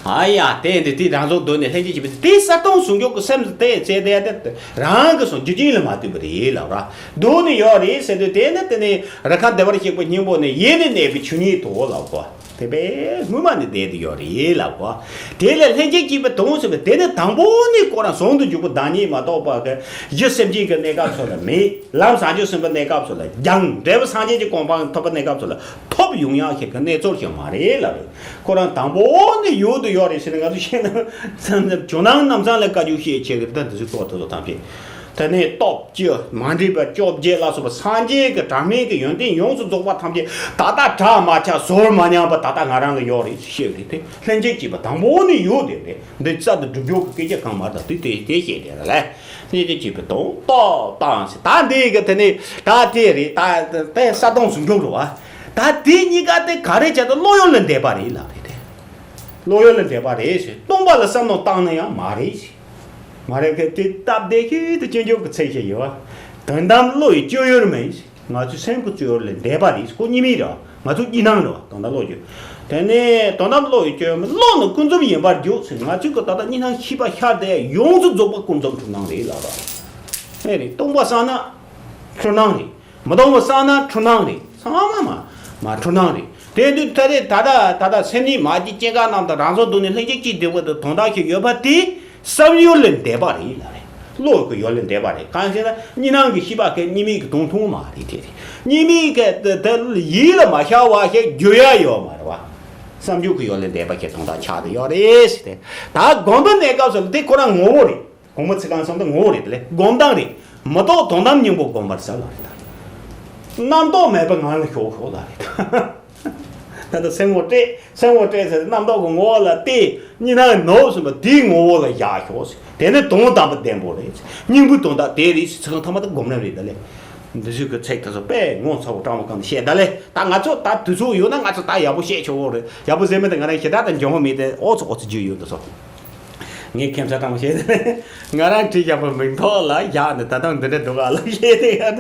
ཨ་ཡ་དེ་འདི་དེ་རང་བྱུང་གདོད་ནས་ལྷན་སྐྱེས་ཀྱི་བུ་དེ་གསལ་སྟོང་ཟུང་འཇུག་གི་སེམས་སུ་དེ་ཚེ་དེ་དེ་རང་གི་སོང་རྒྱུ་རྐྱེན་ལ་མ་ལྟོས་པ་རེད་ལབ་ར། གདོད་ནས་ཡོད་རེད་ཟེར་དུས་དེ་ནི་དེ་ནི་རི་ཁ་བདེ་བར་གཤེགས་པའི་སྙིང་པོ་ནས་ཡེ་ནས་གནས་པའི་ཆོས་ཉིད་དོ་ལབ་གོ། དེ་པས་སྔོན་མ་ནས་བསྡད་དེ་ཡོད་རེད་ལབ་གོ། དེ་ལས་ལྷན་སྐྱེས་ཀྱི་བུ་དོན་ཟེར་བའི་དེ་ནི་དང་པོ་ནས་ཁོ་རང་ཟུང་དུ་འཇུག་པའི་བདག་ཉིད་མ་གཏོགས་པ་གི་གཞི་སེམས་ཅན་གྱི་གནས་སྐབས་སུ་ལ་མེད། ལམ་བྱང་ཆུབ་སེམས་དཔའི་གནས་སྐབས་སུ་ལ་སྦྱངས། འབྲས་བུ་སངས་རྒྱས་ཀྱི་གོ་འཕང་ཐོབ་པའི་གནས་སྐབས་སུ་ལ་ཐོབ་ཡོང་ཡག་ཞིག་གི་གནས་ཚུལ་ཞིག་མ་རེད་ལབ་རེད། ཁོ་རང་དང་པོ་ནས་ཡོད་དུ་ཡོད་རེད་ཟེར་ནས་ང་ཚོ་བཤད་ན་ཇོ་ནང་རྣམ་གསུམ་ལ་བཀའ་བརྒྱུད་བཤད་བྱེད་ཀྱི་ད་འདི་ཚོ་ཐོག་ཐོག་ཐམས་ཅད་དེ་ནས་སྟོབས་བཅུ་མ་འདྲེས་པ་བཅོ་བརྒྱད་ལ་སོགས་པ་སངས་རྒྱས་ཀྱི་གྲངས་མེད་ཀྱི་ཡོན་ཏན་ཡོངས་སུ་རྫོགས་པ་ཐམས་ཅད་ད་ལྟ་གྲགས་མ་ཆགས་ཟོར་མ་ཉམས་པ་ད་ལྟ་ང་རང་ལ་ཡོད་རེད་ཞེས་བཤད་རེད་དེ། ལྷན་སྐྱེས་ཀྱི་བུ་དང་པོ་ནས་ཡོད་དེ་རེད། འདི་རྩལ་དུ་སྒྲུབ་རྒྱུ་གི་སྐད་ཆ་གང་མ་རེད། དེ་དེ་དེ་བཤད་དེ་རེད་ལ། ལྷན་སྐྱེས་ཀྱི་བུ་དང་སྟོབས་དང་ཟེར་ད་འདི་གི་དེ་ནས་ད་དེ་རེད། ད་དེ་གསལ་སྟོང་ཟུང་འཇུག་རེད་བ། ད་དེ་གཉིས་ཀ་དེ་ག་རེ་བྱས་ཏེ་བློ་ཡུལ་ལས་འདས་པ་རེད་ལབ་རེད་དེ། བློ་ཡུལ་ལས་འདས་པ་རེད་ཟེར། སྟོང་པ་ལ་བསམ་བློ་བཏང་ན་ཡང་མ་རེད་ཟེར། མ་རེད་གི་དེ་སྟབས་བདེ་ཤོས་དེ་སྤྱོད་འཇུག་གི་ཚིག་ཞིག་ཡོད་བ། དོན་དམ་བློ་ཡི་སྤྱོད་ཡུལ་མིན་ཟེར། ང་ཚོའི་སེམས་ཀྱི་སྤྱོད་ཡུལ་ལས་འདས་པ་རེད་ཟེར། ཁོ་གཉིས་མེད་རེད་བ། ང་ཚོ་གཉིས་སྣང་རེད་བ། དོན་དམ་བློ་ཡི་སྤྱོད་ཡུལ། དེ་ནས་དོན་དམ་བློ་ཡི་སྤྱོད་ཡུལ་མིན། བློ་ནི་ཀུན་རྫོབ་ཡིན་པར་འགྱུར་ཟེར། ང་ཚོའི་གི་ད་ལྟ་གཉིས་སྣང་ཤེས་པ་ཤར་དེ་ཡོངས་སུ་རྫོགས་པ་ཀུན་རྫོབ་འཁྲུལ་སྣང་རེད་ལབ་ར། ཨེ་རེད། སྟོང་པ་བསམ་ན་འཁྲུལ་སྣང་རེད། མི་སྟོང་པ་བསམ་ན་འཁྲུལ་སྣང་རེད། ཚང་མ་མ་མ་འཁྲུལ་སྣང་རེད། དེ་དུས་ད་རེས་ད་ལྟ་ད་ལྟ་སེམས་ཉིད་མ་སྐྱེས་སྐྱེ་འགག་རྣམས་དང་རང་བྱུང་གདོད་ནས་ལྷན་སྐྱེས་ཀྱི་བདེ་བ་དང་དོན་དག་ཞིག་ཡོད་པ་དེ་བསམ་ཡུལ་ལས་འདས་པ་རེད་ལ་རེད། བློ་གི་ཡུལ་ལས་འདས་པ་རེད། གང་ཞེ་ན་གཉིས་སྣང་གི་ཤེས་པ་གན་གཉིས་མེད་ཀྱི་དོན་མཐོང་མ་རེད་དེ་རེད། གཉིས་མིན་གྱི་དེ་དེ་ཡིད་ལ་མ་ཤར་བ་ཞིག་འགྱུར་ཡ་ཡོད་མ་རེད་བ། བསམ་རྒྱུ་གི་ཡོད་ལས་འདས་པ་ཞིག་དོན་དག་ཆགས་བསྡད་ཡོད་རེད་ཟེར་ཏེ། ད་སྒོམ་པ་གནས་སྐབས་སུ་དེ་ཁོ་རང་ངོ་བོ་རེད། སྒོམ་པ་ཚིག་རྐང་གསུམ་དེ་ངོ་བོ་རེད། དེ་ལས་སྒོམ་སྟངས་རེད། མི་རྟོག་དོན་དམ་སྙིང་པོ་སྒོམ་པར་ཟེར་ལ་རེད། ད་རྣམ་རྟོག་མེད་པ་ངང་ལ་ཞོག་ཞོག་ལ་རེད། ད་ད་སེམས་ངོ་སྤྲད། སེམས་ངོ་སྤྲད་ཟེར་རྣམ་རྟོག་གི་ངོ་བོ་ལ་བལྟས། གཉིས་སྣང་ནོར་སོང་བ་དེའི་ངོ་བོ་ལ་བཞག་ཞོག་ཟེར། དེ་ནི་དོན་དམ་པ་བདེན་པོ་རེད། སྙིང་པོའི་དོན་དག་དེ་རེད་ཟེར། ཚིག་རྐང་ཐ་མ་དེ་སྒོམ་རིམ་རེད། ད་ལས་འདི་ཚོའི་གི་ཚིག་དེ་ཚོ་དཔེ་ངོ་ཚ་བོ་སྤྲང་བོ་གང་དུ་བཤད། ད་ལས་ད་ང་ཚོ་ད་དུས་ཚོད་ཡོད་ན་ང་ཚོ་ད་ཡག་པོ་བཤད་ཆོག་གོ་རེད། ཡག་པོ་ཟེར་མི་དེ་ང་རང་ཞེ་དྲག་དང་འཇོན་པོ་མེད་དེ་ཨོ་ཚོ་ཨོ་ཚོ་རྒྱུ་ཡོད་འདུག་སོ། ངས་ཁྱད་མཚར་སྤྲང་བཤད་དེ། ང་རང་བྲིས་བཞག་པ་མིང་ཐོག་ལ་བཞག་ནས་ད་དུང་འདི་འདྲ་འདུག་ག་ལ་བཤད་དེ་ཡ།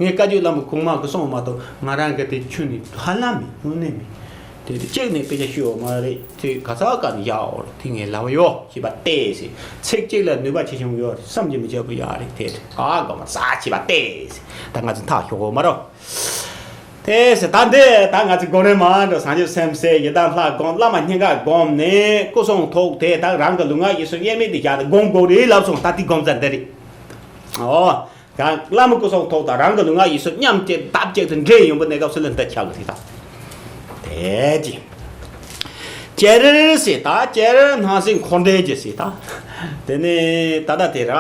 ངས་བཀའ་བརྒྱུད་བླ་མ་གོང་མ་གི་གསུངས་མ་གཏོགས་ང་རང་གི་དེ་ཁྱོན་ནས་ཧ་ལམ་མེད། དངོས་གནས་མེད། དེ་དེ་གཅིག་ནས་དཔེ་ཆ་ཤོད་མ་རེད། དེ་ག་ས་ག་ནས་བཞག་འོ་རེད། དེ་ངས་ལབ་ཡོད་ཅེས་པ་བལྟས་ཟེར། ཚིག་གཅིག་ལ་ནུས་པ་ཆེ་ཆུང་ཡོད་རེད། བསམ་གྱིས་མི་ཁྱབ་པ་ཡོད་རེད། དེ་ཨ་གོ་མ་ས་ཅེས་པ་བལྟས་ཟེར། ད་ང་ཚོ་ཐག་ཤོག་གོ་མ་རོ། དེ་ཟེར་ད་འདི་ད་ང་ཚོ་སྒོམ་རིམ་མང་འགྲོ། བྱང་ཆུབ་སེམས་ཟེར་ཡི་དམ་ལྷ་སྒོམ། བླ་མ་སྙིང་ག་སྒོམ་ནས་སྐུ་གསུང་ཐུགས་དེ་དག་རང་གི་ལུས་ངག་ཡིད་གསུམ་དབྱེར་མེད་དུ་བཞག་ནས་སྒོམ་དགོས་རེད་ལབ་སོང་། ད་འདི་སྒོམ་ཚར་འདི་རེད། ཨོ། གང་བླ་མ་སྐུ་གསུང་ཐུགས་དང་རང་གི་ལུས་ངག་ཡིད་གསུམ་མཉམ་གཅིག་ཐབས་གཅིག་ཏུ་འདྲེས་ཡོང་པ་གནས་སྐབས་སུ་ལ་འདི་ཆགས་ཀྱི་རེད་ད། དེ་ཅི། ཅེ་རེ་ཟེར་ད། ཅེ་རེ་སྣང་སྲིད་འཁོར་འདས་ཀྱི་ཟེར་ད། དེ་ནས་ད་ལྟ་དེ་ར།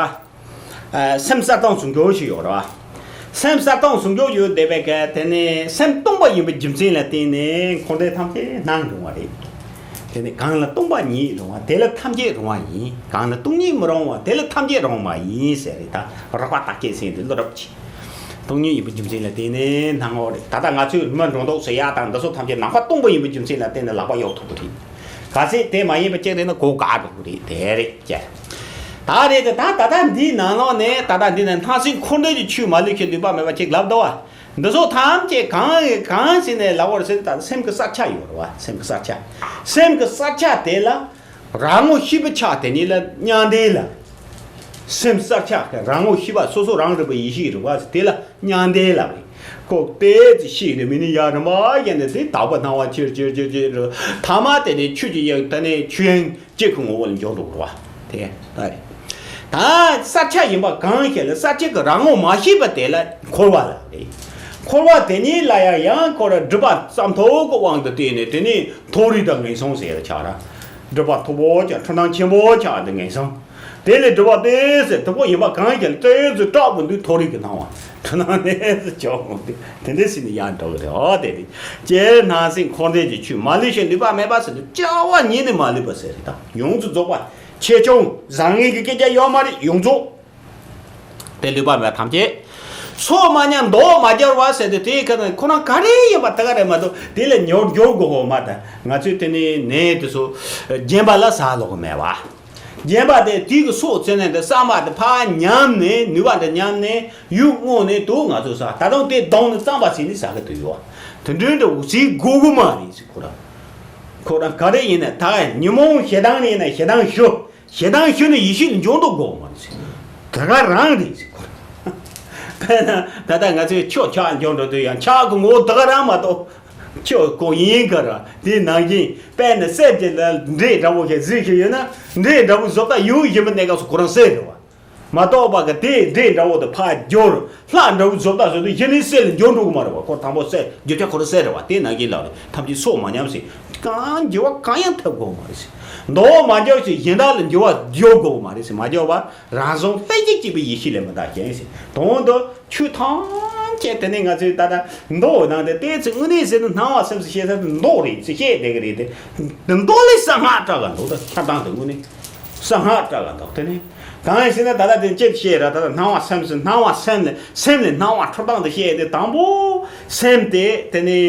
ཨ། སེམས་གསལ་སྟངས་ཟུང་འཇུག་ཞིག་ཡོད་ར། སེམས་གསལ་སྟངས་ཟུང་འཇུག་ཡོད་བསྡད་པའི་ག་དེ་ནས་སེམས་སྟོང་པ་ཡིན་པའི་རྒྱུ་མཚན་ལ་བརྟེན་ནས་འཁོར་འདས་ཐམས་ཅད་སྣང་རུང་བ་རེད། དེ་ནས་གང་ལ་སྟོང་པ་ཉིད་རུང་བ་དེ་ལ་ཐམས་ཅད་རུང་བ་ཡིན། གང་ལ་སྟོང་ཉིད་མི་རུང་བ་དེ་ལ་ཐམས་ཅད་རུང་བ་ཡིན་ཟེར་རེད་ད། རགས་པ་བརྟག་དཔྱད་ཟེར་འདི་བློ་རབ་ཆེ། སྟོང་ཉིད་ཡིན་པའི་རྒྱུ་མཚན་ལ་བརྟེན་ནས་སྣང་ངོ་རེད། ད་ལྟ་ང་ཚོས་མི་འགྲོ་འདུག་ཟེར་ཡག་དང་འདི་ཚོ་ཐམས་ཅད་ནང་པ་སྟོང་པ་ཡིན་པའི་རྒྱུ་མཚན་ལ་བརྟེན་ནས་ལག་པ་གཡོག་ཐུབ་ཀྱི་རེད། གལ་སྲིད་དེ་མ་ཡིན་པ་གཅིག་རེད་ན་གོ་དགའ་འགྲོ་གི་རེད། དེ་རེད་ཀྱ། ད་རེད་དེ་ད་ད་ལྟ་འདིའི་ནང་ལོགས་ནས་ད་ལྟ་འདི་ནས་སྣང་སྲིད་འཁོར་འདས་ཀྱི་ཆོས་མ་ལུས་ཤིང་ལུས་པ་མེད་པ་ཅིག་ལབ་འདུག་བ། འདི་ཚོ་ཐམས་ཅད་གང་གང་ཟེར་ནས་ལབ་པར་ཟེར་ད་སེམས་ཀྱི་གསལ་ཆ་ཡོད་རེད་བ། སེམས་ཀྱི་གསལ་ཆ། སེམས་ཀྱི་གསལ་ཆ་དེ་ལ། རང་ངོ་ཤེས་པ་ཆགས་དེ་ཉིད་ལ་མྱང་འདས་ལ། སེམས་གསལ་ཆ་རང་ངོ་ཤེས་པ་སོ་སོ་རང་རིག་པའི་ཡེ་ཤེས་རེད་བ། དེ་ལ་མྱང་འདས་ལ་རེད། ཁོ་ཏོག་ཙམ་ཤེས་ནས་མི་ནི་ཡ་རི་མ་ཡ་ནས་དེ་དག་པ་སྣང་བ་ཆེར་ཆེར་ཆེར་ཆེར་རུ་ཐ་མ་དེ་ནས་ཆོས་ཀྱི་དབྱིངས་དེ་ནས་ཆོས་དབྱིངས་གཅིག་གི་ངོ་བོ་ལ་འཇོག་འགྲོ་བ་དེ་ལྟ་རེད། ད་གསལ་ཆ་ཡིན་པ་གང་ཞིག་ལ་གསལ་ཆ་གི་རང་ངོ་མ་ཤེས་པ་དེ་ལ་འཁོར་བ་ལ་རེད། འཁོར་བ་དེ་ཉིད་ལ་ཡང་ཡང་འཁོར་སྒྲིབ་པ་ཙམ་ཐོག་གི་དབང་དུ་བལྟས་ནས་དེ་ནི་མཐོ་རིས་དང་ངན་སོང་ཟེར་ཆགས་ར། སྒྲིབ་པ་མཐོ་པོ་ཆགས་འཁྲུལ་སྣང་ཆེན་པོ་ཆགས་དེ་ངན་སོང་། དེ་ལས་སྒྲིབ་པ་ཏོག་ཙམ་མཐོ་པོ་ཡིན་པ་གང་ཞིག་ལ་ཏོག་ཙམ་སྐྲག་པོ་འདུག་མཐོ་རིས་ཀྱི་སྣང་བ་འཁྲུལ་སྣང་ནས་ཟེར་ཆོག་མོ་དེ་དེ་འདྲ་ཟེར་ནས་ཡང་འགྲོ་གི་རེད། ཨོ་དེ་རེད། ཅེ་སྣང་སྲིད་འཁོར་འདས་ཀྱི་ཆོས་མ་ལུས་ཤིང་ལུས་པ་མེད་པ་ཟེར་དུས་སྐྱེ་བ་ཉིད་ནས་མ་ལུས་པ་ཟེར་རེད་ད། ཡོངས་སུ་རྫོགས་པ་ཆེ་ཆུང་བཟང་ངན་གྱི་སྐད་ཆ་ཡོད་མ་རེད། ཡོངས་རྫོགས། དེ་ལུས་པ་མེད་ཐམས་ཅད། ཚོགས་མ་ཉམས་མདོག་མ་སྦྱར་བ་ཟེར་ཏེ་དེའི་ཁ་ནས་ཁོ་རང་ག་རེ་ཡིན་པ་དེ་ག་རེ་མ་གཏོགས་དེ་ལ་ཉོར་འགྱུར་དགོས་ཧོ་མ་ད། ང་ཚོས་དེ་ནི་ནད་དེ་ཚོ་རྒྱན་པ་ལ་ཟ་ལོག་མེད་བ། རྒྱན་པ་དེ་དུས་ཀྱི་སྲོག་རྩེ་ནས་དེ་བསམ་པ་དེ་ཕར་ཉམས་ནས་ནུས་པ་དེ་ཉམས་ནས་ཡུག་བསྔོགས་ནས་དུ་ང་ཚོས་ཟ། ད་དུང་དེ་གདོང་ནས་གཙང་པ་ཟིན་ནས་ཟ་གི་དུ་ཡོད་བ། དེ་འདྲའི་འདྲ་བོ་ཟིག་དགོས་གི་མ་རེད་ཟེར་ཁོ་རང་། ཁོ་རང་ག་རེ་ཡིན་ན་ད་ཉོན་མོངས་ཞེ་སྡང་ནས་ཡིན་ན་ཞེ་སྡང་ཞུ། ཞེ་སྡང་ཞུ་ནས་ཡེ་ཤེས་ལ་འཇོག་འདུག་དགོས་མ་རེད་ཟེར། དེ་ག་རང་རེད་ཟེར་ཁོ་རང་། དཔེར་ན་ད་ལྟ་ང་ཚོས་ཁྱོད་ཆགས་འཇོག་འགྲོ་དུས་ཡང་ཆགས་ཀྱི་ངོ་བོ་དེ་ག་རང་མ་གཏོགས། ཁྱོད་ཁོ་ཡིན་ག་ར་དེའི་ནང་བཞིན་དཔེར་ན་གསེར་དེ་ལ་འབྲས་འདྲ་བོ་ཞིག་གཟིགས་ཤིག་ཡོད་ན་འབྲས་འདྲ་བོ་བཟོ་ལྟ་ཡོད་ཡིན་པ་གནས་སྐབས་སུ་ཁོ་རང་གསེར་རེད་བ། མ་གཏོགས་པ་གི་དེ་འབྲས་འདྲ་བོ་དེ་ཕར་སྦྱོར། ལྷ་འདྲ་བོ་བཟོ་ལྟ་བཟོ་དུས་གཞི་ནས་གསེར་ལ་འགྱུར་འགྲོ་གི་མ་རེད་བ། ཁོ་དང་པོ་གསེར་རྒྱུ་ཆ་ཁོ་རང་གསེར་རེད་བ། དེ་ནང་བཞིན་ལ་རེད། ཐམས་ཅད་སྲོག་མ་ཉམས་ཟེར། གང་འགྱུར་བ་གང་ཡང་ཐེབས་དགོས་མ་རེད་ཟེར། མདོག་མ་འགྱུར་ཞིང་གཞན་དག་ལ་འགྱུར་བ་འགྱུར་དགོས་མ་རེད་ཟེར། མ་འགྱུར་བ་རང་བྱུང་ལྷན་ཅིག་སྐྱེས་པའི་ཡེ་ཤེས་ལས་མི་འདའ་ཞིང་ཟེར། དོན་དུ་ཆོས་ཐམས་ཅད་དེ་ནས་ང་ཚོས་ད་ལྟ་མདོག་ནང་དེ་ཏོག་ཙམ་དངོས་གནས་ཟེར་ན་སྣང་བ་སེམས་སུ་ཤེས་ས་དེ་མདོག་རེད་ཟེར་བཤད་བསྡད་ཀྱི་རེད་དེ། དེ་མདོག་ལས་གསང་སྔགས་སྐྲག་ག་འདུག་ད་ཆགས་སྡང་དེ་དངོས་གནས། གསང་སྔགས་སྐྲག་ག་འདུག་དེ་ནི་གང་ཡིན་ཟེར་ན་ད་ལྟ་དེ་ཅེས་བཤད་ར། ད་ལྟ་སྣང་བ་སེམས་སུ་སྣང་བ་སེམས་ནས་སེམས་ནས་སྣང་བ་འཁྲུལ་སྟངས་དེ་བཤད་དེ། དང་པོ་སེམས་དེ་དེ་ནི་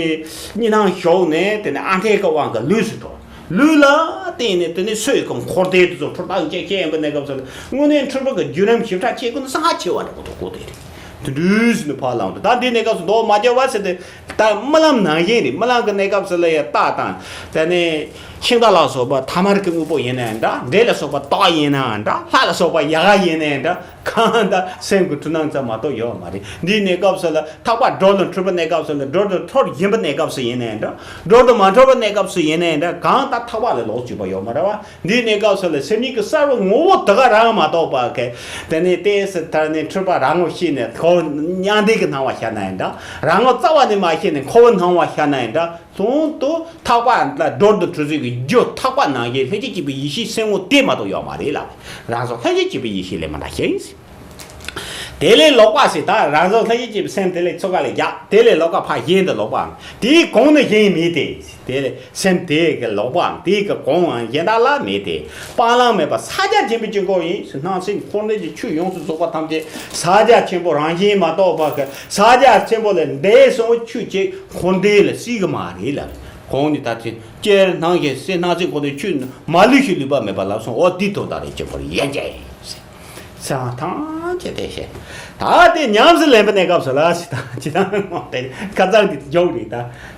གཉིས་སྣང་ཞུགས་ནས་དེ་ནི་ཨ་འཐས་ཀྱི་དབང་གིས་ལུས་སུ་འགྲོ། ལུས་ལ་བརྟེན་ནས་དེ་ནི་སོས་ཀྱི་འཁོར་འདས་དེ་ཚོ་འཁྲུལ་སྟངས་ཅེས་བཤད་ཡིན་པ་གནས་སྐབས་སུ་དངོས་གནས་འཁྲུལ་པ་གི་བརྒྱུད་རིམ་ཞིབ་ཕྲ་བཤད་དགོས་ན་གསང་སྔགས་ཆེ་བ་འདྲ་པོ་འདུག་གོ་དེ་རེད། དེ་འདྲ་ཟེར་ནས་ཕར་ལངས་འདུག་ད་འདི་གནས་སྐབས་སུ་མདོག་མ་འགྱུར་བ་ཟེར་ཏེ་ད་རྨི་ལམ་ནང་བཞིན་རེད། རྨི་ལམ་གྱི་གནས་སྐབས་སུ་ལ་ཡང་རྟགས་དང་དེ་ནས་ ཤིང་རྟ་ལ་སོགས་པ་ཐ་མལ་གྱི་དངོས་པོ་ཡིན་ནའང་འདྲ། འདྲེ་ལ་སོགས་པ་སྟག་ཡིན་ནའང་འདྲ། ལྷ་ལ་སོགས་པ་ཡ་ག་ཡིན་ནའང་འདྲ། གང་ལྟར་སེམས་ཀྱི་འཁྲུལ་སྣང་ཙམ་མ་གཏོགས་ཡོད་མ་རེད། འདིའི་གནས་སྐབས་སུ་ལ་ཐག་པ་སྒྲོ་འདོགས་འཁྲུལ་པའི་གནས་སྐབས་སུ་ལ། སྒྲོ་འདོགས་འཁྲུལ་བཞིན་པའི་གནས་སྐབས་སུ་ཡིན་ནའང་འདྲ། སྒྲོ་འདོགས་མ་འཁྲུལ་བའི་གནས་སྐབས་སུ་ཡིན་ནའང་འདྲ། གང་ལྟར་ཐག་པ་ལ་ལོག་བཅུག་པ་ཡོད་མ་རེད་བ། འདིའི་གནས་སྐབས་སུ་ལ་སེམས་ཉིད་ཀྱི་གསལ་བའི་ངོ་བོ་དེ་ག་རང་མ་གཏོགས་པ་གི། དེ་ནས་ལྟས་སུ་ཐར་ནས་འཁྲུལ་པ་རང་ངོ་ཤེས་ནས་ཁོ་མྱང་འདས་ཀྱི་སྣང་བ་ཤར་ནའང་འདྲ། རང་ངོ་རྩ་བ་ནས་མ་ཤེས་ནས་ཁོ་བོའི་སྣང་བ་ཤར་ནའང་འདྲ། དོན་དུ་ཐག་པ་ལ་སྒྲོ་འདོགས་འཁྲུལ་ཟིག་གི་རྒྱུ་ཐག་པ་ནང་བཞིན་ལྷན་ཅིག་སྐྱེས་པའི་ཡེ་ཤེས་སེམས་ངོ་དེ་མ་གཏོགས་ཡོད་མ་རེད་ལ། རང་བྱུང་ལྷན་ཅིག་སྐྱེས་པའི་ཡེ་ཤེས་ལས་མ་འདའ་ཞིང་། དེ་ལས་ལོག་པ་ཟེར། ད་རང་བྱུང་ལྷན་ཅིག་སྐྱེས་པའི་སེམས་དེ་ལས་ཚུར་ག་ལས་རྒྱག་དེ་ལས་ལོག་པ་ཕར་གཞན་དུ་ལོག་པའམ། དེའི་གོང་ནས་གཞན་མེད་དེ། དེ་ལས་སེམས་དེ་གི་ལོག་པའམ། དེའི་གི་གོང་འམ་གཞན་དག་ལ་མེད་དེ། སྤང་བླང་མེད་པར་ཕྱག་རྒྱ་ཆེན་པོའི་དཀྱིལ་འཁོར་ཡིན། སྣང་སྲིད་འཁོར་འདས་ཀྱི་ཆོས་ཡོངས་སུ་རྫོགས་པ་ཐམས་ཅད་ཕྱག་རྒྱ་ཆེན་པོ་རང་བཞིན་མ་གཏོགས་པ་གི། ཕྱག་རྒྱ་ཆེན་པོ་ལས་འདས་སོང་བའི་ཆོས་ཅིག་འཁོར་འདས་ལ་སྲིད་གི་མ་རེད་ལ། གོང་ནས་ད་ཅི་ཅེར་སྣང་ཞིང་སྲིད་སྣང་སྲིད་འཁོར་འདས་ཆོས་མ་ལུས་ཤིང་ལུས་པ་མེད་པ་ལ་སོང་། འོ་དེའི་དོན་དག་རེད། དཀྱིལ་འཁོར་ཡན་ཆད་ཡིན། ས་ཐམས་ཅད་དེ་བཤད། ད་དེ་ཉམས་སུ་ལེན་པའི་གནས་སྐབས་སུ་ལ་ཞིག་དང་ཅི་དང་མོ་དེ་ཁ་ཚང་གི་འཇོག་རེད། ད་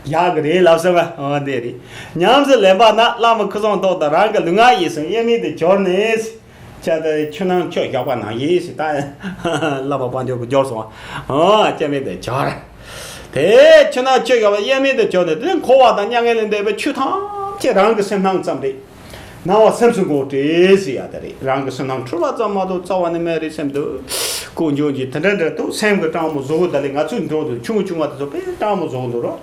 ཡག་གི་རེད་ལབ་ས་བ་འོ་དེ་རེད། ཉམས་སུ་ལེན་པ་ན་བླ་མ་སྐུ་གསུང་ཐུགས་དང་རང་གི་ལུས་ངག་ཡིད་གསུམ་དབྱེར་མེད་དུ་གྱུར་ནས། ཅག་ད་ཆུ་ནང་ཆུ་བཞག་པ་ནང་བཞིན་ཞིག་ད་བླ་མ་དཔལ་འབྱོར་གྱི་འབྱོར་སོང་བ། འོ་དབྱེར་མེད་དུ་གྱུར། དེ་ཆུ་ནང་ཆུ་བཞག་པ་དབྱེར་མེད་དུ་གྱུར་ནས། དེ་འཁོར་བ་དང་མྱ་ངན་ལས་འདས་པའི་ཆོས་ཐམས་ཅད་རང་གི་སེམས་སྣང་ཙམ་རེད། སྣང་བ་སེམས་སུ་ངོ་སྤྲད་ཟེར་ཡ་དེ་རེད། རང་གི་སེམས་སྣང་འཁྲུལ་བ་ཙམ་མ་གཏོགས་རྩ་བ་ནས་མེད་རེད་སེམས་འདུག་ཀུན་འབྱུང་གི་དེ་འདྲ་འདྲ་འདུག་སེམས་ཀྱི་སྤྲང་པོ་བཟོ་བོ་ད་ལས་ང་ཚོའི་འགྲོ་འདུག་ཆུང་ངུ་ཆུང་བ་དེ་ཚོ་དཔེ་སྤྲང་པོ་བཟོ་བོ་འདུག་རོ།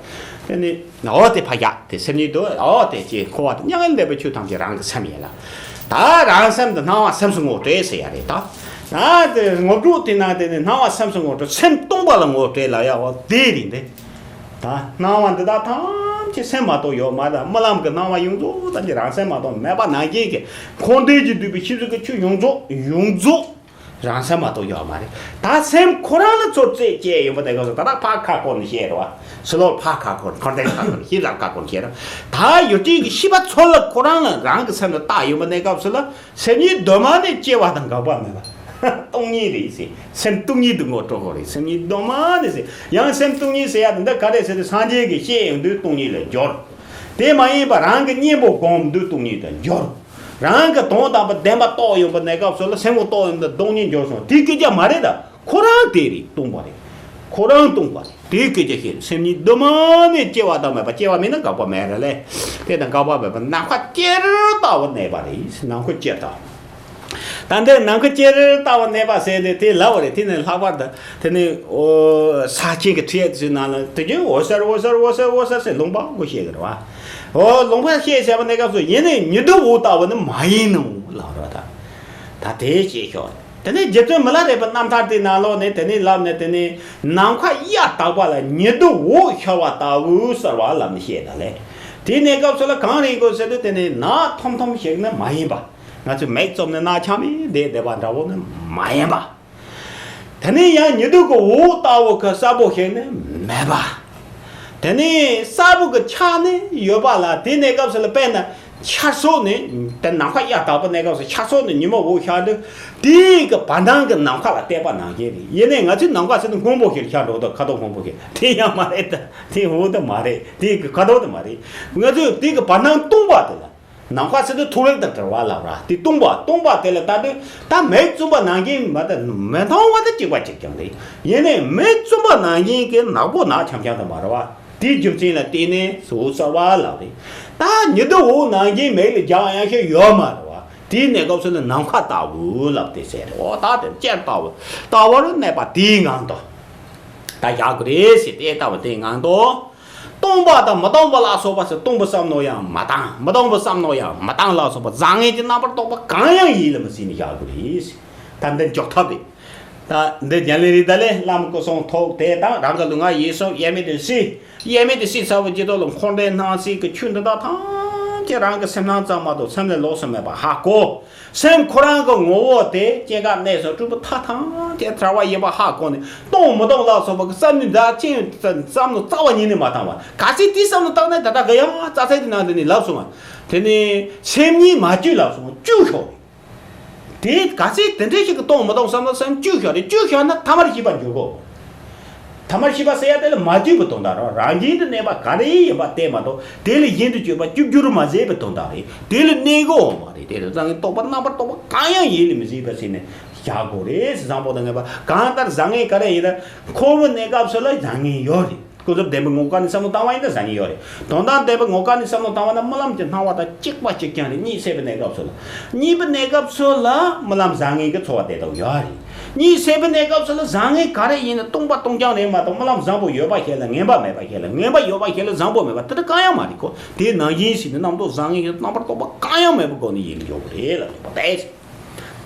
དེ་ནི་འོ་དེ་ཕ་ཡག་དེ་སེམས་ཉིད་དུ་འོ་དེ་ཅེས་འཁོར་བ་དང་མྱ་ངན་འདས་པའི་ཆོས་ཐམས་ཅད་རང་གི་སེམས་ཡིན་ལ། ད་རང་སེམས་དུ་སྣང་བ་སེམས་སུ་ངོ་སྤྲད་ཟེར་ཡ་རེད་ད། ད་དེ་ངོ་སྤྲོད་དེ་ན་དེ་ནི་སྣང་བ་སེམས་སུ་ངོ་སྤྲད། སེམས་སྟོང་པ་ལ་ངོ་སྤྲད་ལ་ཡ་འོ་དེ་རེད་འདི། ད་སྣང་བ་འདི་དག་ཐམས་ཅད་སེམས་མ་གཏོགས་ཡོད་མ་རེད། རྨི་ལམ་གྱི་སྣང་བ་ཡོངས་རྫོགས་ཐམས་ཅད་རང་སེམས་མ་གཏོགས་མེད་པ་ནང་བཞིན་གྱི་འཁོར་འདས་ཀྱིས་བསྡུས་པའི་ཤེས་བྱ་གི་ཆོས་ཡོངས་རྫོགས་ཡོངས་རྫོགས་རང་སེམས་མ་གཏོགས་ཡོད་མ་རེད། ད་སེམས་ཁོ་རང་ལ་ཚོར་རྩེ་སྐྱེས་ཡོང་པ་དེ་ག་སོ་ད་ལྟ་ཕར་ཁ་སྐོར་ནས་བཤད་རོགས། ཕྱི་ལོགས་ཕར་ཁ་སྐོར། འཁོར་འདས་ཁ་སྐོར། ཤེས་རབ་ཁ་སྐོར་བཤད་རོགས། ད་ཡུལ་ཅན་གྱི་ཤེས་པ་ཚོར་ལ་ཁོ་རང་ལ་རང་གི་སེམས་ལ་བལྟ་ཡོང་པ་དེ་ག་སོ་ལ། སེམས་ཉིད་གདོད་མ་ནས་སྐྱེ་བ་དང་འགག་པ་མེད་པ། སྟོང་ཉིད་རེད་ཟེར། སེམས་སྟོང་ཉིད་དུ་ངོ་སྤྲོད་དགོས་རེད། སེམས་ཉིད་གདོད་མ་ནས་ཟེར། ཡང་སེམས་སྟོང་ཉིད་ཟེར་ཡ་དེ་འདི་ག་རེ་ཟེར་དུས་སངས་རྒྱས་ཀྱིས་བཤད་ཡོང་དུས་སྟོང་ཉིད་ལ་སྦྱོར། དེ་མ་ཡིན་པ་རང་གི་གཉེན་པོ་སྒོམ་དུས་སྟོང་ཉིད་དུ་སྦྱོར། རང་གི་དོན་དམ་པ་བདེན་པ་རྟོགས་ཡོང་པ་གནས་སྐབས་སུ་ལ་སེམས་ངོ་རྟོགས་ཡོང་དུས་སྟོང་ཉིད་འབྱོར་སོང་། དེའི་སྐད་ཆ་མ་རེད་ད། ཁོ་རང་དེ་རེད། སྟོང་པ་རེད། ཁོ་རང་སྟོང་པ་རེད། དེའི་སྐད་ཆ་བཤད། སེམས་ཉིད་གདོད་མ་ནས་སྐྱེ་བ་དང་མེད་པ། སྐྱེ་བ་མེད་ན་འགག་པ་མེད་རེད་ལས། དེ་དང་འགག་པ་མེད་པ་ནམ་མཁའ་ཅེར་ལྟ་བུ་གནས་པ་རེད། ནམ་མཁའ་ཅེར་ལྟ་བུ། ད་འདི་ནམ་མཁའ་ཅེར་ལྟ་བུ་གནས་པ་ཟེར་ཏེ་དེ་ལབ་པ་རེད། དེ་ནས་ལྷག་པར་དུ་དེ་ནས་ཨོ་ས་ཆེན་གྱི་ཁྲིད་ཡིག་ཚོའི་ནང་ལ་དེ་རྒྱུན་འོད་གསལ་འོད་གསལ་འོད་གསལ་འོད་གསལ་ཟེར་ལུང་པ་དགུ་བཤད་ཀྱི་རེད་བ། ཨོ་ལུང་པ་བཤད་བྱས་པ་གནས་སྐབས་སུ་ཡེ་ནས་ཉི་ཟླ་འོད་ལྟ་བུ་ནི་མ་ཡིན་ནོ་ལབ་རེད་བ། ད་ད་དེ་བཤད་ཤོག་དེ་ནས་རྗེ་བཙུན་མི་ལ་རས་པའི་རྣམ་ཐར་དེའི་ནང་ལོགས་ནས་དེ་ནས་ལབ་ནས་དེ་ནས་ནམ་མཁའ་གཡའ་དག་པ་ལ་ཉི་ཟླ་འོད་ཤར་བ་ལྟ་བུ་ཟེར་བ་ལབ་ནས་བཤད་ད་ལས། དེའི་གནས་སྐབས་སུ་ལ་གང་རེད་གོ་ཟེར་དུས་དེ་ནས་ནག་ཐོམ་ཐོམ་ཞིག་ནི་མ་ཡིན་པ། ང་ཚོས་མིག་བཙུམ་ནས་རྣ་འཁྱག་མེད་བསྡད་བསྡད་པ་འདྲ་བོ་ནི་མ་ཡིན་པ། དེ་ནས་ཡང་ཉི་ཟླ་གི་འོད་ལྟ་བུ་གི་གསལ་པོ་ཞིག་ནི་མེད་པ། དེ་ནས་གསལ་པོ་གི་ཆ་ནི་ཡོད་པ་ལ། དེའི་གནས་སྐབས་སུ་ལ་དཔེར་ན་ཆར་སོགས་ནི་དེ་ནམ་མཁའ་གཡའ་དག་པའི་གནས་སྐབས་སུ་ཆར་སོགས་ནི་ཉི་མ་འོད་ཤར་དུས་དེའི་གི་བར་སྣང་གི་ནམ་མཁའ་ལ་བལྟས་པ་ནང་བཞིན་རེད། ཡིན་ནའི་ང་ཚོའི་ནམ་མཁའ་ཟེར་དུས་སྔོན་པོ་ཞིག་ཤར་འགྲོ་དུས་ཁ་དོག་སྔོན་པོ་ཞིག་དེ་ཡང་མ་རེད། ད་དེ་འོད་དེ་མ་རེད། དེའི་གི་ཁ་དོག་དེ་མ་རེད། ང་ཚོས་དེའི་གི་བར་སྣང་སྟོང་པ་དེ་ལ། ནམ་མཁའ་ཟེར་དུས་ཐོ་རེངས་དང་བྲལ་བ་ལབ་ར། དེ་སྟོང་པ་སྟོང་པ་དེ་ལ་ལྟ་དུས་ད་མིག་བཙུམ་པ་ནང་བཞིན་མ་ད་མི་མཐོང་བ་དང་གཅིག་པ་གཅིག་རྐྱང་རེད། ཡིན་ནའི་མིག་བཙུམ་པ་ནང་བཞིན་གྱི་ནག་པོ་ནག་འཆམ་འཆམ་དུ་མ་རེད་བ། དེའི་རྒྱུ་མཚན་ལ་བརྟེན་ནས་འོད་གསལ་བ་ལབ་རེད། ད་ཉི་ཟླ་འོད་ནང་བཞིན་མིག་ལ་རྒྱག་ཡང་ཞིག་ཡོད་མ་རེད་བ། དེའི་གནས་སྐབས་སུ་ནི་ནམ་མཁའ་ལྟ་བུ་ལབ་དེ་ཟེར་རེད། འོ་ད་དེ་ཅེར་ལྟ་བུ་ལྟ་བུར་གནས་པ་དེའི་ངང་དུ་ད་བཞག་དགོས་རེད་ཟེར། དེ་ལྟ་བུ་དེའི་ངང་དུ། སྟོང་པ་དང་མི་སྟོང་པ་ལ་སོགས་པ་ཟེར། སྟོང་པའི་བསམ་མནོ་ཡང་མི་བཏང་། མི་སྟོང་པའི་བསམ་མནོ་ཡང་མི་བཏང་ལ་སོགས་པ་བཟང་ངན་གྱི་རྣམ་པར་རྟོག་པ་གང་ཡང་ཡིད་ལ་མི་སྲིད་ནས་བཞག་དགོས་རེད། ད་འདི་འཇོག་ཐབས་རེད། ད་འདི་རྒྱ་ལས་རིགས་ད་ལས་བླ་མ་སྐུ་གསུང་ཐུགས་དེ་དང་རང་གི་ལུས་ངག་ཡིད་གསུམ་དབྱེར་མེད་དུ་བསྲེས། དབྱེར་མེད་དུ་བསྲེས་ཚར་བའི་རྗེས་ཐོག་ལ་འཁོར་འདས་སྣང་སྲིད་ཀྱི་ཆོས་འདི་དག་ཐམས་ཅད་རང་གི་སེམས་སྣང་ཙམ་མ་གཏོགས་སེམས་ལས་ལོགས་སུ་མེད་པ་ཧ་གོ། སེམས་ཁོ་རང་གི་ངོ་བོ་དེ་སྐྱེ་འགག་གནས་སོགས་སྤྲོས་པའི་མཐའ་ཐམས་ཅད་བྲལ་བ་ཡིན་པ་ཧ་གོ་ནས་སྟོང་མི་སྟོང་ལ་སོགས་པ་གི་བསམ་གནས་འདི་ཅི་བསམ་བློ་རྩ་བ་ཉིད་ནས་མ་བཏང་བ། ག་ཚད་དེ་བསམ་བློ་བཏང་ནས་ད་ལྟ་གི་ཡང་རྩ་ཚད་དེ་ནང་དེ་ནས་ལབ་སོང་བ། དེ་ནས་སེམས་ཉིད་མ་བཅོས་ལབ་སོང་བ་བཅོས་ཤོག་དེ་ག་ཚད་དེ་འདྲ་ཞིག་གི་སྟོང་མི་སྟོང་བསམ་བློ་སེམས་བཅོས་ཤོག་རེད། བཅོས་ཤོག་ན་ཐ་མར་ཤེས་པར་འགྱུར་གོ། ཐ་མལ་ཤེས་པ་ཟེར་ཡ་དེ་ལ་མ་ལྟོས་པའི་དོན་དག་རེད། རང་བཞིན་དུ་གནས་པ་ག་རེ་ཡིན་པ་དེ་མ་གཏོགས་དེ་ལས་གཞན་དུ་གྱུར་པ་བཅུ་འགྱུར་མ་ཟད་པའི་དོན་དག་རེད། དེ་ལས་གནས་དགོས་མ་རེད། དེ་ལས་རང་གི་རྟོག་པ་རྣམ་པར་རྟོག་པ་གང་ཡང་ཡིད་ལ་མི་བྱེད་པ་ཟེར་ནས་བཞག་དགོས་རེད། བཟང་པོ་དང་ངན་པ་གང་ལྟར་བཟང་ངན་ག་རེ་ཡིན་ན་འཁོར་བའི་གནས་སྐབས་སུ་ལ་བཟང་ངན་ཡོད་རེད། ཀུན་རྫོབ་བདེན་པའི་ངོ་སྐལ་ནས་བསམ་བློ་བཏང་བ་ཡིན་ན་བཟང་ངན་ཡོད་རེད། དོན་དམ་བདེན་པའི་ངོ་སྐལ་ནས་བསམ་བློ་བཏང་བ་ན་རྨི་ལམ་གྱི་སྣང་བ་དང་གཅིག་པ་གཅིག་རྐྱང་རེད། གཉིད་སད་པའི་གནས་སྐབས་སུ་ལ། གཉིད་པའི་གནས་སྐབས་སུ་ལ་རྨི་ལམ་བཟང་ངན་གྱི་ཚོར་བ་དེ་དག་ཡོད་རེད། གཉིད་སད་པའི་གནས་སྐབས་སུ་ལ་བཟང་ངན་ག་རེ་ཡིན་ན་སྟོང་པ་སྟོང་རྐྱང་རེད་མ་གཏོགས་རྨི་ལམ་བཟང་པོ་ཡོད་པ་ཞིག་ལ་ངན་པ་མེད་པ་ཞིག་ལ་ངན་པ་ཡོད་པ་ཞིག་ལ་བཟང་པོ་མེད་པ་དེ་འདྲ་གང་ཡང་མ་རེད་ཁོ། དེ་ནང་བཞིན་ཞིག་ནི་རྣམ་རྟོག་བཟང་ངན་གྱི་རྣམ་པར་རྟོག་པ་གང་ཡང་མེད་པའི་སྒོ་ནས་ཡིད་ལ་འཇོག་དགོས་རེད་ལབ་ཡོད་པ་རེད།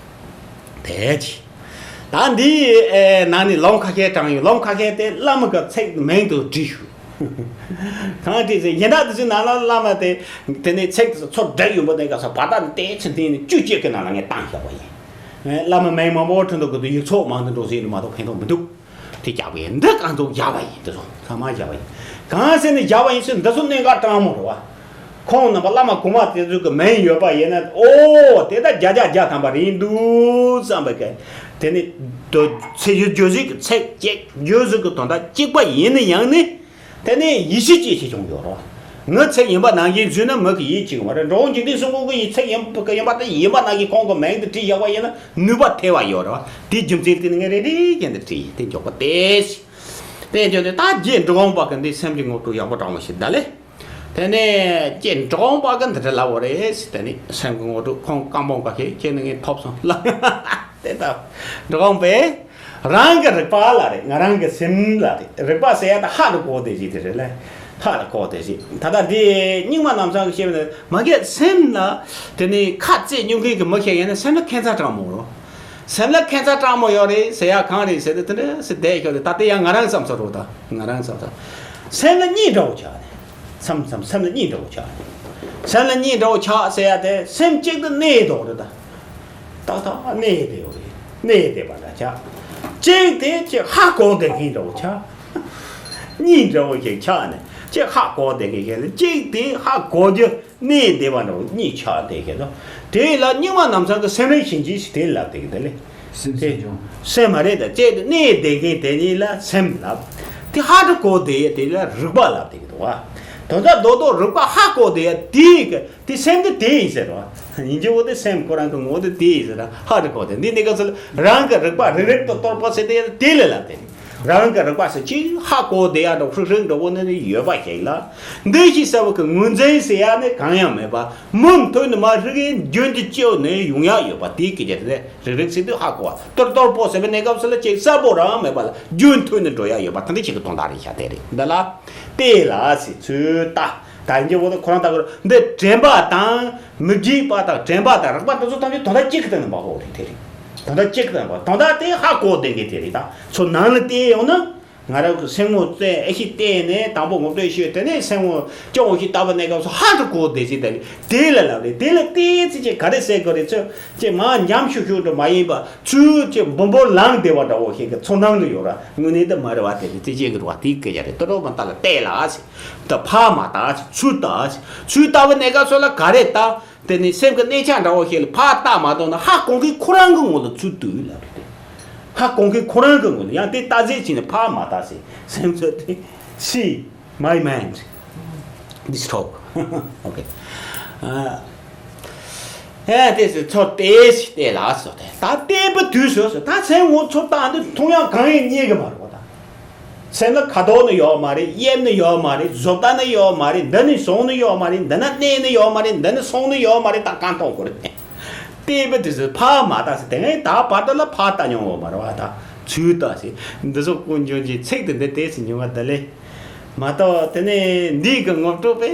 དེ་ཅི། ད་འདིའི་ཨེ་ནང་ནས་ལུང་ཁ་ཤས་དྲངས་ཡོད། ལུང་ཁ་ཤས་དེ་བླ་མ་གི་ཚིག་མིང་དུ་བྲིས་ཞུ། གང་བྲིས་ཟེར་ཡིན་ན་དེ་ཚོའི་ནང་ལ་བླ་མ་དེ་དེ་ནས་ཚིག་དེ་ཚོ་ཚོར་སྒྲིག་ཡོང་པ་དེ་ག་ས་བར་ཐག་ནས་ཏོག་ཙམ་འདི་ནས་བཅུ་གཅིག་གི་ནང་ལ་ངས་བཏང་བཞག་པ་ཡིན། ཨེ་བླ་མ་མིང་མང་པོ་བྲིས་འདུག་གི་འདུག་ཡིག་ཚོགས་མང་དུ་འགྲོ་ཟིན་ནས་མ་གཏོགས་ཕན་ཐོགས་མི་འདུག་དེ་རྒྱག་པ་ཡིན། འདི་གང་ཚོ་བཞག་པ་ཡིན། འདི་ཚོ་ཚང་མ་བཞག་པ་ཡིན། གང་ཟེར་ནས་བཞག་པ་ཡིན་ཟེར་འདི་ཚོ་གནད་འགག་དྲང་མོ་རེད་བ། ཁོང་རྣམ་པ་བླ་མ་གོང་མ་དེ་ཚོ་གི་མིང་ཡོད་པ་ཡིན་ན་ཨོ་དེ་ད་བརྒྱ་ཆ་བརྒྱ་ཐམ་པ་རེད་འདུག་བསམ་པ་གི་དེ་ནི་དོ་ཚེ་ཡུལ་བརྗོད་གཞི་གི་ཚིག་གཅིག་བརྗོད་གཞི་གི་དོན་དག་གཅིག་པ་ཡིན་ན་ཡང་ནི་དེ་ནི་ཡིད་ཆེས་སྐྱེ་ཆེ་བྱུང་ཡོད་རོགས། ངའི་ཚིག་ཡིན་པ་ནང་བཞིན་བཟོས་ན་མི་གི་ཡིད་ཆེས་གི་མ་རེད། འགྲོ་བ་འཇིག་རྟེན་གསུམ་མགོན་གི་ཡིད་ཚིག་ཡིན་པ་ཡིན་པ་དེ་ཡིན་པ་ནང་བཞིན་ཁོང་གི་མིང་དེ་བྲིས་བཞག་པ་ཡིན་ན་ནུས་པ་ཐེབས་པ་ཡོད་རོགས། དེའི་རྒྱུ་མཚན་དེ་ནི་ངས་རེ་རེ་བཞིན་དུ་བྲིས་ཡིན། དེ་མགྱོགས་པ་ཏོག་ཙམ། དེ་བརྗོད་དེ་ད་རྗེ་འབྲི་གུང་པ་གི་འདི་སེམས་ཀྱི་ངོ་སྤྲོད་ཡག་པོ་དྲང་མོ་ཞིག་ད་ལེ། དེ་ནས་རྗེ་འབྲི་གུང་པ་གི་འདི་འདྲ་ལབ་པ་རེད། དེ་ནས་སེམས་ཀྱི་ངོ་སྤྲོད་ཁོང་རྐང་པོ་འགའ་ཤས་ཁྱེད་ནི་ངས་ཐོབ་སོང་ལ། དེ་ལྟ་འབྲི་གུང་པས་རང་གི་རིག་པ་ལ་རེད། ང་རང་གི་སེམས་ལ་རེད། རིག་པ་ཟེར་ཡ་ད་ཧ་ལ་གོ་བདེ་ཞིག་དེ་རེད་ལེ། ཧ་ལ་གོ་བདེ་ཞིག་ད་ལྟ་འདི་རྙིང་མ་ནམ་སང་གི་བཤད་པ་ནི་མ་གི་སེམས་ལ་དེ་ནས་ཁ་རྩེ་སྙོམས་མཁན་གྱི་མི་ཞིག་ཡིན་ན་སེམས་ལ་ཁྱད་མཚར་དྲང་མོ་རོ། སེམས་ལ་ཁྱད་མཚར་དྲང་མོ་ཡོད་རེད་ཟེར་ཡ་གང་རེད་ཟེར་ཏེ་དེ་འདྲ་ཟེར་བསྡད་ཤོག་དེ་ད་ལྟ་ཡང་ང་རང་བསམ་ཚོར་རོ། ད་ང་རང་བསམ་ཚོར། སེམས་ལ་གཉིས་འདྲ་བོ་ཆགས་ནས་མཚམས་མཚམས་སེམས་ལ་གཉིས་འདྲ་བོ་ཆགས་ནས། སེམས་ལ་གཉིས་འདྲ་བོ་ཆགས་ཟེར་ཡ་དེ་སེམས་གཅིག་ཏུ་གནས་ཡོད་དོ་རེད་ད། ཏག་ཏག་གནས་བསྡད་ཡོད་རེད། གནས་བསྡད་པ་འདྲ་ཆགས། གཅིག་དེ་ཅིག་ཧ་གོ་བསྡད་མཁན་འདྲ་བོ་ཆགས། གཉིས་འདྲ་བོ་ཞིག་ཆགས་ནས་ཅིག་ཧ་གོ་བསྡད་མཁན་ཞིག་ལ་གཅིག་དེ་ཧ་གོ་རྒྱུ་གནས་བསྡད་པ་འདྲ་བོ་གཉིས་ཆགས་བསྡད་མཁན་དང་། དེ་ལ་རྙིང་མ་ནམ་སང་གི་སེམས་རིག་བྱིན་གྱིས་ཞེས་དེ་ལབ་བསྡད་མཁན་དེ་ལས། སེམས་དེ་སེམས་བྱུང་། སེམས་མ་རེད་ད། གཅིག་དེ་གནས་བསྡད་མཁན་དེ་གཉིས་ལ་སེམས་ལབ། དེ་ཧ་དུ་གོ་བསྡད་ཡ་དེ་ལ་རིག་པ་ལབ་བསྡད་མཁན་འདུག་བ། དོན་དག་རྡོག་རྡོག་རིག་པ་ཧ་གོ་བསྡད་ཡ་དེ་གི་དེ་སེམས་དེ་དེ་ཡིན་ཟེར་བ། ཡིན་གྱི་འོ་དེ་སེམས་ཁོ་རང་གི་ངོ་དེ་དེ་ཡིན་ཟེར་ཧ་རེ་གོ་དེ་འདི་ནི་ག་ཚོད་རང་གི་རིག་པ་རིག་རིག་ཏུ་གཏོར་པ་ཟེར་དེ་དེ་ལས་ལབ་དེ་རང་གི་རིག་པ་ཟེར་ཅིག་ཧ་གོ་བསྡད་ཡ་འདྲ་ཧྲིག་ཧྲིག་འདྲ་བོ་ནི་ཡོད་པ་ཞིག་ལ་འདི་ཞིག་ཟེར་བ་གི་ངོས་འཛིན་ཟེར་ཡ་ནི་གང་ཡང་མེད་པ་མུ་མཐུད་ནས་མ་རིག་གི་རྒྱུན་དུ་སྐྱེ་བ་ནས་ཡོང་ཡ་ཡོད་པ་དེའི་སྐད་ཆ་དེ་རིག་རིག་ཟེར་དུས་ཧ་གོ་བ་གཏོར་གཏོར་པོ་ཟེར་བའི་གནས་སྐབས་སུ་ལ་ཅིག་གསལ་པོ་རང་མེད་པ་ལ་རྒྱུན་མཐུད་ནས་འགྲོ་ཡ་ཡོད་པ་ད་འདི་ཞིག་གི་དོན་དག་རེད་ཤག་དེ་རེད་འདི་ལ་དེ་ལ་ཟེར་ཚུལ་ལྟ། ད་ཡིན་གྱི་འོ་ད་ཁོ་རང་ད་གོ་འདི་དྲན་པ་དང་མི་དགེ་བ་དང་དྲན་པ་དང་རིག་པ་འདི་ཚོ་ཐམས་ཅད་དོན་དག་གཅིག་གི་སྟེང་ནས་མ་གོ་རེད་དེ་རེད། དོན་དག་གཅིག་གི་སྟེང་ནས་མ་གོ་དོན་དག་དེ་ཧ་གོ་བསྡད་མཁན་དེ་རེད། ད་ཚོ་ནང་ལ་བལྟས་ཡོང་ན་ང་རང་གི་སེམས་ངོ་བཙལ་ཨེ་ཤི་བལྟས་ནས་དང་པོ་ངོ་སྤྲོད་ཞུས་དེ་ནས་སེམས་ངོ་སྐྱོ་བོ་ཞིག་བཏབ་པ་གནས་སྐབས་སུ་ཧ་དུ་གོ་བསྡད་ཅིག་ད་རེད། དེ་ལ་ལབ་རེད། དེ་ལ་བལྟས་ཚེ་ཅིག་ག་རེ་ཟེར་དགོས་རེད་ཚོད་ཅིག་མ་འཇམ་ཤུག་ཤུག་འདྲ་མ་ཡིན་པ་ཚུལ་ཅིག་འབུམ་པོ་ལངས་བསྡད་པ་འདྲ་བོ་ཞིག་གི་ཚོར་སྣང་དུ་ཡོད་ར། དངོས་གནས་དེ་མ་རེད་བ། དེ་རེད་དེ་ཅིག་གི་རེད་བ། དེའི་སྐད་ཆ་རེད། ཏོ་རོ་མ་ལྟ་ལ་བལྟས་ལ་ཟེར། ད་ཕར་མ་ལྟ་ཟེར། ཚུར་ལྟ་ཟེར། ཚུར་ལྟ་བའི་གནས་སྐབས་སུ་ལ་ག་རེ་ལྟ། དེ་ནི་སེམས་ཀྱི་གནས་ཆ་འདྲ་བོ་ཞིག་ལ་ཕར་ལྟ་མ་གཏོང་ན་ཧ་གོ་མཁན་ཁོ་རང་གི་ངོ་ལ་ཚུར་ལྟོས་ལབ་རེད་དེ། ཧ་གོ་མཁན་ཁོ་རང་གི་ངོ་ལ་ཡང་དེ་ལྟ་ཟེར་བྱས་ནས་ཕར་མ་ལྟ་ཟེར། སེམས་ཚོད་དེ། See my mind. This talk. Okay. ཨ། ཨེ་དེ་ཚོ་ཚོར་ཏེ་ཞིག་བལྟས་ལ་སོ་དེ། ད་བལྟས་པའི་དུས་སུ་སོ་ད་སེམས་ངོ་ཚོར་སྟངས་འདི་མཐོང་ཡང་གང་ཡང་རྙེད་གི་མ་རེད་བ་ད། སེམས་ལ་ཁ་དོག་ནི་ཡོད་མ་རེད། དབྱིབས་ནི་ཡོད་མ་རེད། བཟོ་ལྟ་ནི་ཡོད་མ་རེད། འདི་ནི་བཟུང་ནི་ཡོད་མ་རེད། འདི་ན་གནས་ནི་ཡོད་མ་རེད། འདི་ནི་སོང་ནི་ཡོད་མ་རེད། ད་གང་མཐོང་དགོས་རེད། བལྟས་པའི་དུས་སུ་ཕར་མ་ལྟ་ཟེར་དེ་ངས་ད་བར་དུ་ལ་ཕར་ལྟ་མྱོང་ཡོད་མ་རེད་བ་ད། ཚུར་ལྟ་ཟེར་འདི་ཚོ་ཀུན་འབྱུང་གི་ཚིག་དེ་འདི་དེ་ཟེར་མྱོང་བ་ད་ལེ། མ་གཏོགས་དེ་ནས་འདི་གི་ངོ་སྤྲོད་པས་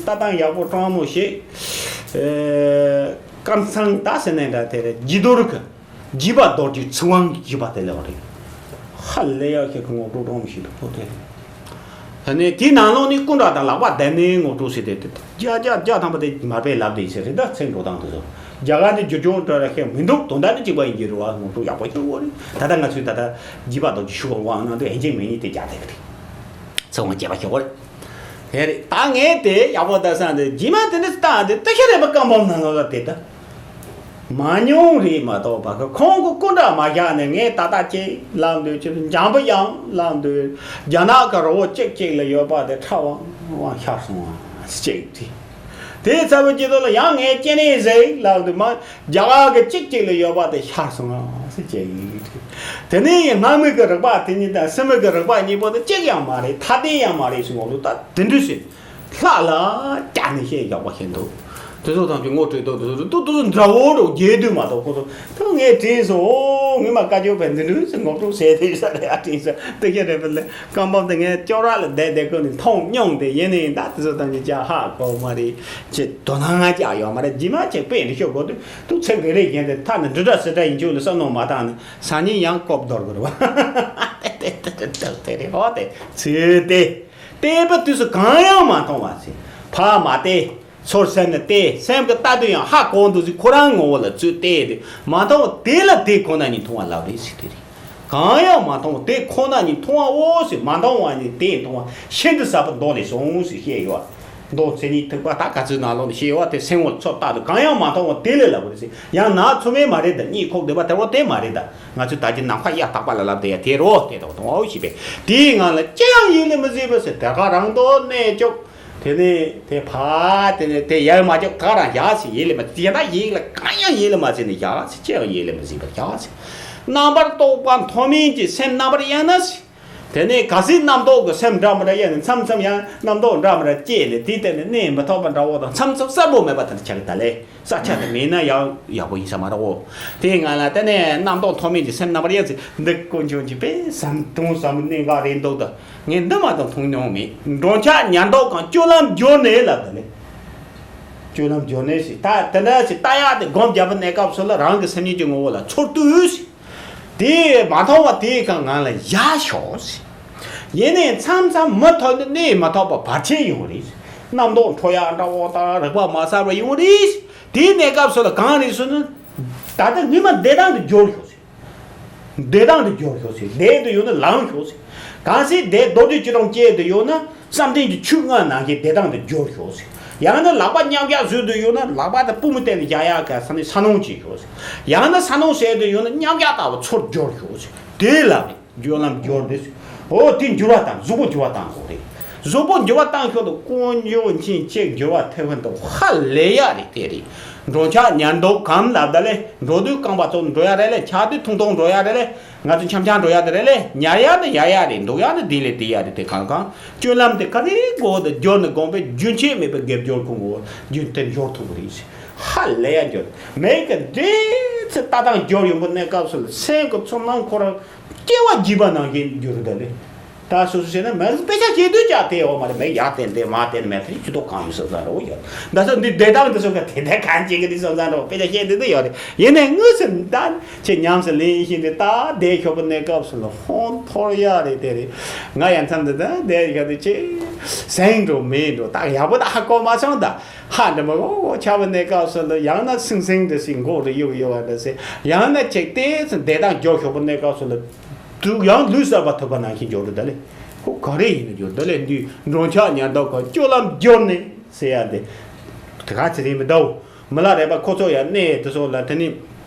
ལྟ་སྟངས་ཡག་པོ་དྲང་མོ་ཞིག་ཨེ། ཀམ་ཚང་ད་ཟེར་ནས་འདྲ་དེ་རེད། ཇི་ལྡོག་གི་བརྗིད་པ་རྡོ་རྗེ་ཚིག་དབང་གི་བརྗིད་པ་དེ་ལས་བ་རེད། ཧ་ལས་ཡག་ཤོས་ཀྱི་ངོ་སྤྲོད་གཏོང་མི་ཤེས་འདུག་ཁོ་དེ། ད་ནས་དེའི་ནང་ལོགས་ནས་སྐུ་འདྲ་དང་ལག་པ་བསྡད་ནས་ངོ་སྤྲོད་ཟེར་ཏེ་བརྒྱ་ཆ་བརྒྱ་ཐམ་པ་དེ་མ་དཔེ་ལབ་བསྡད་ཟེར་རེད། ད་ཚིག་འགྲོ་སྟངས་དེ་ཚོ་རྒྱ་གར་ནས་བསྒྱུར་བྱུང་འདྲ་ར་ཤེས་མི་འདུག་དོན་དག་ནི་གཅིག་པ་ཡིན་གྱི་རེད་བ། ངོ་སྤྲོད་ཡག་པོ་ཞིག་དགོས་རེད། ད་ལྟ་ང་ཚོས་ད་ལྟ་བརྗིད་པ་རྡོ་རྗེ་ཤུགས་དབང་གནང་དུས་ཡན་ཆད་མེད་ནི་དེ་རྒྱག་བསྡད་ཀྱི་རེད། ཚིག་དབང་བརྗེ་བ་ཞིག་དགོས་རེད། དེ་རེད། ད་ངས་དེ་ཡག་པོ་ལྟ་སང་དེ་རྗེས་མ་དེ་འདྲ་བཏང་དེ་ལྟ་ཤ་རེད་པ། རྐང་པ་ནང་ལོགས་ལ་དེ་ད། མ་མྱོང་རེད་མ་གཏོགས་པ་ཁོང་གི་སྐུ་འདྲ་མ་བཞག་ནས། ངས་ད་ལྟ་ཅིག་ལབ་འདོད་ཀྱི་འཇམ་པོ་ཡང་ལབ་འདོད། རྒྱ་ནག་གི་རི་བོ་གཅིག་གཅིག་ལ་ཡོད་པ་དེ་ཁྲ་བང་བང་ཤར་སོང་བ་གཅིག་རེད། དེའི་ཚབ་ཀྱི་དོན་ལ་ཡང་ངས་ཅི་ནས་ཟེར་ལབ་འདོད། མ་རྒྱ་གར་གི་གཅིག་གཅིག་ལ་ཡོད་པ་དེ་ཤར་སོང་བ་གཅིག་རེད། དེ་ནས་སྔ་མོ་གི་རིག་པ་དེ་གཉིས་དང་སྔ་མོ་གི་རིག་པ་གཉིས་པོ་དེ་གཅིག་ཡང་མ་རེད། ཐ་དད་ཡང་མ་རེད་ཟེར་ངོ་ལོ་ད་དེ་འདྲ་ཟེར། ལྷག་ལ་བཀྱག་ནས་བཤད་བཞག་པ་ཞིག་འདུག་དེ་ཚོ་ཐམས་ཅད་ངོ་སྤྲོད་དོན་དེ་ཚོ་ཏུ་ཏུ་འདྲ་བོ་འགྲོ་རྒྱས་དུས་མ་གཏོགས། ཁོ་ཚོ་ད་ངས་དྲིས་སོང་། ཨོ་ངས་མ་བཀའ་བརྒྱུད་པའི་འཛིན་གྲྭ་ཟེར་ངོ་སྤྲོད་བྱས་ཏེ་ས་རེད། ཨ་དྲིས་སོང་། དེ་ཁྱེད་རེད་པ་ལས་རྐང་པ་དེ་ངས་ཅོག་ར་ལ་བསྡད་བསྡད་ཁོ་ནས་མཐོང་མྱོང་དེ་ཡིན་ནའི་ད་དེ་ཚོ་ཐམས་ཅད་ཅག་ཧ་གོ་མ་རེད། ཅེས་དོ་སྣང་ང་ཅག་ཡོད་མ་རེད། རྗེས་མ་ཅིག་དཔེ་འདི་ཤོད་དགོས་དུས་ཏུ་ཚིག་རེ་རེ་བཞིན་དེ་མཐའ་ནས་འབྲི་སྒྲ་ཟེར་སྒྲ་ཡིན་ཆོག་ལ་བསམ་བློ་མ་བཏང་ནས་སང་ཉིན་ཡང་ཀོབ་འདོར་དགོས་རེད་བ། དེ་རེད། ཨོ་དེ་ཚིག་དེ། བལྟས་པ་དུས་སུ་གང་ཡང་མ་མཐོང་བ་ཟེར། ཕར་མ་བལྟས། ཚུར་སེམས་ནས་བལྟས། སེམས་ཀྱི་ལྟ་དུས་ཡང་ཧ་གོ་འདུག་ཟེར། ཁོ་རང་ངོ་བོ་ལ་ཚུར་བལྟས་ཏེ་མ་མཐོང་བ་དེ་ལ་དེ་ཁོ་ན་ཉིད་མཐོང་བ་ལབ་རེད་ཟེར་དེ་རེད། གང་ཡང་མ་མཐོང་བ་དེ་ཁོ་ན་ཉིད་མཐོང་བའོ་ཟེར། མ་མཐོང་བ་ཉིད་དེ་མཐོང་བ་ཤིན་ཏུ་ཟབ་པ་མདོ་ལས་གསུངས་ཟེར་བཤད་ཡོད། མདོ་མཚན་ཉིད་ཐེག་པ་ད་ག་ཚོད་ནང་ལོགས་ནས་བཤད་ཡོད་དེ་སེམས་ངོ་ཚུར་བལྟས་ཏེ་གང་ཡང་མ་མཐོང་བ་དེ་ལས་ལབ་རེད་ཟེར། ཡང་ན་ཚུར་མེད་མ་རེད་ད། གཉིད་ཁུག་བསྡད་པ་དེ་རོ་དེ་མ་རེད་ད། ང་ཚོས་ད་ཀྱི་ནམ་མཁའ་གཡའ་དག་པ་ལ་ལབ་དེ་ཡ་དེ་རོ་དེ་དང་མཐོང་བའོ་ཞེས་པས། དེའི་ངང་ལ་ཅི་ཡང་ཡིད་ལ་མི་བཟོད་པ་ཟེར། དེ་ག་རང་དུ་གནས་བཅུག་དེ་ནས་དེ་ཕ་དེ་ནས་དེ་ཡལ་མ་བཅུག་ད་ག་རང་བཞག་ཟེར། ཡིད་ལ་མི་དེ་ཡང་ད་ཡིད་ལ་གང་ཡང་ཡིད་ལ་མ་བཟོད་ནས་བཞག་ཟེར། ཅི་ཡང་ཡིད་ལ་མི་བཟོད་པར་བཞག་ཟེར། རྣམ་པར་རྟོག་པ་མཐོ་དམན་གྱི་སེམས་རྣམ་པར་གཡེང་ན་ཟེར། དེ་ནས་གལ་སྲིད་རྣམ་རྟོག་གི་སེམས་འདྲ་མི་འདྲ་གཡེང་ནས་མཚམས་མཚམས་ཡང་རྣམ་རྟོག་འདྲ་མི་འདྲ་སྐྱེས་ནས་དེའི་སྟེང་ནས་གནས་མི་ཐུབ་པ་འདྲ་བོ་དང་མཚམས་མཚམས་གསལ་པོ་མེད་པ་དེ་འདྲ་ཆགས་ཀྱི་ད་ལས། ས་ཆ་དེ་མེད་ན་ཡང་ཡག་པོ་ཡིན་ས་མ་རེད་འོ། དེའི་ངང་ལ་དེ་ནས་རྣམ་རྟོག་མཐོ་དམན་གྱི་སེམས་རྣམ་པར་གཡེང་ཟེར། འདི་དཀོན་མཆོག་གིས་དཔེ་ཟམ་གདོང་ཟམ་གནད་འགག་རེད་འདུག་ད་ངས་འདི་མ་གཏོགས་མཐོང་མྱོང་མེད། འགྲོ་འཆག་ཉལ་འདུག་གམ་སྤྱོད་ལམ་སྦྱོར་ནས་ལབ་ད་ནི། སྤྱོད་ལམ་སྦྱོར་ནས་ཞེས་ད་དེ་འདྲ་ཞིག་ལྟ་ཡག་དེ་སྒོམ་རྒྱབ་པའི་གནས་སྐབས་སུ་ལ་རང་གི་སེམས་ཉིད་ཀྱི་ངོ་བོ་ལ་ཚུར་ལྟོས་ཞེས། དེ་མ་མཐོང་བ་དེའི་སྒང་ང་ལ་བཞག་ཤོག་ཟེར། ཡིན་ནའི་མཚམས་མཚམས་མུ་མཐུད་ནས་གནས་མ་ཐུབ་པ་བར་ཆད་ཡོང་རེད། རྣམ་རྟོག་འཕྲོ་ཡག་འདྲ་བོ་དང་རིག་པ་མ་གསལ་བ་ཡོང་རེད། དེའི་གནས་སྐབས་སུ་ལ་གང་རེད་ཟེར་ན། ད་ལྟ་ངས་མ་བདེ་ཐང་དུ་འགྱུར་ཤོག་ཟེར། བདེ་ཐང་དུ་འགྱུར་ཤོག་ཟེར། བདེ་དུ་ཡོད་ན་ལངས་ཤོག་ཟེར། གང་ཟེར་བདེ་མདོ་སྡེ་བཅུ་གྲངས་བཅད་དུ་ཡོད་ན། བསམ་གཏན་གྱི་ཆོས་ལྔ་ནང་བཞིན་བདེ་ཐང་དུ་འགྱུར་ཤོག་ཟེར། ཡང་ན་ལག་པ་མཉམ་གཡས་བཟོས་དུ་ཡོད་ན་ལག་པ་དེ་པུས་མོ་སྟེང་ལ་བཞག་ཡག་ག་ས་ནས་ས་སྣང་བྱེད་ཤོག་ཟེར། ཡང་ན་ས་སྣང་བྱས་དུ་ཡོད་ན་མཉམ་གཡས་ལྟ་བུ་ཚུར་འགྱུར་ཤོག་ཟེར། དེ་ལ་རེད་སྤྱོད་ལམ་སྦྱོར་དེ་ཟེར། འོ་དེ་འགྱུར་བ་བཏང་གཟུགས་པོ་འགྱུར་བ་བཏང་དགོས་རེད། གཟུགས་པོ་འགྱུར་བ་བཏང་ཤོག་ཏུ་དཀོན་མཆོག་མཁྱེན་ཆེ། འགྱུར་བ་ཐེབས་ཀྱི་འདུག་ཧ་ལས་ཡག་རེད་དེ་རེད། འགྲོ་འཆག་ཉལ་འདུག་གམ་ལབ་ད་ལས། འགྲོ་དུས་རྐང་པ་ཙོག་འགྲོ་ཡག་རེད་ལས། འཆག་དུས་ཐུང་ཐུང་འགྲོ་ཡག་རེད་ལས། ང་ཚོ་འཆམ་འཆམ་འགྲོ་ཡག་དེ་རེད་ལས། ཉལ་ཡག་ནི་ཡག་ཡག་རེད། འདུག་ཡག་ནི་དེ་ལས་དེ་ཡག་རེད། དེ་གང་གང་སྤྱོད་ལམ་དེ་ག་རེ་དགོས་དེ་སྦྱོར་ནས་སྒོམ་པས་རྒྱུན་ཆད་མེད་པའི་དགེ་སྦྱོར་ཁོང་གོ་རྒྱུན་དེ་འབྱོར་ཐུབ་ཀྱི་རེད། ཧ་ལས་ཡག་འབྱོར་མེད་ཀི་འདྲེ་ཚེ་ལྟ་སྟངས་སྦྱོར་ཡོང་པོ་གནས་སྐབས་སུ་ལ་སེམས་ཀྱི་ཚོར་སྣང་ཁོ་རང་སྐྱེ་བ་བགྱིས་པ་ནང་བཞིན་འགྱུར་ད་ལེ། ད་སོ་སོ་བྱས་ན་མ་གཞི་དཔེ་ཆ་ཤེས་དུས་ཀྱང་དེ་འོ་མ་རེད། མེད་ཡག་བསྟན་ཏེ་མ་བསྟན་མེད་དེ་ཅི་ཐོག་གང་ཡོད་བསམ་བསམ་རོ་ཡོད། ད་སོ་འདི་བདེ་ཐང་དེ་སོ་ག་དེ་འདྲ་གང་བྱེད་ཀྱི་རེད་བསམ་བསམ་རོ། དཔེ་ཆ་ཤེས་དུས་དུ་ཡོད་རེད། ཡིན་ནའི་དངོས་སུ་ད་ཁྱེད་ཉམས་སུ་ལེན་བཞིན་དུ་ད་བསྡད་ཤོག་པ་གནས་སྐབས་སུ་ལ་ཧོན་འཐོར་ཡག་རེད། དེ་རེད། ང་ཡང་མཚམས་འདི་ད་བསྡད་ཤོག་དུས་ཅི་སེང་འགྲོ་མེད་འགྲོ་ད་ཡག་པོ་ད་ཧ་གོ་མ་སོང་། ད་ཧ་འདྲ་མ་གོ་གོ་ཆགས་པ་གནས་སྐབས་སུ་ལ་ཡང་ན་སིང་སིང་འདྲ་ཞིག་མགོ་རུ་གཡུག་ཡོད་པ་འདྲ་ཟེར། ཡང་ན་ཅིག་དེ་ཚོ་བདེ་ཐང་འགྱོ་ཤོག་པ་གནས་སྐབས་སུ་ལ། དུ་ཡང་ལུས་གསར་པ་ཐོབ་པ་ནང་བཞིན་འགྱུར་འགྲོ་ད་ལེ། ཁོ་ག་རེ་ཡིན་ན་འགྱུར་ད་ལེ། འདི་འགྲོ་འཆག་ཉལ་འདུག་གམ་སྤྱོད་ལམ་སྦྱོར་ནས་ཟེར་ཡ་དེ། དེ་ག་ཚེ་རིང་མི་འདུག་མི་ལ་རས་པ་ཁོ་ཚོ་ཡང་གནས་དེ་ཚོ་ལ་དེ་ནི།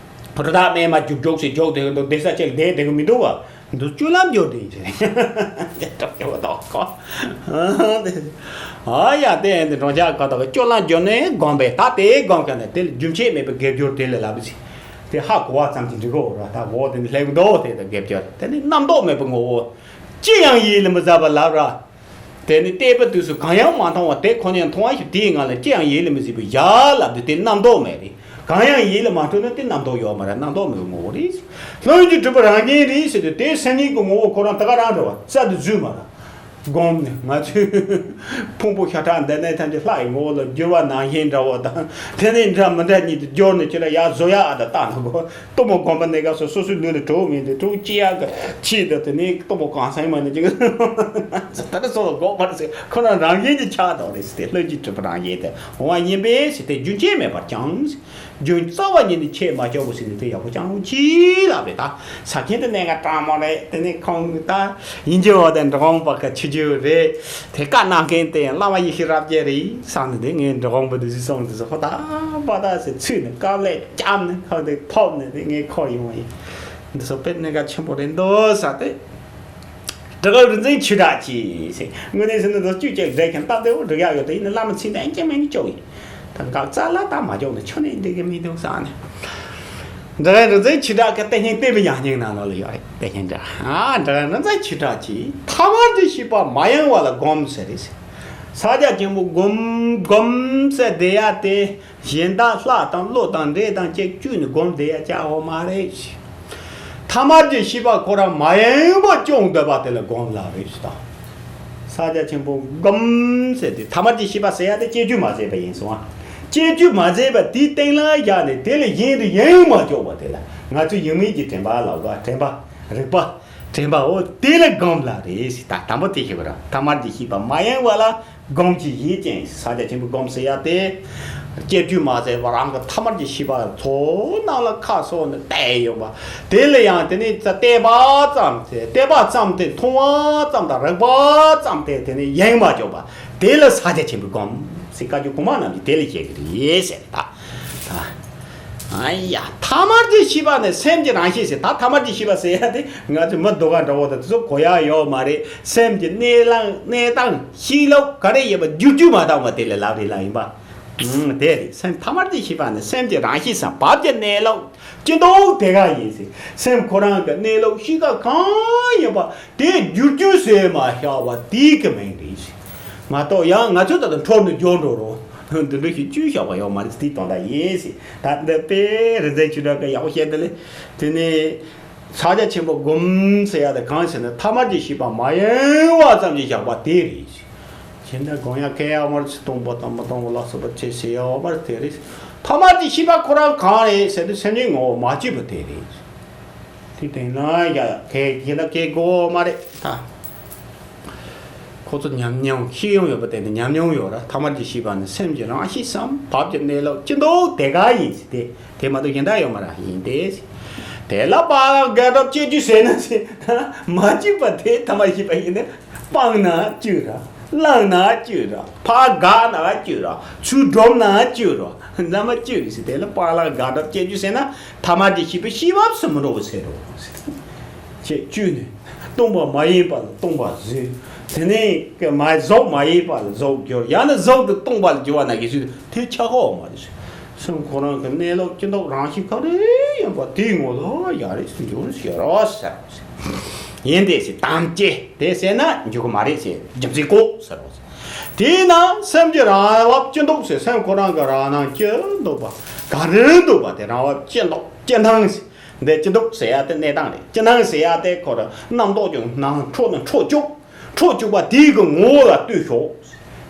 རི་དྭགས་རྨས་མ་རྒྱུག་རྒྱུག་ཞིག་རྒྱུག་དེ་འདུག་བསྡད་ས་ཅིག་བསྡད་དེ་གི་མི་འདུག་ག་འདི་སྤྱོད་ལམ་སྦྱོར་དེ་ཡིན་ཟེར། དེ་སྐྲག་སྐྱོ་བ་དོག་གོ་ཨ་ཡ་དེ་འདི་འགྲོ་འཆག་ག་དོག་གི་སྤྱོད་ལམ་སྦྱོར་ནས་སྒོམ་པས་ད་དེ་སྒོམ་མཁན་ནི་དེ་ལ་རྒྱུན་ཆད་མེད་པའི་དགེ་སྦྱོར་དེ་ལ་ལབ་ཟེར། དེ་ཧ་གོ་བ་ཙམ་གྱིས་འགྲིག་གོ་ར། ད་གོ་བ་དེ་ནི་སླེབས་འདུག་དེ་དང་དགེ་སྦྱོར་དེ་ནི་རྣམ་རྟོག་མེད་པའི་ངོ་བོ། ཅི་ཡང་ཡིད་ལ་མི་ཟ་བ་ལབ་ར། དེ་ནི་བལྟས་པ་དུས་སུ་གང་ཡང་མ་མཐོང་བ་དེ་ཁོ་ནས་མཐོང་བ་ཞིག་དེའི་ངང་ལ་ཅི་ཡང་ཡིད་ལ་མི་ཟིན་པའི་ཡ་ལབ་དུས་དེ་རྣམ་རྟོག་མེད་རེད། གང་ཡང་ཡིད་ལ་མ་འཕྲོད་ན་དེ་རྣམ་རྟོག་ཡོད་མ་རེད། རྣམ་རྟོག་མེད་པའི་ངོ་བོ་རེད། ལྷུན་གྱིས་གྲུབ་པ་རང་བཞིན་རེད་ཟེར་དུས་དེ་སེམས་ཉིད་ཀྱི་ངོ་བོ་ཁོ་རང་ད་ག་རང་འདྲ་བ་རྩལ་དུ་འཛུལ་མ་རེད། སྒོམ་ནས་ང་ཚོས་ཕུང་པོ་ཤ་ཁྲག་འདི་ནས་ཐམས་ཅད་ལྷ་ཡི་ངོ་བོ་ལ་བསྒྱུར་བ་ནང་བཞིན་འདྲ་བོ་དང་། དེ་ནས་འདྲ་མི་འདྲ་གཉིས་དུ་བསྒྱུར་ནས་ཁྱེད་རང་ཡར་བཟོ་ཡག་ཨ་ད་ལྟ་ན་གོ། གཏུམ་མོ་སྒོམ་པ་གནས་སྐབས་སུ་སོ་སོའི་ལུས་ལ་གྲོགས་མིན་ཏེ་གྲོགས་སྐྱེ་ཡག་གི་ཆེད་དུ་དེ་ནས་གཏུམ་མོ་གང་སེང་མ་ནས་ཅིག་ད་ནི་སོ་སོ་སྒོམ་པར་ཟེར་ཁོ་རང་རང་བཞིན་གྱི་ཆགས་དང་རེད་ཟེར་ཏེ། ལྷུན་གྱིས་གྲུབ་པ་རང་བཞིན་དེ་འོང་བ་ཡིན་པས་ཟེར་ཏེ། རྒྱུན་ཆད་མེད་པར་ཀྱང་། རྒྱུན་རྩ་བ་ཉིད་ནས་ཆད་མ་བཅུག་པ་ཟེར་ནས་དེ་ཡག་པོ་ཅང་ཅི་ལབ་རེད། ད་ས་ཁྱིམ་དེ་གནད་འགག་དྲང་མོ་རེད། དེ་ནས་ཁོང་ད་ཡིན་གྱི་འོ་དེ་འབྲི་གུང་པ་ག་ཆི་རྒྱུ་རེད། དེ་བཀའ་གནང་མཁན་དེ་ཡང་བླ་མ་ཡེ་ཤེས་རབ་རྒྱས་རེད་བསམ་ནས། དེ་ངས་འབྲི་གུང་པ་དེ་ཚོས་གསུངས་དེ་ཚོ་ཧོ་ད་པ་ད་ཟེར་ཚུད་ནས་དཀའ་ལས་བརྒྱབ་ནས་ཁོ་དེ་ཐོབ་ནས་དེ་ངས་འཁོར་ཡོང་བ་ཡིན། འདི་ཚོ་དཔེ་གནད་འགག་ཆེན་པོ་རེད་འདུག་ཟེར་ཏེ། འབྲི་གུང་རིག་འཛིན་ཆོས་གྲགས་ཀྱིས་ཟེར། དངོས་གནས་ཟེར་ན་འདི་བཅུད་ཅིག་འགྲིག་ཀྱང་སྟབས་བདེ་བོ་འགྲིག་ཡག་ཡོད་དེ། ཡིན་ན་བླ་མ་ཚིག་འདི་ཨེན་ཅིག་མིན་ནི་ཅོག་ཡིན། ད་འགག་རྩ་ལ་ད་མ་ཅོག་ན་ཆོ་ནས་འགྲིག་གི་མི་འདུག་བསམ་ནས། འབྲི་གུང་རིག་འཛིན་ཆོས་གྲགས་ཀྱི་ཏིང་ངེ་འཛིན་དཔེ་མི་ཉག་ཉིང་ནང་ལོགས་ལ་ཡོད་རེད། ཏིང་ངེ་འཛིན། ཨ། འབྲི་གུང་རིག་འཛིན་ཆོས་གྲགས་ཀྱིས་ཐ་མལ་གྱི་ཤེས་པ་མ་ཡེངས་པ་ལ་སྒོམ་ཟེར་རེད་ཟེར། ཕྱག་རྒྱ་ཆེན་པོ་སྒོམ་སྒོམ་ཟེར་བསྡད་ཡ་དེ། གཞན་དག་ལྷ་དང་ཀླུ་དང་འདྲེ་དང་བཅས་བཅུག་ནས་སྒོམ་བསྡད་ཡ་ཅག་འོ་མ་རེད། ཐ་མལ་གྱི་ཤེས་པ་ཁོ་རང་མ་ཡེངས་པ་སྐྱོང་བསྡད་པ་དེ་ལ་སྒོམ་ལབ་རེད་ཟེར། ད་ཕྱག་རྒྱ་ཆེན་པོ་སྒོམ་ཟེར་ཏེ། ཐ་མལ་གྱི་ཤེས་པ་ཟེར་ཡ་དེ་བཅས་བཅུག་མ་ཟེར་བ་ཡིན་སོང་ཨ། བཅས་བཅུག་མ་ཟེར་བ་དེའི་སྟེང་ལ་བཞག་ནས་དེ་ལས་གཞན་དུ་ཡེངས་མ་སྐྱོང་བ་དེ་ལ་ང་ཚོས་ཡེངས་མེད་ཀྱི་དྲན་པ་ལབ་པ། དྲན་པ། རིག་པ། དྲན་པ་འོ་དེ་ལ་སྒོམ་ལབ་རེད་ཟེར། ད་དང་པོ་དེ་ཤེས་པ་རེད། ཐ་མལ་གྱི་ཤེས་པ་མ་ཡེངས་པ་ལ་སྒོམ་གྱི་ཡིད་ཅན། ཕྱག་རྒྱ་ཆེན་པོ་སྒོམ་ཟེར་ཡ་དེ། བཅས་བཅུག་མ་ཟེར་བ་རང་གི་ཐ་མལ་གྱི་ཤེས་པ་ཚོ་ནང་ལ་ཁ་གསོ་ནས་བལྟས་ཡོང་བ། དེ་ལ་ཡང་དེ་ནས་བལྟས་པ་ཙམ་དེ། བལྟས་པ་ཙམ་དེ། མཐོང་བ་ཙམ་དང་རེག་པ་ཙམ་དེ་དེ་ནས་ཡེངས་མ་སྐྱོང་བ་དེ་ལ་ཕྱག་རྒྱ་ཆེན་པོ་སྒོམ་ཟེར། བཀའ་བརྒྱུད་གོང་མ་རྣམས་ཀྱིས་དེ་ལ་བཤད་ཀྱི་རེད་ཟེར། ད་ད། ཨ་ཡ། ཐ་མལ་གྱི་ཤེས་པ་ནི་སེམས་ཀྱི་རང་བཞིན་ཟེར། ད་ཐ་མལ་གྱི་ཤེས་པ་ཟེར་ཡ་དེ་ང་ཚོ་མི་སྡུག་ག་འདྲ་བོ་དང་དེ་ཚོ་གོ་ཡ་ཡོད་མ་རེད། སེམས་ཀྱི་གནས་ལ་གནས་སྟངས་ཤེས་ལུགས་ག་རེ་ཡིན་པ་བསྒྱུར་རྒྱུ་མ་བཏང་བ་དེ་ལ་ལབ་རེད་ལབ་ཡིན་པ། ཨང་། དེ་རེད། སེམས་ཐ་མལ་གྱི་ཤེས་པ་ནི་སེམས་ཀྱི་རང་བཞིན་སམ་བབ་ཀྱི་གནས་ལུགས་ཅི་མདོག་དེ་ག་ཡིན་ཟེར། སེམས་ཁོ་རང་གི་གནས་ལུགས་གཤིས་ཀ་གང་ཡིན་པ་དེ་བསྒྱུར་རྒྱུ་ཟེར་མ་བྱ་བ་དེ་གི་མིང་རེད་ཟེར། མ་གཏོགས་ཡང་ང་ཚོ་ད་ལྟ་འཕྲོ་ནས་འཇོག་འགྲོ་རོགས། འདི་འདྲ་ཞིག་བཅོས་བཞག་པ་ཡོད་མ་རེད། དེའི་དོན་དག་ཡིན་ཟེར། ད་འདི་དཔེ་རིག་འཛིན་ཆོས་གྲགས་ཀྱིས་ཡག་པོ་བཤད་འདི་ལས། དེ་ནས་ཕྱག་རྒྱ་ཆེན་པོ་སྒོམ་ཟེར་ཡ་དེ་གང་ཟེར་ན་ཐ་མལ་གྱི་ཤེས་པ་མ་ཡེངས་པ་ཙམ་གྱིས་བཞག་པ་དེ་རེད་ཟེར། གཞན་དག་སྒོམ་ཡ་གལ་ཡོད་མ་རེད། སྟོང་པ་དང་མི་སྟོང་པ་ལ་སོགས་པ་ཅི་ཟེར་ཡོད་མ་རེད། དེ་རེད། ཐ་མལ་གྱི་ཤེས་པ་ཁོ་རང་གང་རེད་ཟེར་དུས་སེམས་ཅན་ངོ་བོ་མ་སྐྱེས་པ་དེ་རེད། དེ་དེང་ན་ཡ་གལ་གཞན་དག་གལ་དགོས་མ་རེད་ད། ཁོ་ཚོ་ཉམས་མྱོང་ཤེས་ཡོན་ཡོད་པ་དེ་ནི་ཉམས་མྱོང་ཡོད་ར། ཐ་མལ་གྱི་ཤེས་པ་ནི་སེམས་ཀྱི་རང་བཞིན་སམ་བབ་ཀྱི་གནས་ལུགས་ཅི་མདོག་དེ་ག་ཡིན་ཟེར་ཏེ། དེ་མ་གཏོགས་གཞན་དག་ཡོད་མ་རེད། ཡིན་ཏེ། དེ་ལ་དཔག་ལ་དགག་སྒྲུབ་བཅས་བཅུག་ཟེར་ན་ཟེར། མ་བཅུག་པ་དེ་ཐ་མལ་ཤེས་པ་ཡིན་ན། སྤངས་ན་བཅུག་ར། བླངས་ན་བཅུག་ར། ཕར་དགག་ན་བཅུག་ར། ཚུར་སྒྲུབ་ན་བཅུག་ར། མནའ་མ་བཅུག་ཟེར། དེ་ལ་དཔག་ལ་དགག་སྒྲུབ་བཅས་བཅུག་ཟེར་ན་ཐ་མལ་གྱི་ཤེས་པའི་ཤེས་བབ་སུ་མི་འགྲོ་བ་ཟེར་རོ། ཅེས་བཅུག་ནས་སྟོང་པ་མ་ཡིན་པ་ལ་སྟོང་པར་བཟོས། དེ་ནས་ཀྱི་མ་གཟུགས་མ་ཡིན་པ་ལ་གཟུགས་བསྒྱུར། ཡང་ན་གཟུགས་དེ་སྟོང་པ་ལ་བསྒྱུར་བ་ན་གི་ཚུལ་དེ་ཆགས་ཡོད་མ་རེད། སེམས་ཁོ་རང་གི་གནས་ལུགས་ཅི་མདོག་རང་བཞིན་ག་རེ་ཡིན་པ་དེའི་ངོ་ལ་ཡ་རེ་ཞིག་འགྱུར་ཞེས་རོ་ཟེར། ཡིན་ཏེ་ཟེར། དམ་བཅས་དེ་ཟེར་ན་འགྱུར་གི་མ་རེད་ཟེར། རྒྱུ་མཚན་གོ་ཟེར་རོ་ཟེར། དེས་ན་སེམས་ཀྱི་རང་བབས་ཅི་མདོག་ཟེར། སེམས་ཁོ་རང་གི་རང་སྣང་ཅི་མདོག་པ་ག་རེ་འདུག་པ་དེ་རང་བབས་ཅི་མདོག་ཅི་སྣང་ཟེར། འདི་ཅི་མདོག་ཟེར་ཡ་དེ་གནས་སྟངས་རེད། ཅི་སྣང་ཟེར་ཡ་དེ་ཁོ་རང་རྣམ་རྟོག་ཀྱང་སྣང་། འཕྲོ་ནི་འཕྲོ་བཅུག་འཕྲོ་བཅུག་པ་དེའི་གི་ངོ་བོ་ལ་ལྟོས་ཤོག་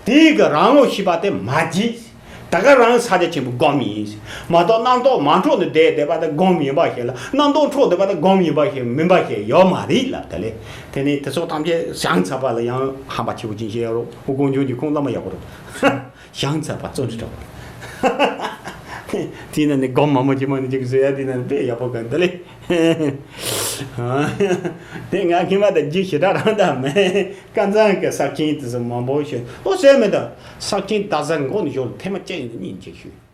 དེའི་གི་རང་ངོ་ཤེས་པ་དེ་མ་བརྗེད། ད་ག་རང་ཕྱག་རྒྱ་ཆེན་པོའི་སྒོམ་ཡིན། མ་གཏོགས་རྣམ་རྟོག་མ་འཕྲོ་ནས་བསྡད་བསྡད་པ་དེ་སྒོམ་ཡིན་པ་ཞིག་ལ། རྣམ་རྟོག་འཕྲོ་བསྡད་པ་དེ་སྒོམ་ཡིན་པ་ཞིག་མིན་པ་ཞིག་ཡོད་མ་རེད་ལ། དེ་ལས་དེ་ནས་དེ་ཚོ་ཐམས་ཅད་བྱང་ཚར་བ་ལ་ཡང་ཧམ་པ་ཆེ་བོ་ཅིག་བཤད་ཡོད་རོ། འོ་དཀོན་མཆོག་གི་ཁོང་བླ་མ་ཡག་པོ་རེད། བྱང་ཚར་བ་བརྩོན་འགྲུས་དྲག་པོ་རེད། དེ་ན་ནི་སྒོམ་མང་པོ་ཅིག་མ་ནི་ཅིག་བཟོས་ཡ་དེ་ན་ནི་དཔེ་ཡག་པོ་ག་འདི་ལས། དེ་ང་ཁྱིམ་པ་དང་རྒྱུ་ཞེ་དྲག་རང་དང་མེད། ཀ་ཚང་གི་ས་ཁྱིམ་དེ་ཚོ་མང་པོ་ཞིག་ཨོ་ཟེར་མེད་ད། ས་ཁྱིམ་ད་ས་མགོ་ནས་ཞོར་ཐེངས་མ་གཅིག་ཡིན་ན་གཉིས་མཇལ་ཞུས།